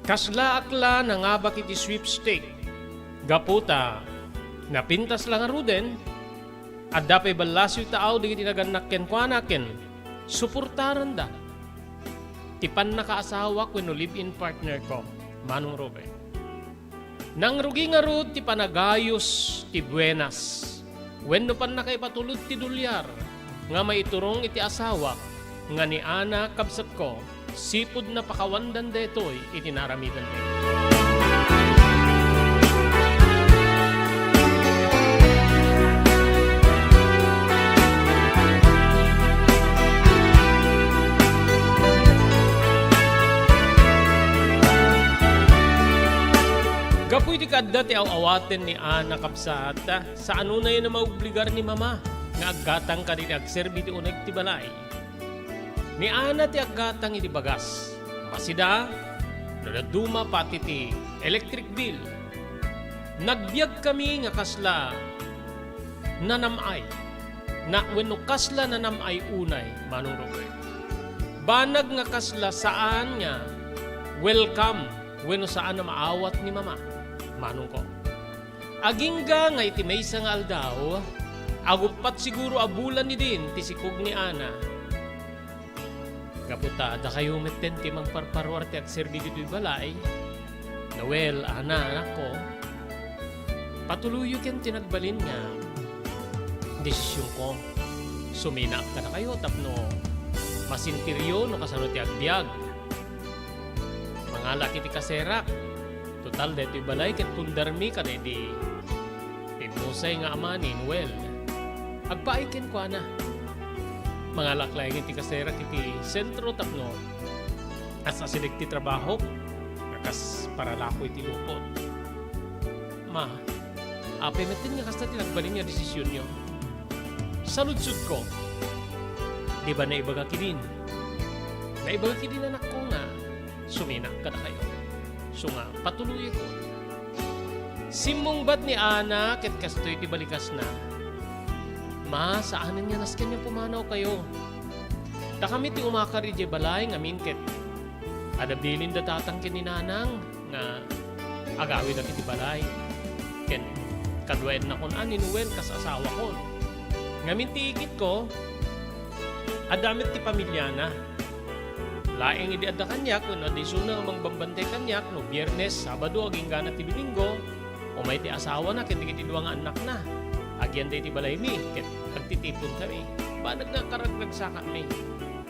kaslaak la nangabak iti sweepstake gapu ta napintas la ngaruden, Adda pay ballasiw taaw dagiti nagannak kenkuana ken suportaranda ti pannakaasawak wenno live-in partner ko, Manong Robert. Nangrugi ngarud ti panagayos ti buenas wenno pannakaipatulod ti dolyar nga maiturong iti asawak nga ni Ana, kabsatko, sipud napakawandan daytoy iti naaramidanmi. Gapu iti kaadda ti aw-awaten ni Ana, kabsat, saan unay a maobligar ni Mama nga aggatang kadagiti agserbi ti uneg ti balay. Ni Ana ti aggatang iti bagas. Masida, no dadduma pati ti electric bill. Nagbiagkami nga kasla nanam-ay. Na, wenno kasla nanam-ay unay, Manong Robert. Banag nga kasla saan nga welcome wenno saan a maawat ni Mama, Manongko. Agingga nga iti maysa nga aldaw, aguppat siguro a bulan idin ti sikog ni Ana. Gapu ta dakayo metten ti mangparparuar ti agserbi ditoy balay. Noel, Ana, anakko, patuloyyo ken ti nagbalin nga desisionko. Suminaak kadakayo tapno masentiryo no kasano ti agbiag. Mangalak iti kaserak. Total, daytoy balay ket pundarmi kadaydi pimmusay nga ama ni Noel. Agpaay kenkuana. Mangalak laeng iti kaserak iti sentro tapno as-asideg ti trabahok nga kas paralako iti lupot. Ma, apay metten nga kasta ti nagbalin nga desisionyo? Saludsodko, di ba naibagak idin? Naibagak idin, anakko, nga suminaak kadakayo. Isu nga, patuloyko. Simmungbat ni Ana ket kastoy ti balikasna. Ma, saanen nga nasken nga pumanawkayo. Dakami ti umakar idiay balay ngamin ket adda bilin da tatang ken ni nanang nga agawidak iti balay. Ken kaduaennakon a ni Noel kas asawakon. Ngamin ti ikitko, adda met ti pamiliana. Laeng idi adda kaniak wenno adda isuna nga mangbambantay kaniak no Biernes, Sabado, aginggana ti Domingo, umay ti asawana ken dagiti dua nga annakna. Agyanda iti balaymi ket agtitiponkami. Banag nga karragragsakami.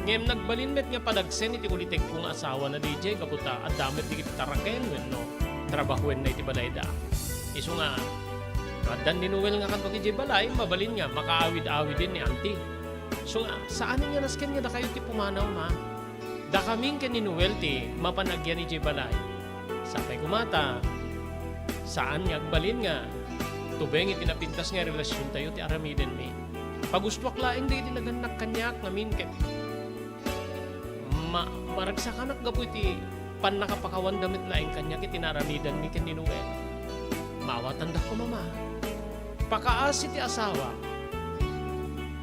Ngem nagbalin met nga padagsen iti ulitegko nga asawana daydiay gapu ta adda met dagiti taraken wenno trabahoenna iti balayda. Isu nga, no addan ni Noel nga kaduak idiay balay, mabalin nga makaawid-awiden ni Auntie. Isu nga, saanen nga nasken nga dakayo ti pumanaw, Ma? Dakamin ken ni Noel ti mapan agyan idiay balay. Sapay koma ta saan nga agbalin nga tubeng iti napintas nga relasiontayo ti aramidenmi. Pagustoak laeng dagiti nagannak kaniak ngamin ket ma-, maragsakanak gapu iti pannakapakawanda met laeng kaniak iti naaramidanmi ken ni Noel. Maawatanda koma, Ma. Pakaasi ti asawa.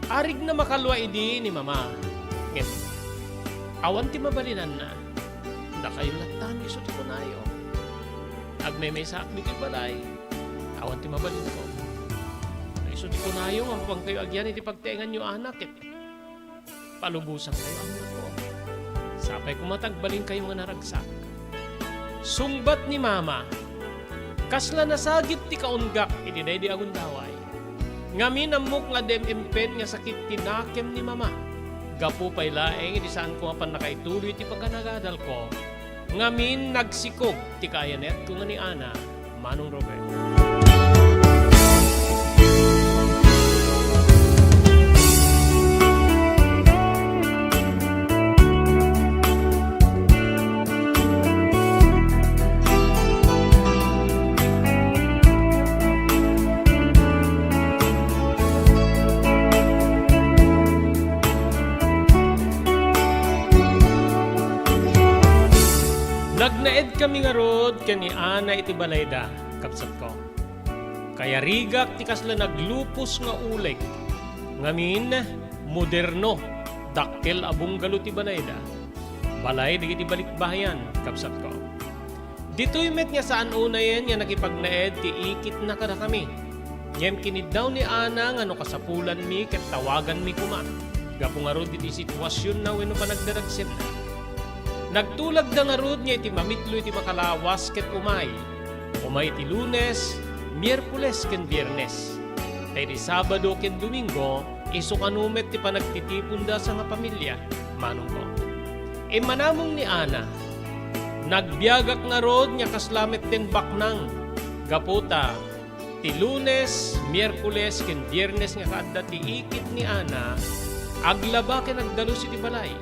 Arigna makalua idi ni Mama. Ngem, awan ti mabalinanna. Dakayo latta no isu ti kunayo. Agmemesaak ditoy balay. Awan ti mabalinko. No isu ti kunayo nga mapankayo agyan iti pagtaenganyo, anak, ket palubosankayo, annakko. Sapay koma ta agbalinkayo nga naragsak. Sungbat ni Mama, kasla nasagip ti kaunggak iti daydi a gundaway. Ngamin ammok nga adda M M P N nga sakit ti nakem ni Mama. Gapu pay laeng iti saanko nga pannakaituloy ti paganagadalko. Ngamin nagsikog ti kayanetko nga ni Ana, Manong Robert. Nagnaedkami ngarud ken ni Ana iti balayda, kabsatko. Kayarigak ti kasla naglupos nga uleg. Ngamin, moderno, dakkel a bungalow ti balayda. Balay dagiti balikbayan, kabsatko. Ditoy met nga saan unayen nga nakipagnaed ti ikitna kadakami. Ngem kiniddaw ni Ana nga no kasapulanmi ket tawaganmi koma, gapu ngarud iti situasionna wenno panagdaragsenna. Nagtulagda ngarud nga iti mamitlo iti makalawas ket umay. Umay iti Lunes, Miyerkules ken Biernes. Ta iti Sabado ken Domingo, isu kano met ti panagtitiponda a sangapamilia, manongko. Immanamong ni Ana, nagbiagak ngarud nga kasla metten baknang, gapu ta ti Lunes, Miyerkules, ken Biernes nga kaadda ti ikit ni Ana, aglaba ken agdalus iti balay.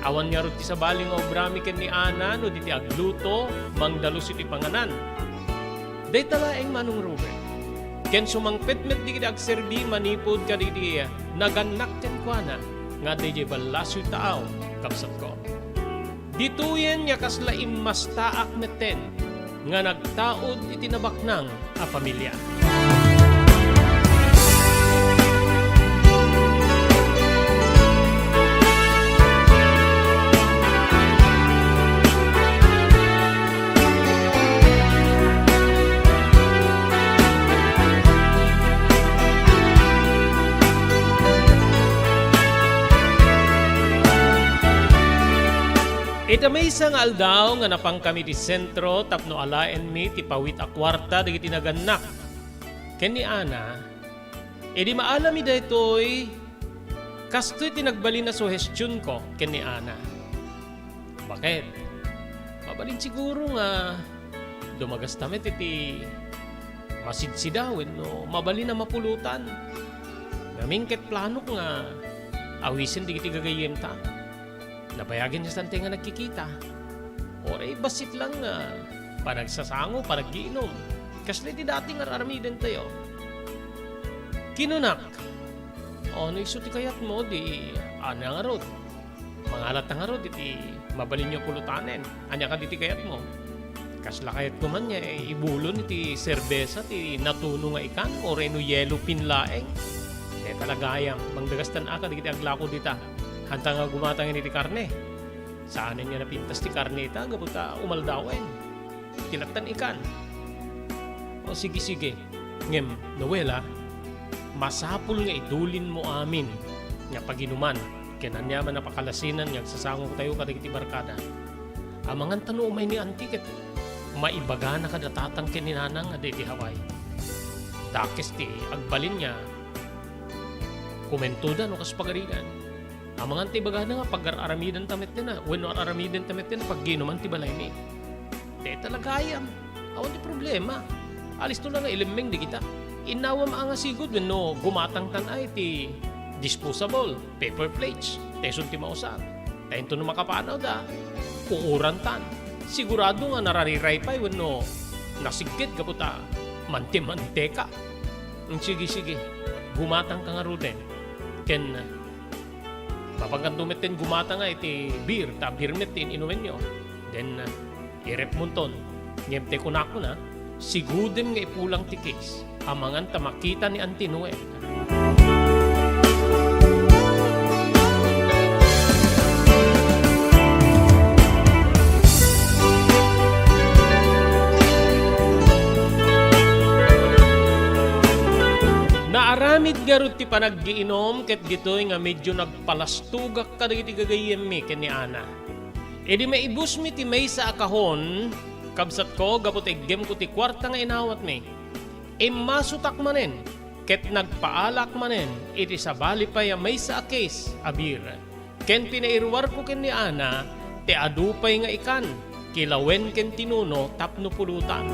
Awan ngarud ti sabali nga obrami ken ni Ana no di ti agluto, mangdalus iti panganan. Dayta laeng, Manong Robert. Ken sumangpet met dagiti agserbi manipud kadagiti nagannak kenkuana nga adda idiay ballasiw taaw, kabsatko. Ditoyen nga kasla immastaak metten nga nagtaud iti nabaknang a familia. Ita maysa nga aldaw nga napangkami ti sentro tapno alaenmi ti pawit a kuarta dagiti nagannak ken ni Ana. Idi maalami daytoy, kastoy ti nagbalin a suhestionko ken ni Ana. Baket? Mabalin siguro nga dumagasta met iti masidsida wenno mabalin a mapulutan. Ngamin ket planok nga awisen dagiti gagayyemta. Nabayagen nga santay nga nagkikita. Uray bassit lang nga panagsasango, panaggiinom. Kasla iti dati nga ar-aramidentayo. Kinunak, "O, no isu ti kayatmo, di ania ngarud? Mangalata ngarud iti mabalinyo pulutanen. Ania kadi ti kayatmo? Kasla kayatko man nga ibulon iti serbesa ti natuno nga ikan, uray no yellow fin laeng." "Deta la gayam, mangdagastan a kadagiti aglako dita. Haantan nga gumatang iti karne. Saanen nga napintas ti karne ita gapu ta umaldawen. Ti lattan ikan." "O, sige, sige. Ngem, Noel, a, masapul nga idulinmo amin nga paginuman ken aniaman a pakalasinan nga agsasangotayo kadagiti barkada. Amangan ta no umay ni Auntie ket maibagana kada tatang ken ni Nanang a daydi Hawaii. Dakes ti agbalin nga kumentoda no kas pagarigan. Amangan ta ibagana nga pagar-aramidenta metten a, wenno ar-aramidenta metten a pagginuman ti balaymi." "Deta la gayam. Awan ti problema. Alisto la nga ilemmeng dagita. Innawam a nga sigud wenno gumatangtan a iti disposable paper plates. Ta isun ti mausar. Ta inton no makapanawda, uurantan. Sigurado nga narariray pay wenno nasigget gapu ta mantimanteka." "Mm, sige, sige. Gumatangka ngaruden. Ken mapankanto metten gumatang a iti beer, ta beer met ti in-inumenyo. Then, uh, irepmonton. Ngem ti kunakon a, sigudem nga ipulang ti case. Amangan ta makita ni Auntie Noel." Naaramid ngarud ti panaggiinom ket ditoy nga medio nagpalastugak kadagiti gagayyemmi ken ni Ana. Idi maibusmi ti maysa a kahon, kabsatko, gapu ta iggemko ti kuarta nga inawatmi, immasutak manen ket nagpaalak manen iti sabali pay a maysa a case a beer. Ken pinairuarko ken ni Ana ti adu pay nga ikan, kilawen ken tinuno tapno pulutan.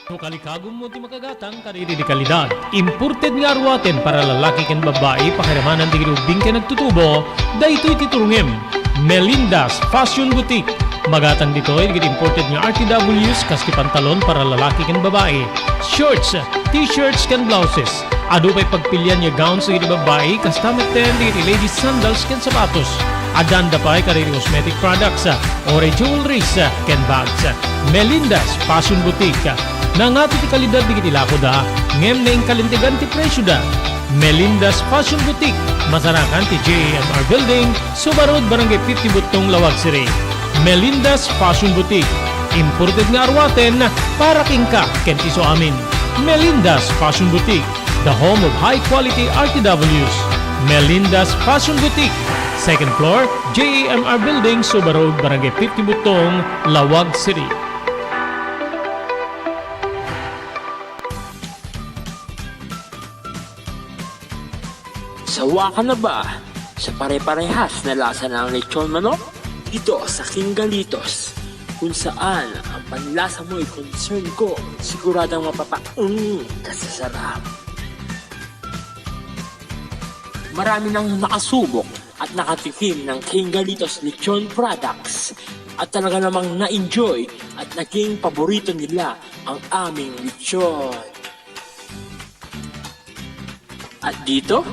No kalikagummo ti makagatang kadagiti kalidad, imported nga aruaten para lalaki ken babbai, pakiramanan dagiti ubbing ken nagtutubo, daytoy ti turongem. Melinda's Fashion Boutique. Magatang ditoy dagiti imported nga R T Ws, kas ti pantalon para lalaki ken babbai, shorts, t-shirts ken blouses. Adu pay pagpilian nga gowns dagiti babbai, kasta metten dagiti ladies sandals ken sapatos. Addanda pay kadagiti cosmetic products, uray jewelries, ken bags. Melinda's Fashion Boutique. Nangato ti kalidad dagiti lakoda, ngem naingkalintegan ti presioda. Melinda's Fashion Boutique, masarakan ti J A M R Building, Suba Road, Barangay fifty Buttong, Laoag City. Melinda's Fashion Boutique, imported nga aruaten para kenka ken ti isuamin. Melinda's Fashion Boutique, the home of high-quality R T Ws. Melinda's Fashion Boutique, second floor, J A M R Building, Suba Road, Barangay fifty Buttong, Laoag City. Sawa ka na ba sa pare-parehas na lasa ng lechon manok? Dito sa King Galitos, kung saan ang panlasa mo'y concern ko, siguradong mapapaung ka sa sarap. Marami nang nakasubok at nakatikim ng King Galitos Lechon Products at talaga namang na-enjoy at naging paborito nila ang aming lechon. At dito,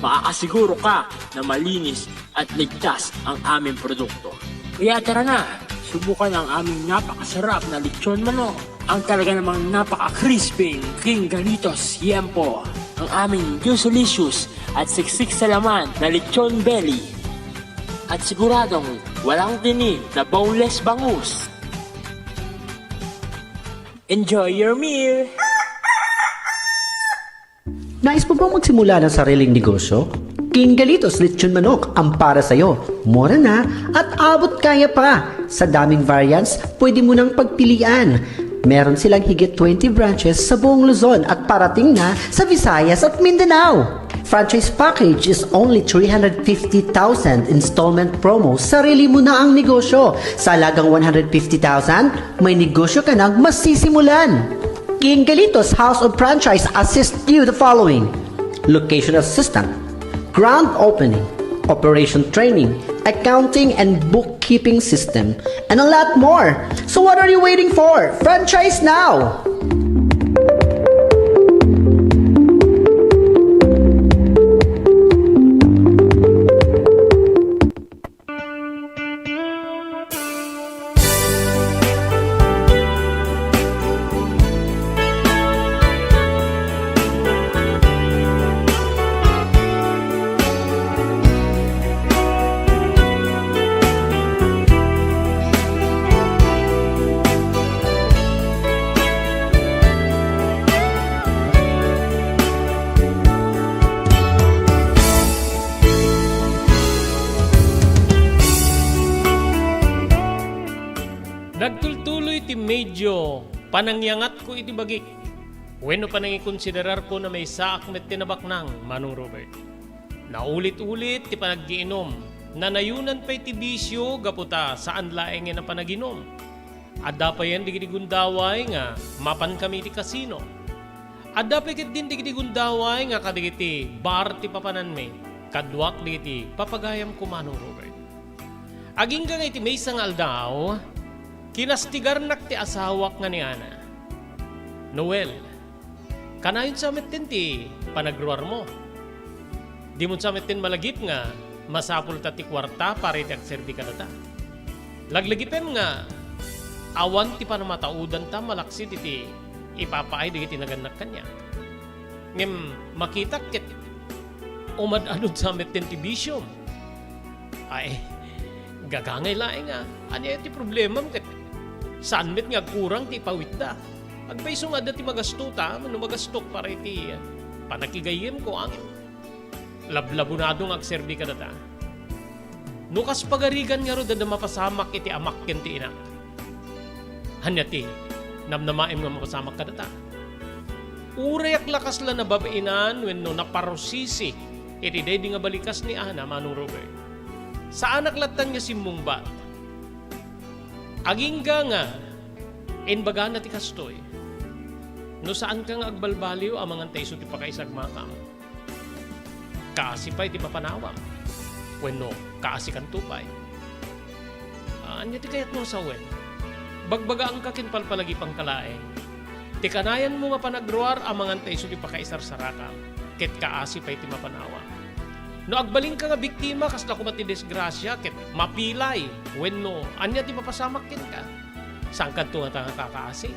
makakasiguro ka na malinis at ligtas ang aming produkto. Kaya tara na, subukan ang aming napakasarap na lechon manok, ang talaga namang napaka-crispy King Galitos Yempo, ang aming juicelicious at siksik sa laman na lechon belly, at siguradong walang tinik na boneless bangus. Enjoy your meal! Nais mo bang magsimula ng sariling negosyo? King Galitos Lechon Manok ang para sa'yo. Mura na at abot kaya pa. Sa daming variants, pwede mo nang pagpilian. Meron silang higit twenty branches sa buong Luzon at parating na sa Visayas at Mindanao. Franchise package is only three hundred fifty thousand, installment promo, sarili mo na ang negosyo. Sa halagang one hundred fifty thousand, may negosyo ka nang masisimulan. King Galitos House of Franchise assist you the following: location assistant, grand opening, operation training, accounting and bookkeeping system, and a lot more. So what are you waiting for? Franchise now! Nagtultuloy ti medyo panangyangatko iti bagik wenno panangikonsiderarko na maysaak met ti nabaknang, Manong Robert. Naulit-ulit ti panaggiinom. Nanayonan pay ti bisio gapu ta saan laeng a panaginum. Adda payen dagiti gundaway nga mapankami iti kasino. Adda pay ketdin dagiti gundaway nga kadagiti bar ti papananmi, kaduak dagiti papagayamko, Manong Robert. Agingga nga iti maysa nga aldaw, kinastigarnak ti asawak nga ni Ana. Noel, kanayon sa metten ti panagruarmo. Dimon sa metten malagip nga masapulta ti kuarta para iti agserbi kadata. Laglagipem nga awan ti panamataudan ta malaksid iti ipapaay dagiti nagannak kaniak. Ngem makitak ket umad-anod sa metten ti bisiom. Ay, gagangay laeng a, ania ti problemam ket saan met nga agkurang ti ipawitda. Agpayso nga adda ti magastota, no magastok para iti panakigayyemko, angem. Lablabonado nga agserbi kadata. No kas pagarigan ngarud adda mapasamak iti amak ken ti inak. Ania ti namnamaem nga mapasamak kadata? Urayak la kasla nababainan wenno naparusisi iti daydi nga balikas ni Ana, Manong Robert. Saanak lattan nga simmungbat. Agingga nga imbagana ti kastoy, no saanka nga agbalbaliw amangan ta isu ti pakaisagmakam. Kaasi pay ti mapanawam. Wenno, kaasikanto pay. Ania ti kayatmo a sawen? Bagbagaanka ken palpalagipanka laeng. Ti kanayanmo nga panagruar amangan ta isu ti pakaisarsarakam, ket kaasi pay ti mapanawam. No agbalinka nga biktima, kasla koma ti disgrasia ket mapilay wenno ania ti mapasamak kenka? Saankanto ngata nga kakaasi?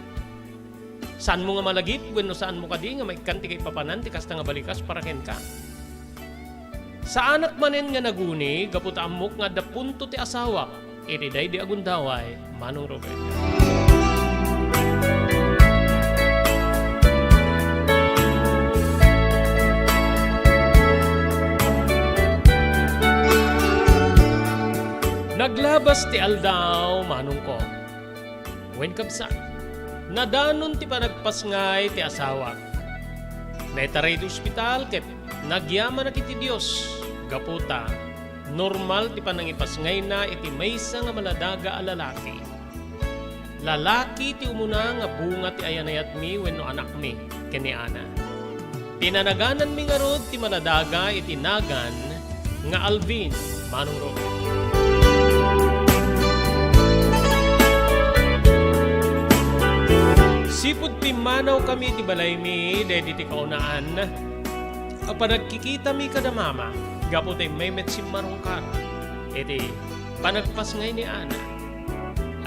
Saanmo nga malagip wenno saanmo kadi nga maikkan ti kaipapanan ti kasta nga balikas para kenka? Saanak manen nga naguni gapu ta ammok nga adda punto ti asawak iti daydi a gundaway, Manong Robert. Naglabas ti aldaw, manongko. Wen kabsat, nadanon ti panagpasngay ti asawak. Naitaray iti ospital ket nagyamanak iti Dios gapu ta normal ti panangipasngayna iti maysa nga maladaga a lalaki. Lalaki ti umuna nga bunga ti ayanayatmi wenno anakmi ken ni Ana. Pinanagananmi ngarud ti maladaga iti nagan nga Alvin, Manong Robert. Sipud pimmanawkami iti balaymi daydi ti kaunaan, panagkikitami kada mama gapu ta immay met simmarungkar iti panagpasngay ni Ana.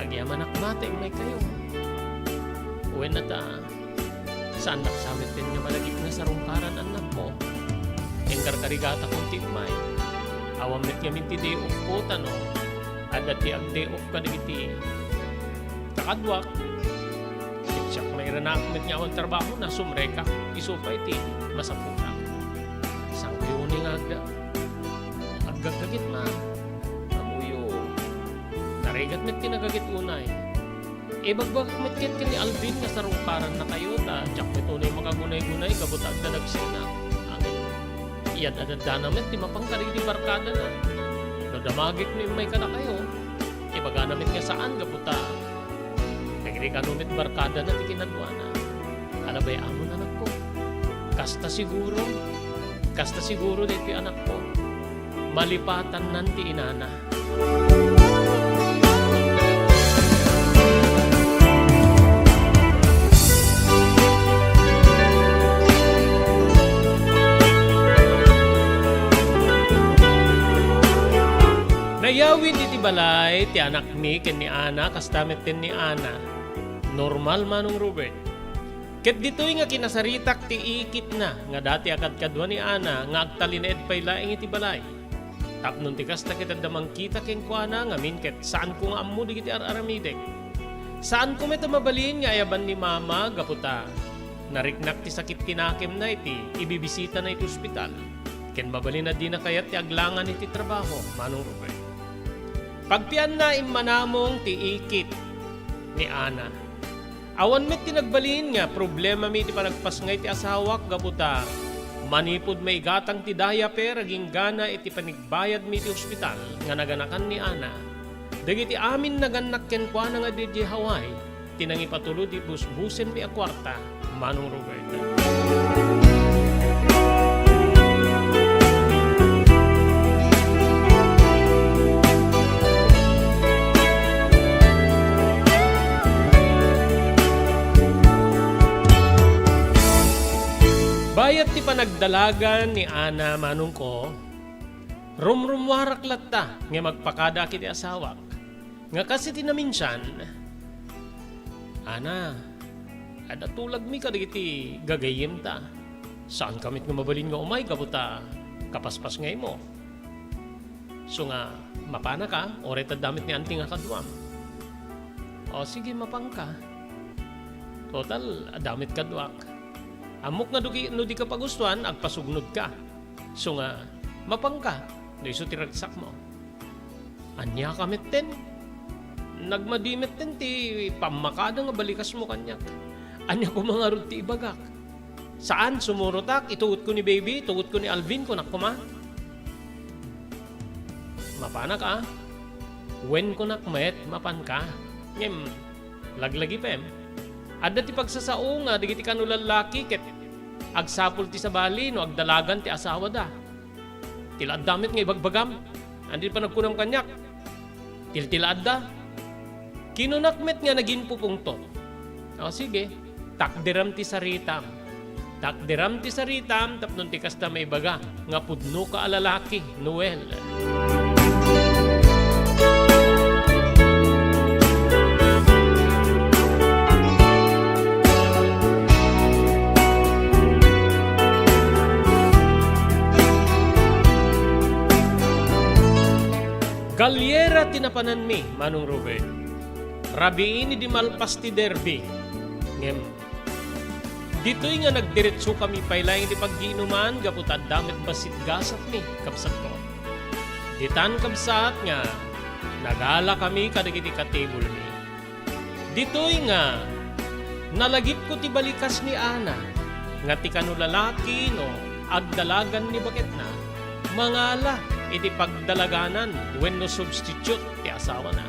Agyamanak mata immaykayo. Wen ta, saannak sa metten nga malagip nga sarungkaran, annakko. Inkarkarigatakon ti immay. Awan met ngamin ti day off ko, ta no adda ti ag-day off kadagiti kakaduak, ket siak mairanak met nga awan trabahona, sumrekak isu pay ti masapulan. Saankayo unay nga agda-, aggagagit, ma. Ammoyo, narigat met ti nagagit unay. Ibagbagak met ket ken ni Alvin nga sarungkarannakayo, ta diak met unay makagunay-gunay gapu ta agda dagsina. Amin. Iyad-adaddana met ti mapan kadagiti barkadana. No damagek no immay kadakayo, ibagana met nga saan gapu ta nagrikano met barkadana ti kinaduana. Alabay amon, anakko. Kasta siguro, kasta siguro daytoy, anakko. Malipatannan ti inana. Nayawid iti balay ti anakmi ken ni Ana, kasta met ken ni Ana. Normal, Manong Robert. Ket ditoy nga kinasaritak ti ikitna nga dati a kadkadua ni Ana nga agtalinaed pay laeng iti balay. Tapno ti kasta ket adda mangkita kenkuana ngamin ket saanko nga ammo dagiti ar-aramidek. Saanko met a mabalin nga ayaban ni Mama gapu ta nariknak ti sakit ti nakemna iti ibibisitana iti ospital. Ken mabalin a dina kayat ti aglangan iti trabaho, Manong Robert. Pagpianna, immanamong ti ikit ni Ana. Awan met ti nagbalin nga problemami ti panagpasngay ti asawak gapu ta manipud maigatang ti diaper agingga iti panagbayadmi iti ospital nga naganakan ni Ana, dagiti amin nagannak kenkuana nga idiay Hawaii ti nangipatulod iti busbusenmi a kuarta, Manong Robert. Bayat ti panagdalagan ni Ana, manongko, rumrummuarak latta nga agpakadaak iti asawak. Nga kas iti naminsan, Ana, adda tulagmi kadagiti gagayyemta. Saanka met nga mabalin nga umay gapu ta kapaspasngaymo. Isu nga, mapanaka, uray ta adda met ni anti nga kaduam. O, sige, mapanka. Total, adda met kaduak. Ammok nga duki-, no dika pagustuan, agpasugnodka. Isu nga, mapanka, no isu ti ragsakmo. Aniaka metten? Nagmadi metten ti pammakada nga balikasmo kaniak. Ania koma ngarud ti ibagak? Saan, sumurotak, itugotko ni baby, itugotko ni Alvin, kunak koma. Mapanak a? Wen, kunak met, mapanka. Ngem, laglagipem. Adda ti pagsasao nga dagiti kano lallaki ket agsapul ti sabali no agdalagan ti asawada. Ti la adda met nga ibagbagam. Ania ti panagkunam kaniak? Tiltila adda. Kinunak met nga nagin pupungtot. O, sige, takderem ti saritam. Takderam ti saritam tapno ti kasta maibaga nga pudnoka a lalaki, Noel. Galyera ti napananmi, Manong Robert. Rabiin idi malpas ti derby. Ngem, ditoy nga nagdiretsokami pay laeng iti paggiinuman gapu ta adda met bassit gasatmi, kabsatko. Ditan, kabsat, nga nagalakami kadagiti katibulmi. Ditoy nga nalagipko ti balikas ni Ana nga ti kano lalaki no agdalagan ni baketna, mangala iti pagdalaganan wenno substitute ti asawana.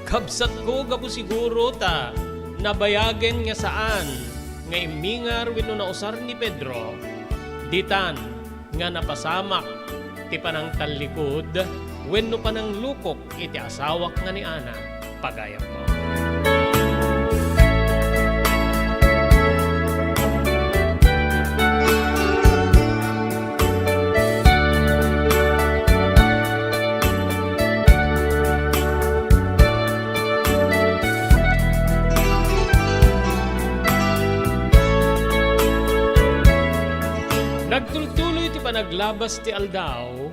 Kabsatko, gapu siguro ta nabayagen nga saan nga immingar wenno nausar ni Pedro, ditan nga napasamak ti panangtallikud wenno pananglukok iti asawak nga ni Ana, pagayamko. Nagtultuloy ti panaglabas ti aldaw.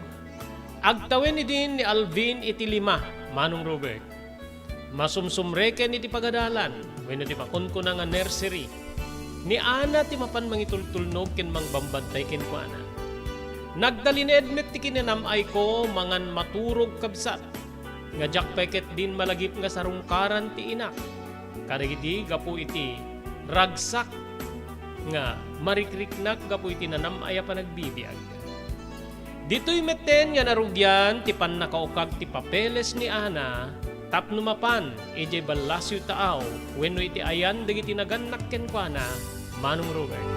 Agtawen idin ni Alvin iti lima, Manong Robert. Masumsumreken iti pagadalan wenno ti makunkuna nga nursery. Ni Ana ti mapan mangitultulnog ken mangbambantay kenkuana. Nagtalinaed met ti kinanam-ayko mangan maturog, kabsat, nga diak pay ketdin malagip nga sarungkaran ti inak kadagidi gapu iti ragsak nga marikriknak gapu iti nanam-ay a panagbibiag. Ditoy metten nga narugian ti pannakaukag ti papeles ni Ana tapno mapan idiay ballasiw taaw wenno iti ayan dagiti nagannak kenkuana, Manong Robert.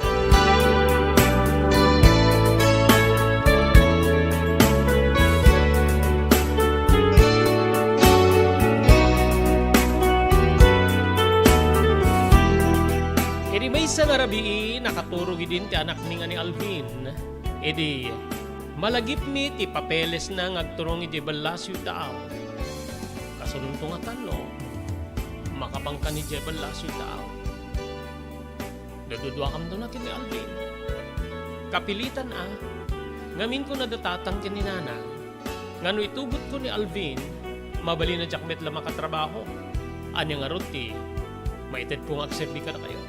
Iti maysa nga rabii, nakaturog idin ti anakmi nga ni Alvin. Idi malagipmi ti papelesna nga agturong idiay ballasiw taaw. Kasunonto ngatan no makapankan idiay ballasiw taaw. Naduduakamto na ken ni Alvin. Kapilitan a, ngamin kuna da tatang ken ni nanang, nga no itugotko ni Alvin, mabalin a diak met la makatrabaho. Ania ngarud ti maitedko nga agserbi kadakayo?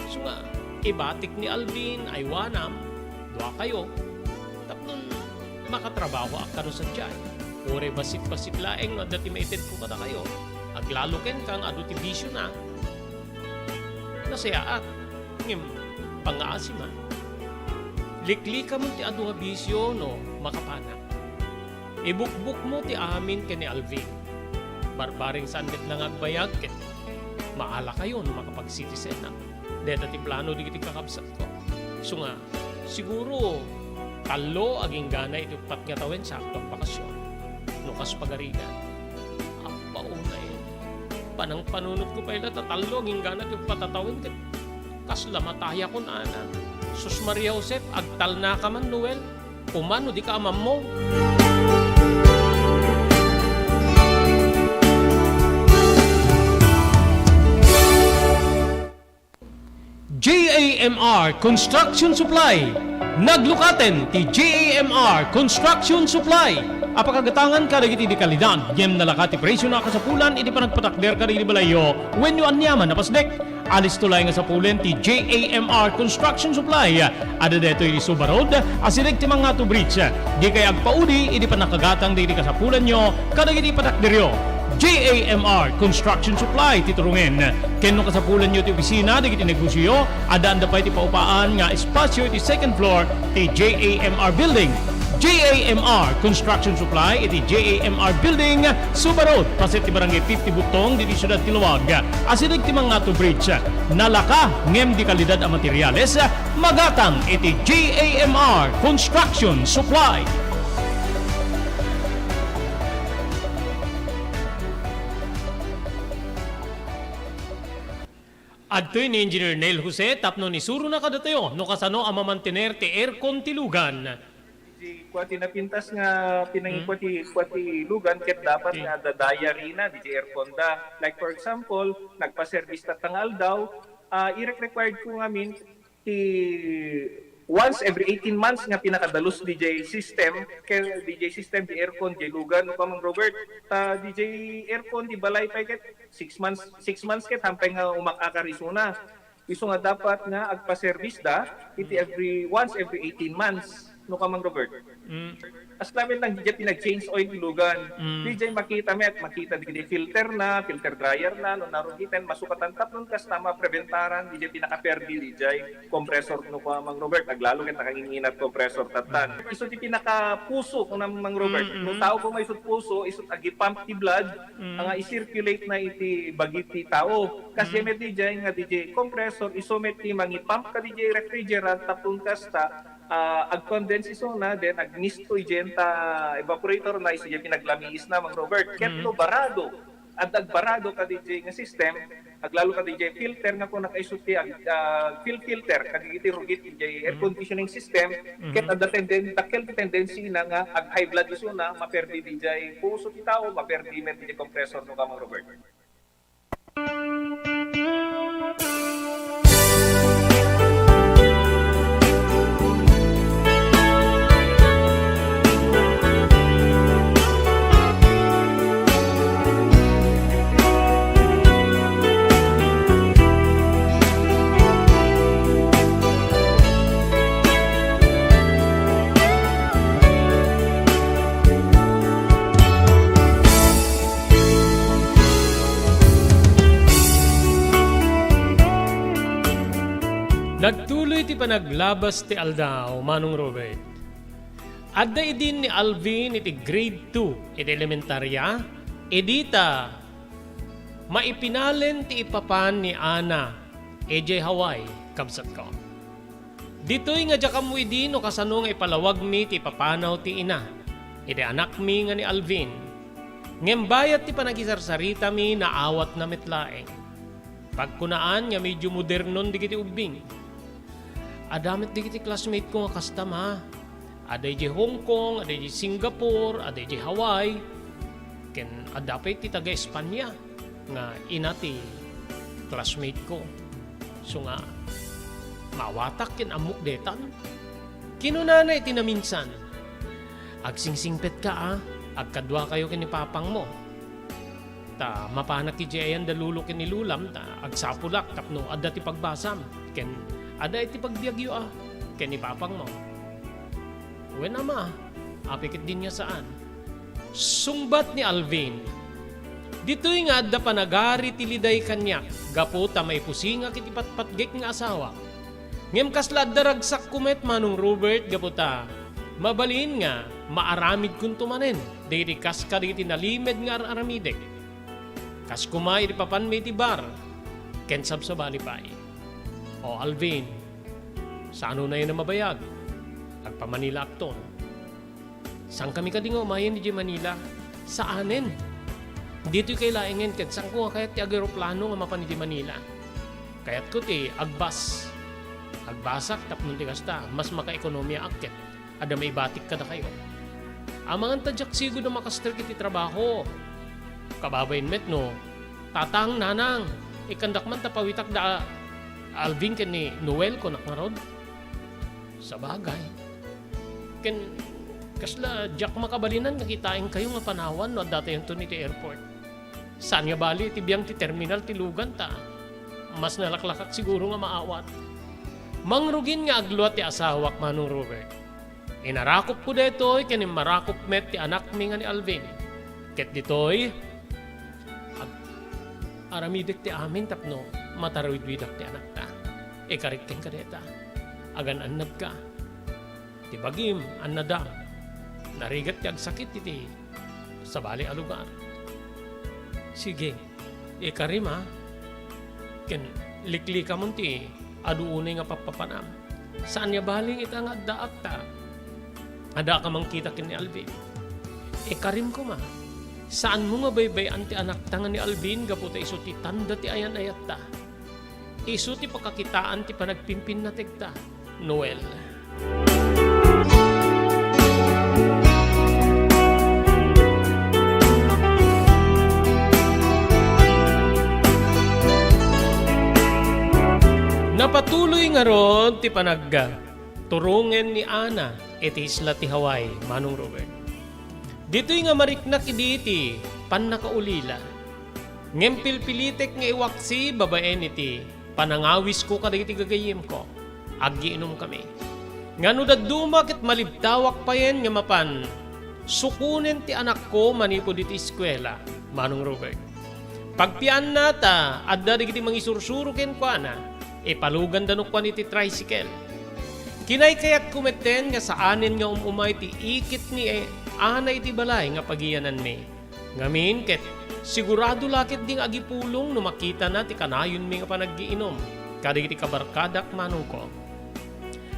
Isu nga, ibatik ni Alvin, aywanam, duakayo, tapno makatrabahoak kano sadiay. Uray bassit-bassit laeng no adda ti maitedko kadakayo. Aglalo kenka nga adu ti bisiona. Nasayaat, ngem pangngaasima. Liklikamon ti adu nga bisio no makapanak. Ibukbokmo ti amin ken ni Alvin. Barbareng saan met la nga agbayag ket maalakayo no makapag-citizenak. Dayta ti plano dagiti kakabsatko. Isu nga, siguro, tallo agingganay iti uppat nga tawen, sakto a bakasion. No kas pagarigan. Appaunay. Panangpanunotko pay la ta tallo agingganay iti uppat a tawen ket kasla matayakon, Ana. Sus Maria Josep, agtalnaka man, Noel. Umano dika amammo. J A M R Construction Supply. Naglukaten ti J A M R Construction Supply a pakagatangan kadagiti dekalidad ngem nalaka ti presiona a kasapulan iti panagpatakder kadagiti balayyo wenno aniaman a pasdek. Alisto laeng nga sapulen ti J A M R Construction Supply. Adda daytoy iti Suba Road, asideg ti Mangato Bridge. Dikay agpaudi idi pannakagatang dagiti kasapulanyo kadagiti patakderyo. J A M R Construction Supply ti turongen. Ken no kasapulanyo ti opisina dagiti negosioyo, addaanda pay ti paupaan nga espasio iti second floor ti J A M R Building. J A M R Construction Supply iti J A M R Building, Suba Road, paset ti Barangay fifty Butong, ditoy siudad ti Laoag. Asideg ti Mangato Bridge. Nalaka ngem dekalidad a materiales, magatang iti J A M R Construction Supply. Adtoy ni Engineer Neil Jose tapno isurona kadatayo no kasano a mamantener ti aircon ti lugan. Di kua ti napintas nga pinangikua ti, kua ti lugan ket dapat nga adda diary na, di aircon da. Like for example, nagpa-service tatta nga aldaw, ah, irek-required ko ngamin ti once every eighteen months nga pinakadalus D J system, kay D J system, di aircon, di lugan, no, Kamang Robert? Ta D J aircon, di balay pay ket six months, six months ket hampay nga umak-akar isuna. Isu nga dapat nga agpa-service da iti every, once every eighteen months, no, Kamang Robert? Mm. As lamin lang, di pinag-change oil ti lugan. Mm. Di makita met, makita di filter na, filter dryer na, no, narugiten, masukatan tapno kasta mapreventaran, di pinakaperdi, di compressor, no, Kamang Robert, aglalo ket nakangingina compressor tatan. Mm. Isu ti pinakapuso, no, Mang Robert. Mm, mm. No tao koma isut puso, isut agi-pump ti blood, Mm. nga i-circulate na iti bagi ti tao. Kas Mm. met di nga di compressor, isu met ti mangi-pump ka di refrigerant, tapno kasta, ah, ag-condense isuna, then agmisto idiay ta evaporator na, isu diay pinaglamiis na, Mang Robert. Ket Mm. no barado, adda agbarado ka di nga system, aglalo ka di filter nga kung nakaiso ti ag-, ah, fil-, filter, kadagiti rugit di air Mm. conditioning system, Mm. ket adda tenden-, dakkel ti tendency na nga ag-high blood isuna, maperdi di puso ti tao, maperdi met di compressor, no, Kamang Robert. Nagtuloy ti panaglabas ti aldaw, Manong Robert. Adda idin ni Alvin iti grade two iti elementarya, idi ta maipinalen ti ipapan ni Ana idiay Hawaii, kabsatko. Ditoy nga diak ammo idi no kasano nga ipalawagmi ti ipapanaw ti ina iti anakmi nga ni Alvin. Ngem bayat ti panakisarsaritami, naawatna met laeng. Pagkunaan nga medyo modernon dagiti ubbing. Adda met dagiti classmate ko nga kasta, ma. Adda idiay Hong Kong, adda idiay Singapore, adda idiay Hawaii, ken adda pay ti taga-Espania nga ina ti classmate ko. Isu nga, maawatak ken ammok detan. Kinunana iti naminsan, "Agsingsingpetka, a, agkaduakayo ken ni papangmo. Ta mapanak idiay ayan da lolo ken ni lolam, ta agsapulak tapno adda ti pagbasam, ken adda iti pagbiagyo, a, ken ni papangmo." "Wen, ama, apay ket diay saan?" Sungbat ni Alvin, "Ditoy nga adda panagari ti liday kaniak, gapu ta maipusingak iti patpatgek nga asawak. Ngem kasla adda ragsakko met, Manong Robert, gapu ta mabalin nga maaramidkonto manen dagiti kas kadagiti nalimed nga ar-aramidek. Kas koma iti papanmi iti bar ken sabsabali pay." "O Alvin, saan unayen a mabayag? Agpamanilaakton." "Saankami kadi nga umayen idiay Manila?" "Saanen. Ditoy kay laengen ket saanko nga kayat ti ageroplano nga mapan idiay Manila. Kayatko ti agbas. Agbasak tapno ti kasta, mas makaekonomiaak ket adda maibatik kadakayo. Amangan ta diak sigud a makastrek iti trabaho. Kababain met no, Tatang, Nanang, ikkandak man ta pawitak da Alvin ken ni Noel, kunak ngarud." "Sabagay. Ken kasla diak makabalinan nga kitaenkayo nga panawan no addatayonton iti airport. Saan nga bali iti biang ti terminal ti lugan ta mas nalaklakak siguro nga maawat." Mangrugin nga agluat ti asawak, Manong Robert. Inarakopko daytoy ken immarakop met ti anakmi nga ni Alvin. Ket ditoy, ag-, aramidek ti amin tapno mataruyduydak ti anakta. Ikarik kenka dayta. Agan-annadka. Ti bagim, annadam. Narigat ti agsakit iti sabali a lugar. Sige, ikarim, a, ken liklikamon ti adu unay nga pappapanam. Saan nga bali ita nga addaak ta addaak a mangkita ken ni Alvin. Ikarim koma, saanmo nga baybay-an ti anakta nga ni Alvin gapu ta isu ti tanda ti ayan-ayatta. Isu ti pakakitaan ti panagpimpinnategta, Noel. Napatuloy ngarud ti panagturongen ni Ana iti isla ti Hawaii, Manong Robert. Ditoy nga mariknak idi ti pannakaulila. Ngem pilpilitek nga iwaksi babaen iti panangawisko kadagiti gagayyemko. Aggiinumkami. Nga no dadduma ket malibtawak payen nga mapan sukonen ti anakko manipud iti eskuela, Manong Robert. Pagpianna ta adda dagiti mangisursuro kenkuana, ipaluganda no kuan iti tricycle. Kinaykayatko metten nga saanen nga um-umay ti ikit ni Ana iti balay nga pagiyananmi. Ngamin ket, sigurado la ketdi nga agipulong no makitana ti kanayonmi nga panaggiinum kadagiti kabarkadak, manongko.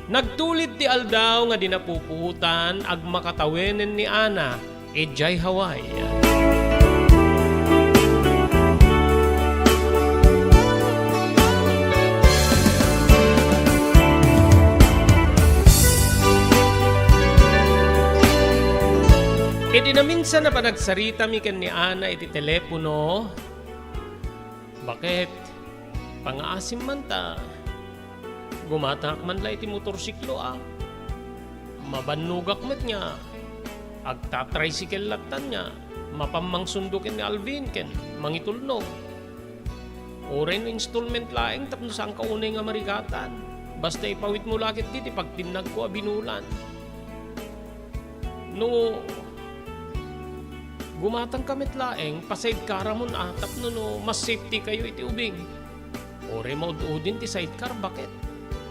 Nagtulid ti aldaw nga di napupuotan agmakatawenen ni Ana idiay Hawaii. Idi naminsan a panagsaritami ken ni Ana iti telepono, baket, pangaasim man ta gumatangak man la iti motorsiklo a. Mabannogak met nga agtatricycle lattan nga mapan mangsundo ken ni Alvin ken mangitulnog. Uray no installment laeng tapno saanka unay nga marigatan. Basta ipawitmo la ketdi ti pagtinnagko a binulan. No gumatangka met laeng, pa-sidecaramon a tapno no mas safety kayo iti ubing. Uray maud-udin ti sidecar, baket.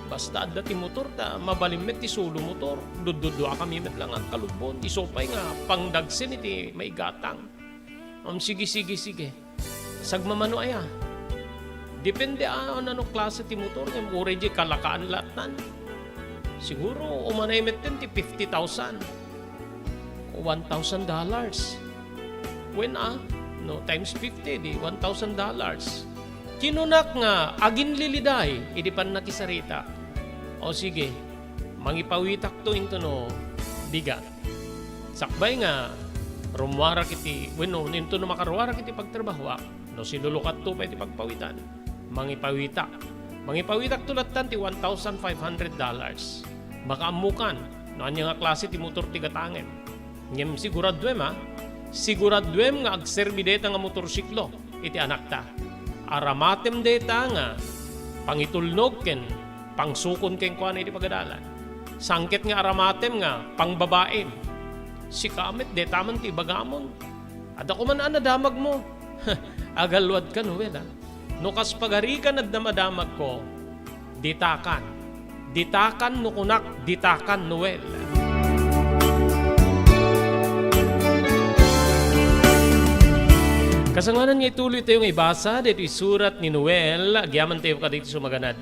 Basta adda ti motor, ta mabalin met ti solo motor. Dudduduakami met la nga agkalubbon. Isu pay nga pangdagsen iti maigatang. Am, sige, sige, sige. Sagmamano aya? Depende a, nano klase ti motor, ngem uray di kalakaan lattan. Siguro, umanay metten ti fifty thousand. One thousand dollars. Wen a, no, times fifty, di one thousand dollars. Kinunak nga aginliliday idi pannakisarita. O sige, mangipawitakto into no bigat. Sakbay nga rummuarak iti, wenno, into no makaruarak iti pagtrabahoak, no silulukatto pay ti pagpawitan, mangipawitak. Mangipawitakto lattan ti one thousand five hundred dollars. Makaammokan no ania nga klase ti motor ti gatangem. Ngem siguraduem, a, siguraduem nga agserbi dayta nga motorsiklo iti anakta. Aramatem dayta nga pangitulnog ken pangsukon kenkuana iti pagadalan. Sangket nga aramatem nga pangbabaem. Sika met, dayta man ti ibagamon. Adda koma a nadamagmo. Agalluadka, Noel, a. No kas pagarikan adda madamagko, ditakan. Ditakan no kunak, ditakan, Noel. Kasangoanan nga ituloytayo nga ibasa daytoy surat ni Noel, agyamantayo kadagiti sumaganad.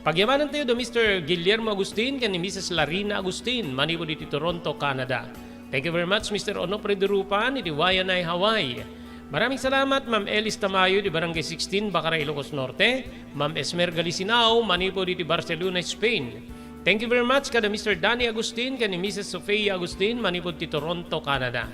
Pagyamanantayo da Mister Guillermo Agustin ken ni Missus Larina Agustin, manipud iti Toronto, Canada. Thank you very much, Mister Onofre Durupan, iti Waianae, Hawaii. Maraming salamat, Ma'am Elis Tamayo, di Barangay sixteen, Bacara, Ilocos Norte, Ma'am Esmer Galisinao, manipud iti Barcelona, Spain. Thank you very much kada Mister Danny Agustin ken ni Missus Sofia Agustin, manipud ti Toronto, Canada.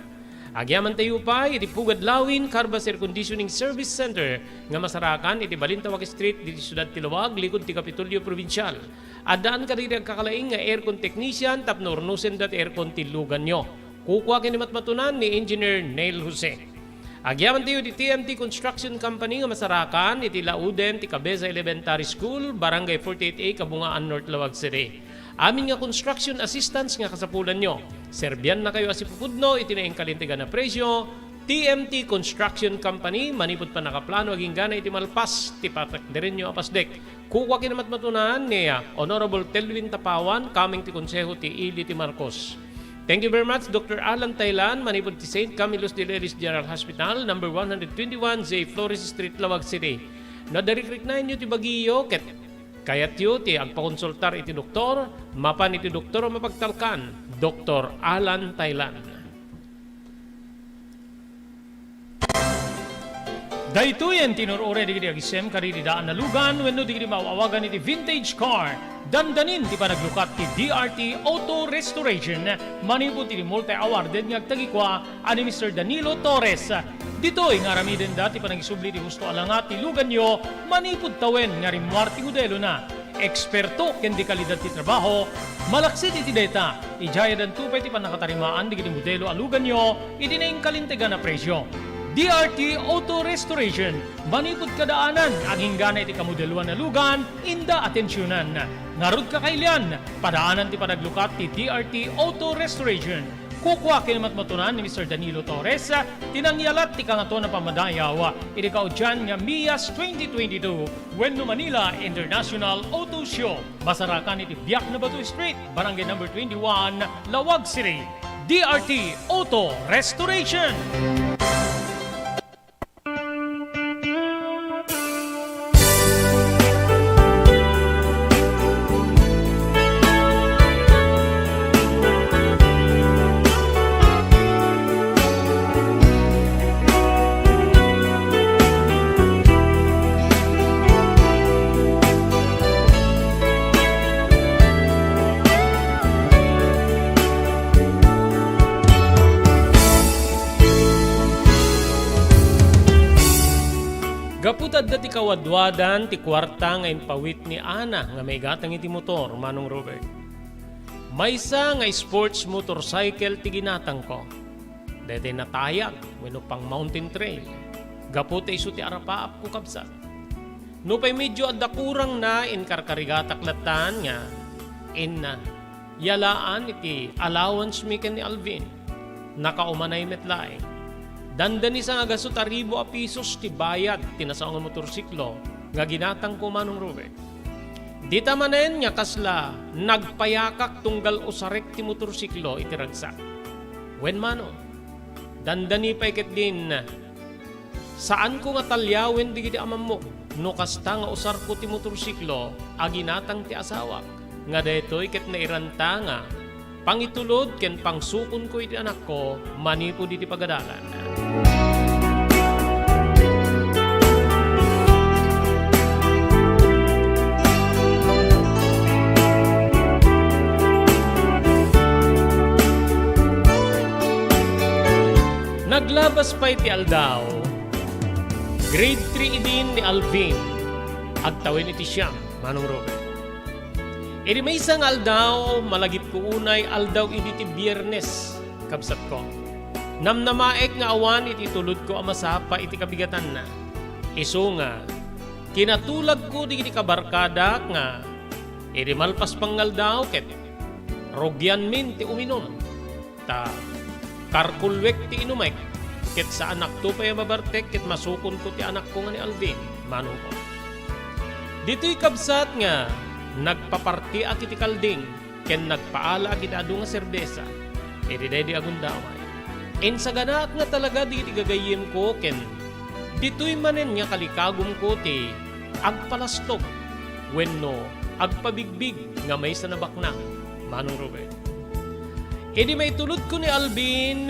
Agyamantayo pay iti Pugad Lawin Carbas Air Conditioning Service Center nga masarakan iti Balintawak Street, diti siudad ti Laoag, likud ti Kapitolyo Probinsial. Addaan kadagiti agkakalaing nga aircon technician tapno urnosenda ti aircon ti luganyo. Kukua ken ni matmatunan ni Engineer Neil Jose. Agyamantayo iti T M T Construction Company nga masarakan iti laoden ti Cabeza Elementary School, Barangay forty-eight A, Kabungaan, North Laoag City. Amin nga construction assistance nga kasapulanyo, serbiannakayo a sipupudno iti naingkalintegan a presio, T M T Construction Company, manipud pannakaplano agingga iti malpas ti patakderenyo a pasdek. Kukua ken ni matmatunan ni, ah, Honorable Telvin Tapawan, kameng ti Konseho ti Ili ti Marcos. Thank you very much, Doctor Alan Tailan, manipud ti Saint Camillus de Lelis General Hospital, number one hundred twenty-one J Flores Street, Laoag City. No adda rikriknaenyo ti bagiyo ket kayatyo ti agpakonsultar iti doktor, mapan iti doktor a mapagtalkan, Doktor Alan Tailan. Daytoyen ti inur-uray dagiti agisem kadagiti daan a lugan wenno dagiti maaw-awagan iti vintage car. Dandanin ti panaglukat ti D R T Auto Restoration manipud iti multi-awarded nga agtagikua a ni Mister Danilo Torres. Ditoy nga aramidenda ti panangisubli ti husto a langat ti luganyo manipud tawen nga rimmuar ti modelona. Eksperto ken dekalidad ti trabaho, malaksid iti dayta, idiay addanto pay ti pannakatarimaan dagiti modelo a luganyo iti nainkalintegan a presio. D R T Auto Restoration, manipud kadaanan, aginggana iti kamodeloan a lugan, inda atensionan. Ngarud, kakailian, padaanan ti panaglukat ti D R T Auto Restoration. Kukua ken matmatunan ni Mister Danilo Torres ti nangyalat ti Kangatoan a Pammadayaw iti kaudian nga MIAS twenty twenty-two wenno Manila International Auto Show. Masarakan iti Biak Nabatu Street, Barangay Number twenty-one, Laoag City. D R T Auto Restoration. Gapu ta adda ti kawadwadan ti kuarta nga impawit ni Ana nga maigatang iti motor, Manong Robert. Maysa nga sports motorcycle ti ginatangko. Daytoy natayag wenno pang mountain trail. Gapu ta isu ti arapaapko, kabsat. Nupay medyo adda kurangna, inkarkarigatak lattan nga inna. Yalaan iti allowance mi ken ni Alvin. Nakaumanay met laeng. Dandani sangagasut a ribu a pisos ti bayad ti nasao nga motorsiklo nga ginatangko, Manong Robert. Dita manen nga kasla nagpayakak tunggal usarek ti motorsiklo iti ragsak. Wen, Manong, dandani pay ketdin Saanko nga taliawen dagiti amammok no kasta nga usarko ti motorsiklo a ginatang ti asawak, nga daytoy ket nairanta nga pangitulod ken pangsukonko iti anakko manipud iti pagadalan. Naglabas pay ti aldaw, grade three idin ni Alvin. Agtawen iti siam, Manong Robert. Iti maysa nga aldaw, malagipko unay aldaw idi ti Biyernes, kabsatko. Namnamaek nga awan iti itulodko a masapa iti kabigatanna. Isu nga, kinatulagko dagiti kabarkadak nga iti malpas pangaldaw ket rugianmin ti uminum. Ta karkulwek ti inumek, ket saanakto pay a mabartek ket masukonko ti anakko nga ni Alvin, manongko. Ditoy kabsat nga nagpapartiak iti kalding ken nagpaalaak iti adu nga serbesa iti daydi a gundaway. Insaganaak nga talaga dagiti gagayyemko ken ditoy manen nga kalikagumko ti agpalastog wenno agpabigbig nga maysa a baknang, Manong Robert. Idi maitulodko ni Alvin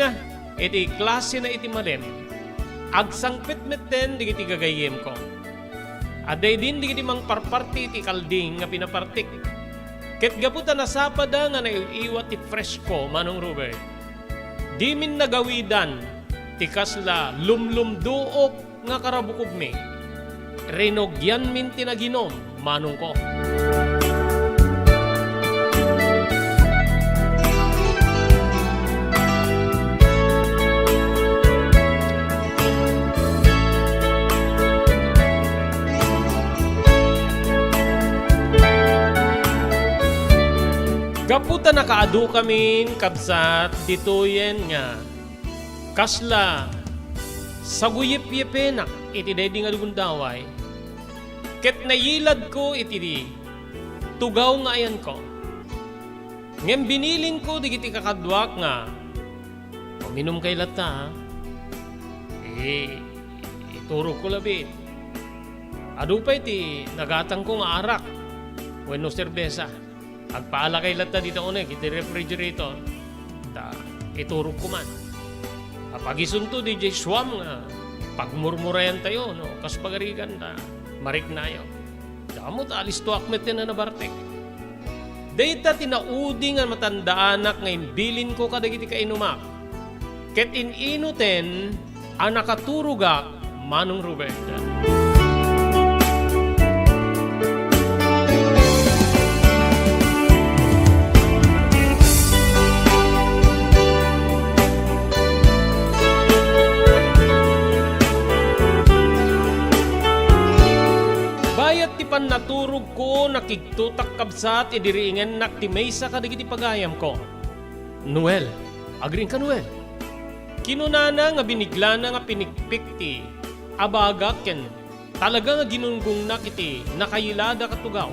iti klasena iti malem, agsangpet metten dagiti gagayyemko. Adda idin dagiti mangparparti iti kalding nga pinapartik. Ket gapu ta nasapada nga naiw-iwat ti presko, Manong Robert, dimin nagawidan ti kasla lumlumduok nga karabukobmi. Rinugianmin ti naginum, manongko. Gapu ta nakaadukamin, kabsat, ditoyen nga kasla saguyepyepenak iti daydi nga gundaway, ket nayiladko iti tugaw nga ayanko. Ngem binilingko dagiti kakaduak nga, "Uminumkay latta, ha? I-, iturogko labi. Adu pay ti nagatangko nga arak wenno serbesa." Agpaalakay latta dita uneg iti refrigerator, ta iturogko man. Apagisunto didiay suam nga Pagmurmurayantayo, no? Kas pagarigan ta, mariknayo. Damo ta alistoak met ti nanabartek. Dayta ti naudi nga matandaanak nga imbilinko kadagiti kainumak. Ket in-inuten a nakaturogak, Manong Robert. Bayat ti pannaturogko, nakigtotak kabsat idi riingennak ti maysa kadagiti pagayamko. "Noel, agriingka, Noel?" Kinunana nga biniglana nga pinigpigti a bagak ken talaga nga ginunggongnak iti nakayilada a tugaw.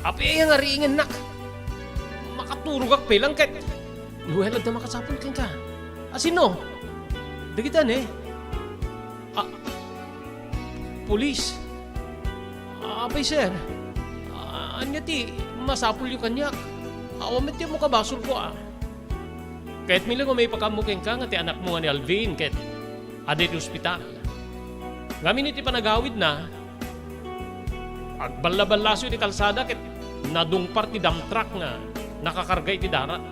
Apay aya nga riingennak? Makaturogak pay lang ket, "Noel, adda makasapul kenka." "A, sino?" "Dagita ne." "A, pulis." "Apay, sir? A, ania ti masapulyo kaniak? Awan met ti ammo kabasolko, a." "Kayatmi laeng a maipakaammo kenka nga ti anakmo nga ni Alvin ket adda iti ospital." Ngamin iti panagawidna, agballaballasiw iti kalsada ket nadungpar ti dump truck nga nakakarga iti darat.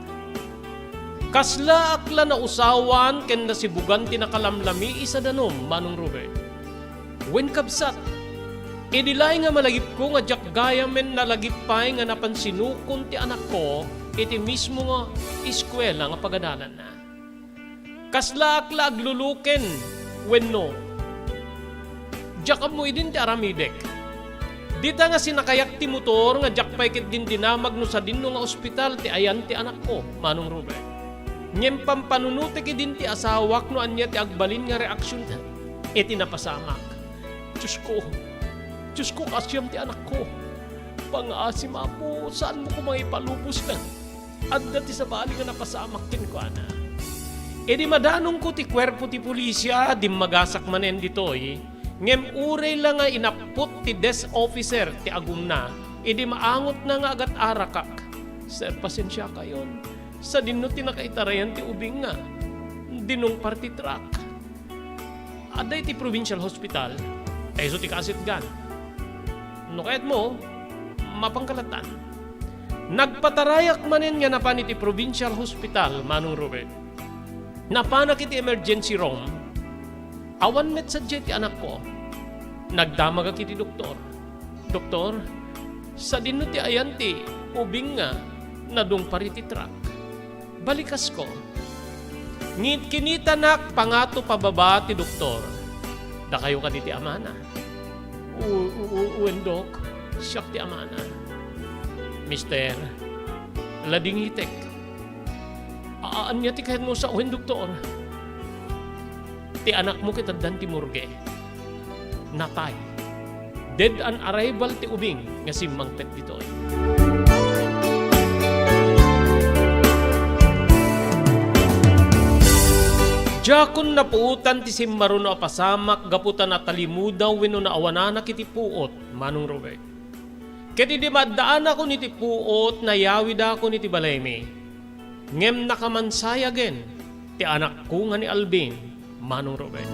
Kaslaak la nausawan ken nasibugan ti nakalamlami a danum, Manong Robert. Wen, kabsat, idi laeng nga malagipko nga diak gayamen nalagip pay nga napan sinukon ti anakko iti mismo nga eskuela nga pagadalanna. Kaslaak la agluluken wenno diak ammo idin ti aramidek. Dita nga sinakayak ti motor nga diak pay ket dindinamag no sadinno nga ospital ti ayan ti anakko, Manong Robert. Ngem pampanunotek idin ti asawak no ania ti agbalin nga reaksionda iti napasamak. "Diosko, Diosko, kaasiam ti anakko. Pangaasim, Apo, saanmo koma nga ipalubos na. Adda ti sabali nga napasamak kenkuana." Idi madanongko ti kuerpo ti pulisia, dimmagasak manen ditoy, ngem uray la nga inappot ti desk officer ti agumna, idi maangotna nga agat-arakak. "Sir, pasensiakayon. Sadinno ti nakaitarayan ti ubing nga dinungpar ti truck. Adda iti provincial hospital, ta isu ti kaasitgan. No kayatmo, mapanka lattan." Nagpatarayak manen nga napan iti provincial hospital, Manong Robert. Napanak iti emergency room, awan met sadiay ti anakko. Nagdamagak iti doktor. "Doktor, sadinno ti ayan ti ubing nga nadungpar iti truck." Balikasko. Ngem kinitanak pangato pababa ti doktor. "Dakayo kadi ti amana?" "U-, u-, u-, wen, Dok. Siak ti amana." "Mister, ladingitek. A-, ania ti kayatmo sa wen, doktor?" "Ti anakmo ket addan ti morgue. Natay. Dead on arrival ti ubing nga simmangpet ditoy." Diakon napuotan ti simmaruno a pasamak gapu ta natalimudaw wenno naawananak iti puot, Manong Robert. Ket idi maaddaanakon iti puot, nayawidakon iti balaymi. Ngem nakamansayagen ti anakko nga ni Alvin, Manong Robert.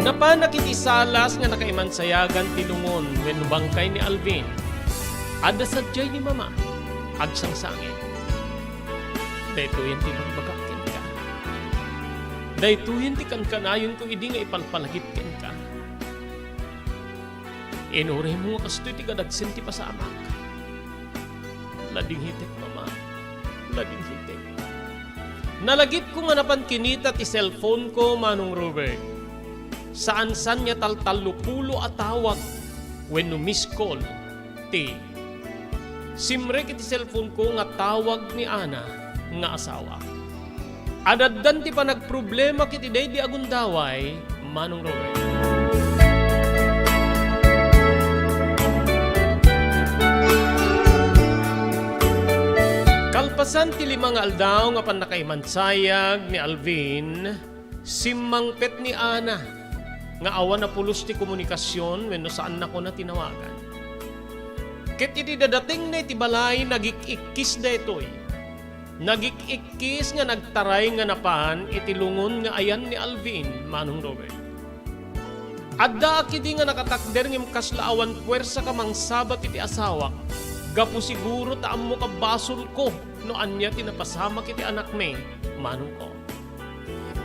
Napanak iti salas nga nakaimansayagan ti lungon wenno bangkay ni Alvin. Adda sadiay ni Mama, agsangsangit. Daytoyen ti ibagbagak kenka. Daytoyen ti kankanayonko idi nga ipalpalagip kenka. Inuraymo nga kastoy ti kadagsen ti pasamak. Ladingitek, Mama. Ladingitek. Nalagipko nga napan kinita ti cellphone ko, Manong Robert. Saan-saan nga taltallopulo a tawag wenno miss call ti simrek iti cellphone ko nga tawag ni Ana nga asawa. Adaddan ti panagproblema ket idi daydi a gundaway, Manong Robert. Kalpasan ti lima nga aldaw nga pannakaimansayag ni Alvin, simmangpet ni Ana nga awan a pulos ti komunikasion wenno saannakon a tinawagan. Ket idi dadatengna iti balay, nagik-ikkis daytoy. Nagik-ikkis nga nagtaray nga napan iti lungon nga ayan ni Alvin, Manong Robert. Addaak idi nga nakatakder ngem kasla awan puersak a mangsabat iti asawak, gapu siguro ta ammok a basolko no ania ti napasamak iti anakmi, manongko.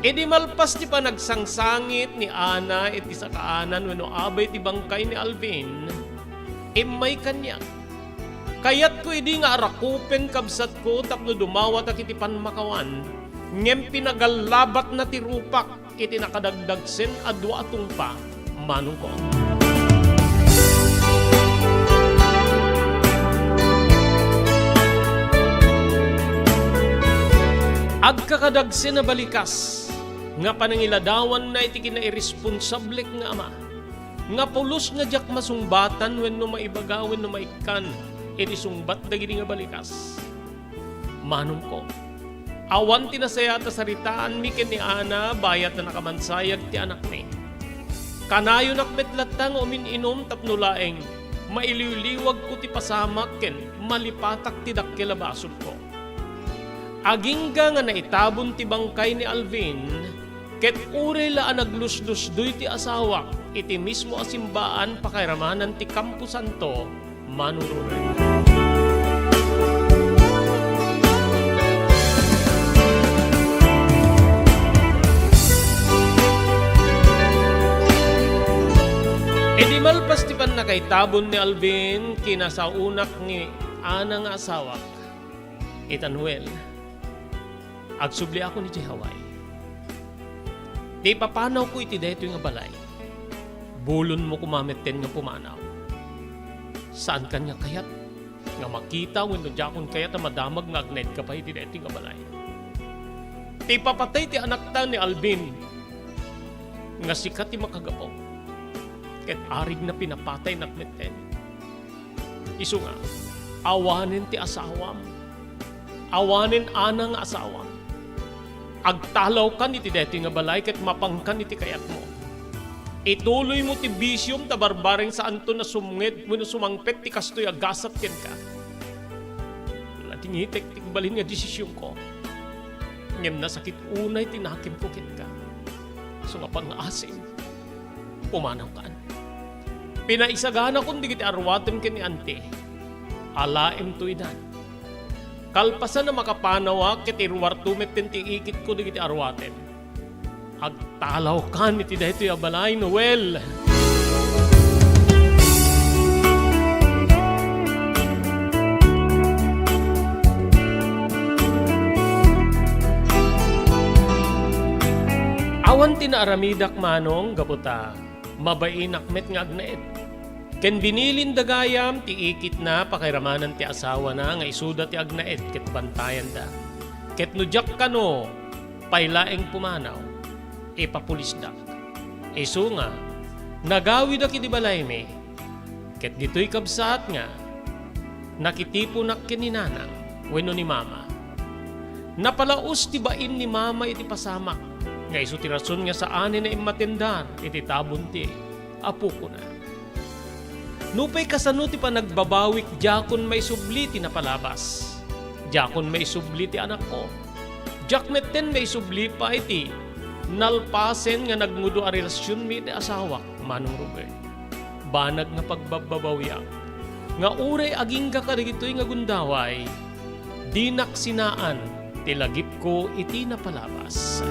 Idi malpas ti panagsangsangit ni Ana iti sakaanan wenno abay ti bangkay ni Alvin, immay kaniak. Kayatko idi nga arakupen kabsatko tapno dumawatak iti pannakawan, ngem pinagallabatna ti rupak iti nakadagdagsen a dua a tungpa, manongko. Agkakadagsen a balikas nga panangiladawanna iti kinairesponsablek nga ama, nga pulos nga diak masungbatan wenno maibaga wenno maikkan iti sungbat dagidi nga balikas. Manongko, awan ti nasayaat a saritaanmi ken ni Ana bayat ta nakamansayag ti anakmi. Kanayonak met latta nga umin-inom tapno laeng mailiwliwagko ti pasamak ken malipatak ti dakkel a basolko. Agingga nga naitabon ti bangkay ni Alvin, ket uray la a nagluslusdoy ti asawak iti mismo a simbaan pakairamanan ti Kamposanto, Manong Robert. Idi malpas ti pannakaitabon ni Alvin, kinasaonak ni Ana nga asawak, ita Noel, agsubliakon idiay Hawaii. Ti ipapanawko iti daytoy nga balay, bulonmo koma metten nga pumanaw. Saankan nga kayat nga makita wenno diakon kayat a madamag nga agnaedka pay iti daytoy nga balay. Ti ipapatay ti anakta ni Alvin nga sika ti makagapu, ket arigna pinapataynak metten. Isu nga, awanen ti asawam. Awanen Ana nga asawam. Agtalawkan iti daytoy nga balay ket mapankan iti kayatmo. Ituloymo ti bisiom ta barbareng saanto a sumnged wenno sumangpet ti kastoy a gasat kenka. Nadingitek ti agbalin nga desisionko. Ngem nasakit unay ti nakemko kenka. Isu nga pangngaasem, pumanawkan. Pinaisaganakon dagiti aruatem ken ni Auntie. Alaemto idan. Kalpasan a makapanawak ket iruarto metten ti ikitko dagiti aruatem. Agtalawkan iti daytoy a balay, Noel. Awan ti naaramidak, Manong, gapu ta mabainak met nga agnaed. Ken binilin da gayam ti ikitna pakairamanan ti asawana nga isuda ti agnaed ket bantayanda. Ket no diak kano pay laeng pumanaw, ipapulisdak. Isu nga, nagawidak iti balaymi, ket ditoy kabsat nga nakitiponak ken ni nanang wenno ni mama. Napalaus ti bain ni mama iti pasamak, nga isu ti rason nga saanen a immatendar iti tabon ti apokona. Nupay kasano ti panagbabawik, diakon maisubli ti napalabas. Diakon maisubli ti anakko. Diak metten maisubli pay ti nalpasen nga nagmudo a relasionmi iti asawak, Manong Robert. Banag nga pagbabbabawiak nga uray agingga kadagitoy nga gundaway, dinak sinaan ti lagipko iti napalabas.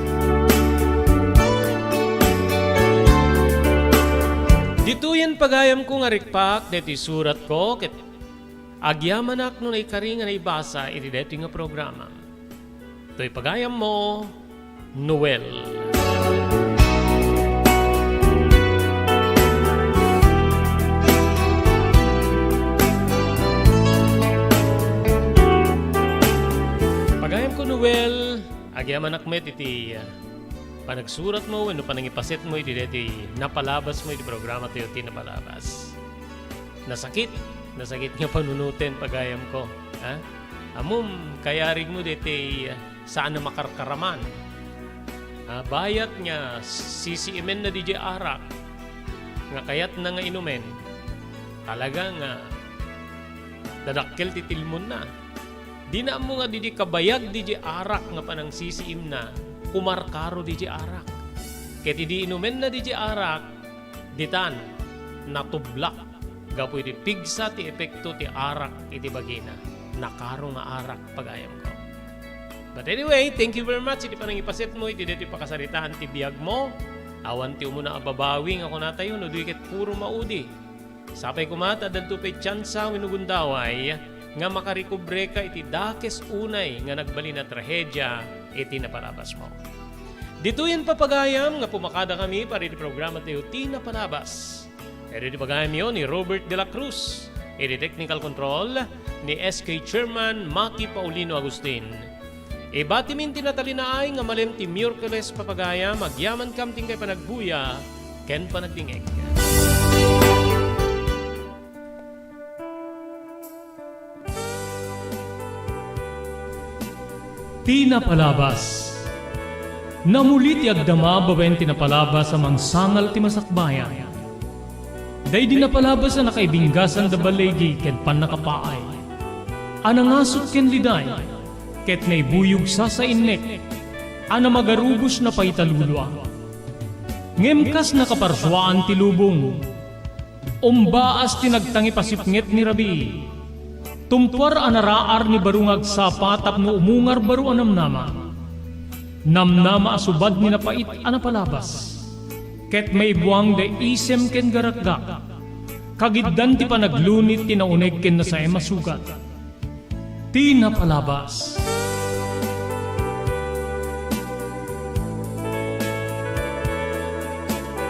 Ditoyen pagayamko nga rikpak daytoy suratko ket agyamanak no naikari nga naibasa iti daytoy nga programa. Toy pagayammo, Noel. Pagayamko, Noel, agyamanak met iti, ah, panagsuratmo wenno panangipasetmo iti daytoy napalabasmo iti programa tayo ti napalabas. Nasakit, nasakit nga panunoten, pagayamko, ha? Ammom, kayarigmo daytoy, ah, saan a makarkaraman. Ah, bayat nga sisiimenna didiay arak nga kayatna nga inumen, talaga nga dadakkel ti tilmonna. Dina ammo nga didi kabayag didi arak nga panangsisiimna, kumarkaro didi arak. Ket idi inumenna didi arak, ditan, natublak gapu iti pigsa ti epekto ti arak iti bagina. Nakaro nga arak, pagayamko. But anyway, thank you very much iti panangipaset mo iti daytoy pakasaritaan ti biag mo. Awan ti umuna a babawi nga kunatayo, no di ket puro maudi. Sapay koma ta addanto pay tiansa wenno gundaway nga makarekubreka iti dakes unay nga nagbalin a trahedia iti napalabas mo. Ditoyen, papagayam, nga pumakada kami para iti programa tayo ti napalabas. Iti pagayamyo ni Robert de la Cruz, iti technical control ni S K Chairman Maki Paulino Agustin. Ibatimin ti natalinaay nga malem ti Miyerkules, papagayam, agyamankam ti inkay panagbuya ken panagdingeg. Ti napalabas. Namuli ti agdama babaen ti napalabas a mangsangal ti masakbayan. Daydi napalabas a nakaibinggasan da baligi ken pannakapaay, a nangasut ken liday, ket naibuyog sasainnek, a namagarubos napaitalulua. Ngem kas nakaparsuaan ti lubong, umbaas ti nagtangipasipnget ni rabii. Tumpuar a naraar ni baro nga agsapa tapno umungar baro a namnama. Namnama a subad ni napait a napalabas. Ket maibuang da isem ken garakgak. Kagiddan ti panaglunit ti nauneg ken nasaem a sugat. Ti napalabas.